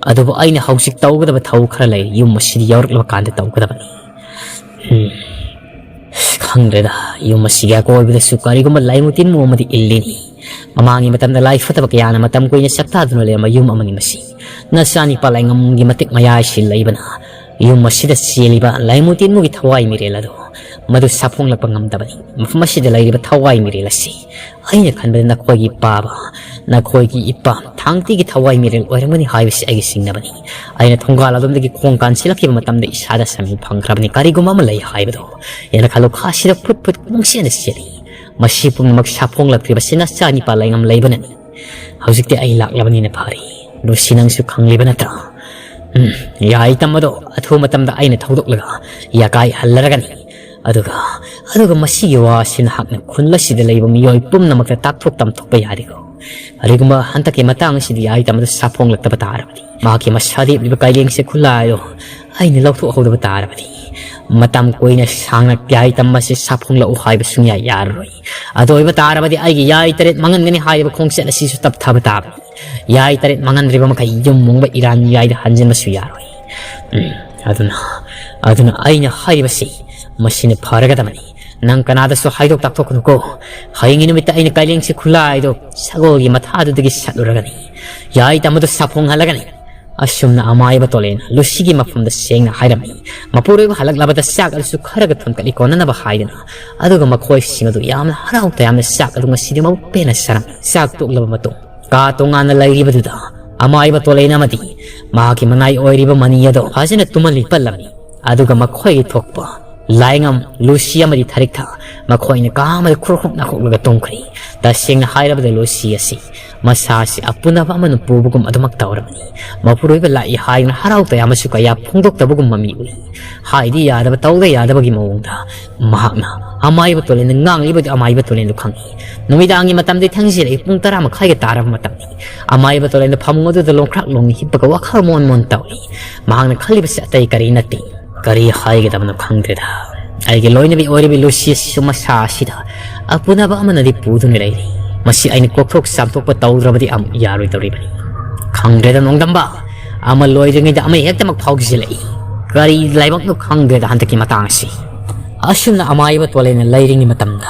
ꯑꯗꯨꯕꯨ ꯑꯩꯅ ꯍꯧꯖꯤꯛ ꯇꯧꯒꯗꯕ ꯊꯕꯛ ꯈꯔ ꯂꯩ꯫ ꯌꯨꯝ ꯑꯁꯤꯗ ꯌꯧꯔꯛꯂꯕ ꯀꯥꯟꯗ ꯇꯧꯒꯗꯕꯅꯤ꯫" ꯎꯝ, ꯈꯪꯗ꯭ꯔꯦꯗ, ꯌꯨꯝ ꯑꯁꯤꯒꯤ ꯑꯀꯣꯏꯕꯗꯁꯨ ꯀꯔꯤꯒꯨꯝꯕ ꯂꯥꯏꯃꯨ ꯇꯤꯟꯃꯨ ꯑꯃꯗꯤ ꯏꯜꯂꯤꯅꯤ꯫ ꯃꯃꯥꯡꯒꯤ ꯃꯇꯝꯗ ꯂꯥꯏ ꯐꯠꯇꯕ ꯀꯌꯥꯅ ꯃꯇꯝ ꯀꯨꯏꯅ ꯆꯥꯛꯇꯥꯗꯨꯅ ꯂꯩꯔꯝꯕ ꯌꯨꯝ ꯑꯃꯅꯤ ꯃꯁꯤ꯫ ꯅꯆꯥꯅꯤꯄꯥ ꯂꯥꯏꯉꯝꯒꯤ ꯃꯇꯤꯛ ꯃꯌꯥꯏꯁꯤ ꯂꯩꯕꯅ ꯌꯨꯝ ꯑꯁꯤꯗ ꯆꯦꯜꯂꯤꯕ ꯂꯥꯏꯃꯨ ꯇꯤꯟꯃꯨꯒꯤ ꯊꯋꯥꯏ ꯃꯤꯔꯦꯜ ꯑꯗꯨ ꯃꯗꯨ ꯁꯥꯐꯣꯡꯂꯛꯄ ꯉꯝꯗꯕꯅꯤ꯫ ꯃꯐꯝ ꯑꯁꯤꯗ ꯂꯩꯔꯤꯕ ꯊꯋꯥꯏ ꯃꯤꯔꯦꯜ ꯑꯁꯤ ꯑꯩꯅ ꯈꯟꯕꯗ ꯅꯈꯣꯏꯒꯤ ꯄꯥꯕ, ꯅꯈꯣꯏꯒꯤ ꯏꯄꯥ ꯊꯥꯡꯇꯤꯒꯤ ꯊꯋꯥꯏ ꯃꯤꯔꯦꯜ ꯑꯣꯏꯔꯝꯒꯅꯤ ꯍꯥꯏꯕꯁꯤ ꯑꯩꯒꯤ ꯆꯤꯡꯅꯕꯅꯤ꯫ ꯑꯩꯅ ꯊꯣꯡꯒꯥꯜ ꯑꯗꯣꯝꯗꯒꯤ ꯈꯣꯡ ꯀꯥꯟꯁꯤꯜꯂꯛꯈꯤꯕ ꯃꯇꯝꯗ ꯏꯁꯥꯗ ꯁꯃꯤꯜ ꯐꯪꯈ꯭ꯔꯕꯅꯤ꯫ ꯀꯔꯤꯒꯨꯝꯕ ꯑꯃ ꯂꯩ ꯍꯥꯏꯕꯗꯣ ꯑꯩꯅ ꯈꯜꯂꯨ ꯈꯥꯁꯤꯗ ꯐꯨꯠ ꯐꯨꯠ ꯅꯨꯡꯁꯤꯅ ꯆꯦꯜꯂꯤ꯫ ꯃꯁꯤ ꯄꯨꯝꯅꯃꯛ ꯁꯥꯐꯣꯡꯂꯛꯇ꯭ꯔꯤꯕꯁꯤ ꯅꯆꯥꯅꯤꯄꯥ ꯂꯩꯉꯝ ꯂꯩꯕꯅꯅꯤ꯫ ꯍꯧꯖꯤꯛꯇꯤ ꯑꯩ ꯂꯥꯛꯂꯕꯅꯤꯅ ꯐꯔꯦ꯫ ꯂꯨꯁꯤ, ꯅꯪꯁꯨ ꯈꯪꯂꯤꯕ ꯅꯠꯇ꯭ꯔꯥ? ꯎꯝ, ꯌꯥꯏ ꯇꯝꯕꯗꯣ ꯑꯊꯨꯕ ꯃꯇꯝꯗ ꯑꯩꯅ ꯊꯧꯗꯣꯛꯂꯒ ꯌꯥꯀꯥꯏ ꯍꯜꯂꯔꯒꯅꯤ꯫ ꯑꯗꯨꯒ, ꯑꯗꯨꯒ ꯃꯁꯤꯒꯤ ꯋꯥꯁꯤ ꯅꯍꯥꯛꯅ ꯈꯨꯜ ꯑꯁꯤꯗ ꯂꯩꯕ ꯃꯤꯑꯣꯏ ꯄꯨꯝꯅꯃꯛꯇ ꯇꯥꯛꯊꯣꯛ ꯇꯝꯊꯣꯛꯄ ꯌꯥꯔꯦꯀꯣ꯫ ꯀꯔꯤꯒꯨꯝꯕ ꯍꯟꯗꯛꯀꯤ ꯃꯇꯥꯡ ꯑꯁꯤꯗ ꯌꯥꯏ ꯇꯝꯕꯗ ꯁꯥꯐꯣꯡꯂꯛꯇꯕ ꯇꯥꯔꯕꯗꯤ, ꯃꯍꯥꯛꯀꯤ ꯃꯁꯥ ꯂꯦꯞꯂꯤꯕ ꯀꯥꯏꯂꯦꯡꯁꯦ ꯈꯨꯂꯥꯏꯗꯣ ꯑꯩꯅ ꯂꯧꯊꯣꯛꯍꯧꯗꯕ ꯇꯥꯔꯕꯗꯤ, ꯃꯇꯝ ꯀꯨꯏꯅ ꯁꯥꯡꯅ ꯌꯥꯏ ꯇꯝꯕꯁꯤ ꯁꯥꯐꯣꯡꯂꯛꯎ ꯍꯥꯏꯕ ꯁꯨꯡꯌꯥ ꯌꯥꯔꯔꯣꯏ꯫ ꯑꯗꯨ ꯑꯣꯏꯕ ꯇꯥꯔꯕꯗꯤ ꯑꯩꯒꯤ ꯌꯥꯏ ꯇꯔꯦꯠ ꯃꯥꯡꯍꯟꯒꯅꯤ ꯍꯥꯏꯔꯤꯕ ꯈꯣꯡꯆꯠ ꯑꯁꯤꯁꯨ ꯇꯞꯊꯕ ꯇꯥꯕꯅꯤ꯫ ꯌꯥꯏ ꯇꯔꯦꯠ ꯃꯥꯡꯍꯟꯗ꯭ꯔꯤꯕ ꯃꯈꯩ ꯌꯨꯝ ꯃꯨꯡꯕ ꯏꯔꯥꯟ ꯌꯥꯏꯗ ꯍꯟꯖꯤꯟꯕꯁꯨ ꯌꯥꯔꯣꯏ꯫ ꯎꯝ, ꯑꯗꯨꯅ, ꯑꯗꯨꯅ ꯑꯩꯅ ꯍꯥꯏꯔꯤꯕꯁꯤ ꯃꯁꯤꯅ ꯐꯔꯒꯗꯕꯅꯤ꯫ ꯅꯪ ꯀꯅꯥꯗꯁꯨ ꯍꯥꯏꯗꯣꯛ ꯇꯥꯛꯊꯣꯛꯀꯅꯨꯀꯣ꯫ ꯍꯌꯦꯡꯒꯤ ꯅꯨꯃꯤꯠꯇ ꯑꯩꯅ ꯀꯥꯏꯂꯦꯡꯁꯤ ꯈꯨꯂꯥꯏꯗꯣ ꯁꯒꯣꯜꯒꯤ ꯃꯊꯥꯗꯨꯗꯒꯤ ꯁꯠꯂꯨꯔꯒꯅꯤ꯫ ꯌꯥꯏ ꯇꯝꯕꯗꯨ ꯁꯥꯐꯣꯡꯍꯜꯂꯒꯅꯤ꯫ ꯑꯁꯨꯝꯅ ꯑꯃꯥꯏꯕ ꯇꯣꯂꯦꯅ ꯂꯨꯁꯤꯒꯤ ꯃꯐꯝꯗ ꯁꯦꯡꯅ ꯍꯥꯏꯔꯝꯃꯤ꯫ ꯃꯄꯨꯔꯣꯏꯕ ꯍꯜꯂꯛꯂꯕꯗ ꯆꯥꯛ ꯑꯗꯨꯁꯨ ꯈꯔꯒ ꯊꯣꯡꯀꯠꯂꯤ ꯀꯣꯟꯅꯅꯕ ꯍꯥꯏꯗꯅ꯫ ꯑꯗꯨꯒ ꯃꯈꯣꯏꯁꯤꯡ ꯑꯗꯨ ꯌꯥꯝꯅ ꯍꯔꯥꯎ ꯇꯌꯥꯝꯅ ꯆꯥꯛ ꯑꯗꯨ ꯉꯁꯤꯗꯤ ꯃꯕꯨꯛ ꯄꯦꯟꯅ ꯆꯥꯔꯝꯃꯤ꯫ ꯆꯥꯛ ꯇꯣꯛꯂꯕ ꯃꯇꯨꯡ ꯀꯥ ꯇꯣꯉꯥꯟꯅ ꯂꯩꯔꯤꯕꯗꯨꯗ ꯑꯃꯥꯏꯕ ꯇꯣꯂꯦꯟ ꯑꯃꯗꯤ ꯃꯍꯥꯛꯀꯤ ꯃꯅꯥꯏ ꯑꯣꯏꯔꯤꯕ ꯃꯅꯤ ꯑꯗꯣ ꯐꯖꯅ ꯇꯨꯝꯍꯜꯂꯤ ꯄꯜꯂꯝꯃꯤ꯫ ꯑꯗꯨꯒ ꯃꯈꯣꯏꯒꯤ ꯊꯣꯛꯄ ꯂꯥꯏꯉꯝ, ꯂꯨꯁꯤ ꯑꯃꯗꯤ ꯊꯔꯤꯛꯊ ꯃꯈꯣꯏꯅ ꯀꯥ ꯑꯃꯗ ꯈꯨꯔꯈꯨꯛ ꯅꯥꯈꯣꯛꯂꯒ ꯇꯨꯝꯈ꯭ꯔꯤ꯫ ꯇꯁꯦꯡꯅ ꯍꯥꯏꯔꯕꯗ ꯂꯨꯁꯤ ꯑꯁꯤ ꯃꯁꯥꯁꯤ ꯑꯄꯨꯅꯕ ꯑꯃꯅ ꯄꯨꯕꯒꯨꯝ ꯑꯗꯨꯃꯛ ꯇꯧꯔꯕꯅꯤ꯫ ꯃꯄꯨꯔꯣꯏꯕ ꯂꯥꯛꯏ ꯍꯥꯏꯗꯨꯅ ꯍꯔꯥꯎ ꯇꯌꯥꯝꯕꯁꯨ ꯀꯌꯥ ꯐꯣꯡꯗꯣꯛꯇꯕꯒꯨꯝꯕ ꯃꯤ ꯎꯏ꯫ ꯍꯥꯏꯗꯤ ꯌꯥꯗꯕ, ꯇꯧꯗ ꯌꯥꯗꯕꯒꯤ ꯃꯑꯣꯡꯗ ꯃꯍꯥꯛꯅ ꯑꯃꯥꯏꯕ ꯇꯣꯂꯦꯟꯗ ꯉꯥꯡꯂꯤꯕꯗꯤ ꯑꯃꯥꯏꯕ ꯇꯣꯂꯦꯟꯗꯨ ꯈꯪꯏ꯫ ꯅꯨꯃꯤꯗꯥꯡꯒꯤ ꯃꯇꯝꯗꯤ ꯊꯦꯡꯖꯤꯜꯂꯛꯏ, ꯄꯨꯡ ꯇꯔꯥ ꯃꯈꯥꯏꯒ ꯇꯥꯔꯕ ꯃꯇꯝꯅꯤ꯫ ꯑꯃꯥꯏꯕ ꯇꯣꯂꯦꯟꯗ ꯐꯃꯨꯡ ꯑꯗꯨꯗ ꯂꯣꯡꯈ꯭ꯔꯥꯛ ꯂꯣꯡꯅ ꯍꯤꯞꯄꯒ ꯋꯥꯈꯜ ꯃꯣꯟ ꯃꯣꯟ ꯇꯧꯏ꯫ ꯃꯍꯥꯛꯅ ꯈꯜꯂꯤꯕꯁꯤ ꯑꯇꯩ ꯀꯔꯤ ꯅꯠꯇꯦ꯫ ꯀꯔꯤ ꯍꯥꯏꯒꯗꯕꯅꯣ ꯈꯪꯗ꯭ꯔꯦꯗ꯫ ꯑꯩꯒꯤ ꯂꯣꯏꯅꯕꯤ ꯑꯣꯏꯔꯤꯕꯤ ꯂꯨꯁꯤ ꯑꯁꯤꯁꯨ ꯃꯁꯥ ꯑꯁꯤꯗ ꯑꯄꯨꯅꯕ ꯑꯃꯅꯗꯤ ꯄꯨꯗꯨꯅ ꯂꯩꯔꯤ꯫ ꯃꯁꯤ ꯑꯩꯅ ꯀꯣꯛꯊꯣꯛ ꯆꯥꯝꯊꯣꯛꯄ ꯇꯧꯗ꯭ꯔꯕꯗꯤ ꯑꯃꯨꯛ ꯌꯥꯔꯣꯏꯗꯧꯔꯤꯕꯅꯤ꯫ ꯈꯪꯗ꯭ꯔꯦꯗ ꯅꯣꯡꯗꯝꯕ, ꯑꯃ ꯂꯣꯏꯗ꯭ꯔꯤꯉꯩꯗ ꯑꯃ ꯍꯦꯛꯇꯃꯛ ꯐꯥꯎꯖꯤꯜꯂꯛꯏ꯫ ꯀꯔꯤ ꯂꯥꯏꯕꯛꯅꯣ ꯈꯪꯗ꯭ꯔꯦꯗ ꯍꯟꯗꯛꯀꯤ ꯃꯇꯥꯡ ꯑꯁꯤ꯫ ꯑꯁꯨꯝꯅ ꯑꯃꯥꯏꯕ ꯇꯣꯂꯦꯟꯅ ꯂꯩꯔꯤꯉꯩ ꯃꯇꯝꯗ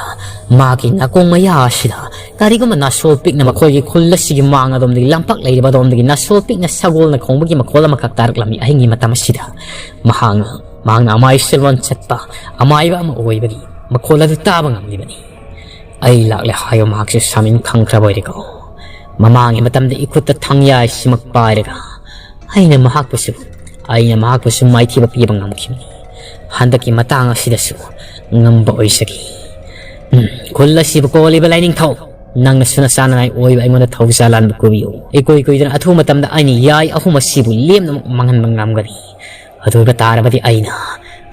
ꯃꯥꯒꯤ ꯅꯥꯀꯣꯡ ꯃꯌꯥ ꯑꯁꯤꯗ ꯀꯔꯤꯒꯨꯝꯕ ꯅꯥꯁꯣꯜ ꯄꯤꯛꯅ ꯃꯈꯣꯏꯒꯤ ꯈꯨꯜ ꯑꯁꯤꯒꯤ ꯃꯥꯡ ꯑꯗꯣꯝꯗꯒꯤ ꯂꯝꯄꯥꯛ ꯂꯩꯔꯤꯕ ꯑꯗꯣꯝꯗꯒꯤ ꯅꯥꯁꯣꯜ ꯄꯤꯛꯅ ꯁꯒꯣꯜꯅ ꯈꯣꯡꯕꯒꯤ ꯃꯈꯣꯜ ꯑꯃꯈꯛ ꯇꯥꯔꯛꯂꯝꯃꯤ꯫ ꯑꯍꯤꯡꯒꯤ ꯃꯇꯝ ꯑꯁꯤꯗ ꯃꯍꯥꯛꯅ, ꯃꯍꯥꯛꯅ ꯑꯃꯥꯏ ꯁꯤꯔꯣꯟ ꯆꯠꯄ ꯑꯃꯥꯏꯕ ꯑꯃ ꯑꯣꯏꯕꯒꯤ ꯃꯈꯣꯜ ꯑꯗꯨ ꯇꯥꯕ ꯉꯝꯂꯤꯕꯅꯤ꯫ ꯑꯩ ꯂꯥꯛꯂꯦ ꯍꯥꯏꯕ ꯃꯍꯥꯛꯁꯦ ꯁꯥꯃꯤꯟ ꯈꯪꯈ꯭ꯔꯕ ꯑꯣꯏꯔꯦꯀꯣ꯫ ꯃꯃꯥꯡꯒꯤ ꯃꯇꯝꯗ ꯏꯈꯨꯠꯇ ꯊꯥꯡꯌꯥꯏꯁꯤꯃꯛ ꯄꯥꯏꯔꯒ ꯑꯩꯅ ꯃꯍꯥꯛꯄꯨꯁꯨ, ꯑꯩꯅ ꯃꯍꯥꯛꯄꯨꯁꯨ ꯃꯥꯏꯊꯤꯕ ꯄꯤꯕ ꯉꯝꯈꯤꯕꯅꯤ꯫ ꯍꯟꯗꯛꯀꯤ ꯃꯇꯥꯡ ꯑꯁꯤꯗꯁꯨ ꯉꯝꯕ ꯑꯣꯏꯖꯒꯦ꯫ ꯎꯝ, ꯈꯨꯜ ꯑꯁꯤꯕꯨ ꯀꯣꯜꯂꯤꯕ ꯂꯥꯏꯅꯤꯡꯊꯧ, ꯅꯪꯅꯁꯨ ꯅꯆꯥ ꯅꯅꯥꯏ ꯑꯣꯏꯕ ꯑꯩꯉꯣꯟꯗ ꯊꯧꯖꯥꯜ ꯂꯥꯟꯕ ꯀꯨꯕꯤꯌꯨ꯫ ꯏꯀꯨꯏ ꯀꯨꯏꯗꯅ ꯑꯊꯨꯕ ꯃꯇꯝꯗ ꯑꯩꯅ ꯌꯥꯏ ꯑꯍꯨꯝ ꯑꯁꯤꯕꯨ ꯂꯦꯝꯅꯃꯛ ꯃꯥꯡꯍꯟꯕ ꯉꯝꯒꯅꯤ꯫ ꯑꯗꯨ ꯑꯣꯏꯕ ꯇꯥꯔꯕꯗꯤ ꯑꯩꯅ,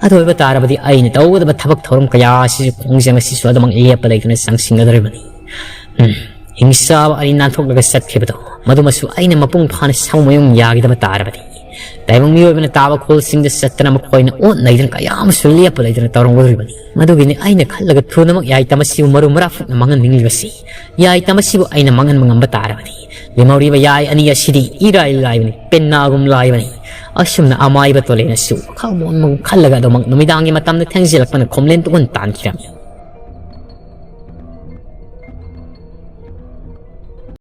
ꯑꯗꯨ ꯑꯣꯏꯕ ꯇꯥꯔꯕꯗꯤ ꯑꯩꯅ ꯇꯧꯒꯗꯕ ꯊꯕꯛ ꯊꯧꯔꯝ ꯀꯌꯥ ꯑꯁꯤꯁꯨ ꯈꯣꯡꯖꯪ ꯑꯁꯤꯁꯨ ꯑꯗꯨꯃꯛ ꯂꯦꯞꯄ ꯂꯩꯇꯅ ꯆꯪꯁꯤꯟꯒꯗꯧꯔꯤꯕꯅꯤ꯫ ꯎꯝ, ꯍꯤꯡꯆꯥꯕ ꯑꯅꯤ ꯅꯥꯟꯊꯣꯛꯂꯒ ꯆꯠꯈꯤꯕꯗꯣ, ꯃꯗꯨꯃꯁꯨ ꯑꯩꯅ ꯃꯄꯨꯡ ꯐꯥꯅ ꯁꯃꯨ ꯃꯌꯨꯝ ꯌꯥꯒꯗꯕ ꯇꯥꯔꯕꯗꯤ, ꯇꯥꯏꯕꯪ ꯃꯤꯑꯣꯏꯕꯅ ꯇꯥꯕ ꯈꯨꯜꯁꯤꯡꯗ ꯆꯠꯇꯅ ꯃꯈꯣꯏꯅ ꯑꯣꯠ ꯅꯩꯗꯅ ꯀꯌꯥ ꯑꯃꯁꯨ ꯂꯦꯞꯄ ꯂꯩꯇꯅ ꯇꯧꯔꯝꯒꯗꯧꯔꯤꯕꯅꯤ꯫ ꯃꯗꯨꯒꯤꯅꯤ ꯑꯩꯅ ꯈꯜꯂꯒ ꯊꯨꯅꯃꯛ ꯌꯥꯏꯇꯝ ꯑꯁꯤꯕꯨ ꯃꯔꯨ ꯃꯔꯥ ꯐꯨꯛꯅ ꯃꯥꯡꯍꯟꯅꯤꯡꯂꯤꯕꯁꯤ꯫ ꯌꯥꯏꯇꯝ ꯑꯁꯤꯕꯨ ꯑꯩꯅ ꯃꯥꯡꯍꯟꯕ ꯉꯝꯕ ꯇꯥꯔꯕꯗꯤ, ꯂꯦꯝꯍꯧꯔꯤꯕ ꯌꯥꯏ ꯑꯅꯤ ꯑꯁꯤꯗꯤ ꯏꯔꯥꯏ ꯂꯥꯏꯕꯅꯤ, ꯄꯦꯟꯅꯥꯒꯨꯝ ꯂꯥꯏꯕꯅꯤ꯫ ꯑꯁꯨꯝꯅ ꯑꯃꯥꯏꯕ ꯇꯣꯂꯦꯟꯅꯁꯨ ꯋꯥꯈꯜ ꯃꯣꯟ ꯃꯣꯟ ꯈꯜꯂꯒ ꯑꯗꯨꯃꯛ ꯅꯨꯃꯤꯗꯥꯡꯒꯤ ꯃꯇꯝꯗ ꯊꯦꯡꯖꯤꯜꯂꯛꯄꯅ ꯈꯣꯝꯂꯦꯟ ꯇꯨꯒꯨꯟ ꯇꯥꯟꯈꯤꯔꯝꯃꯤ꯫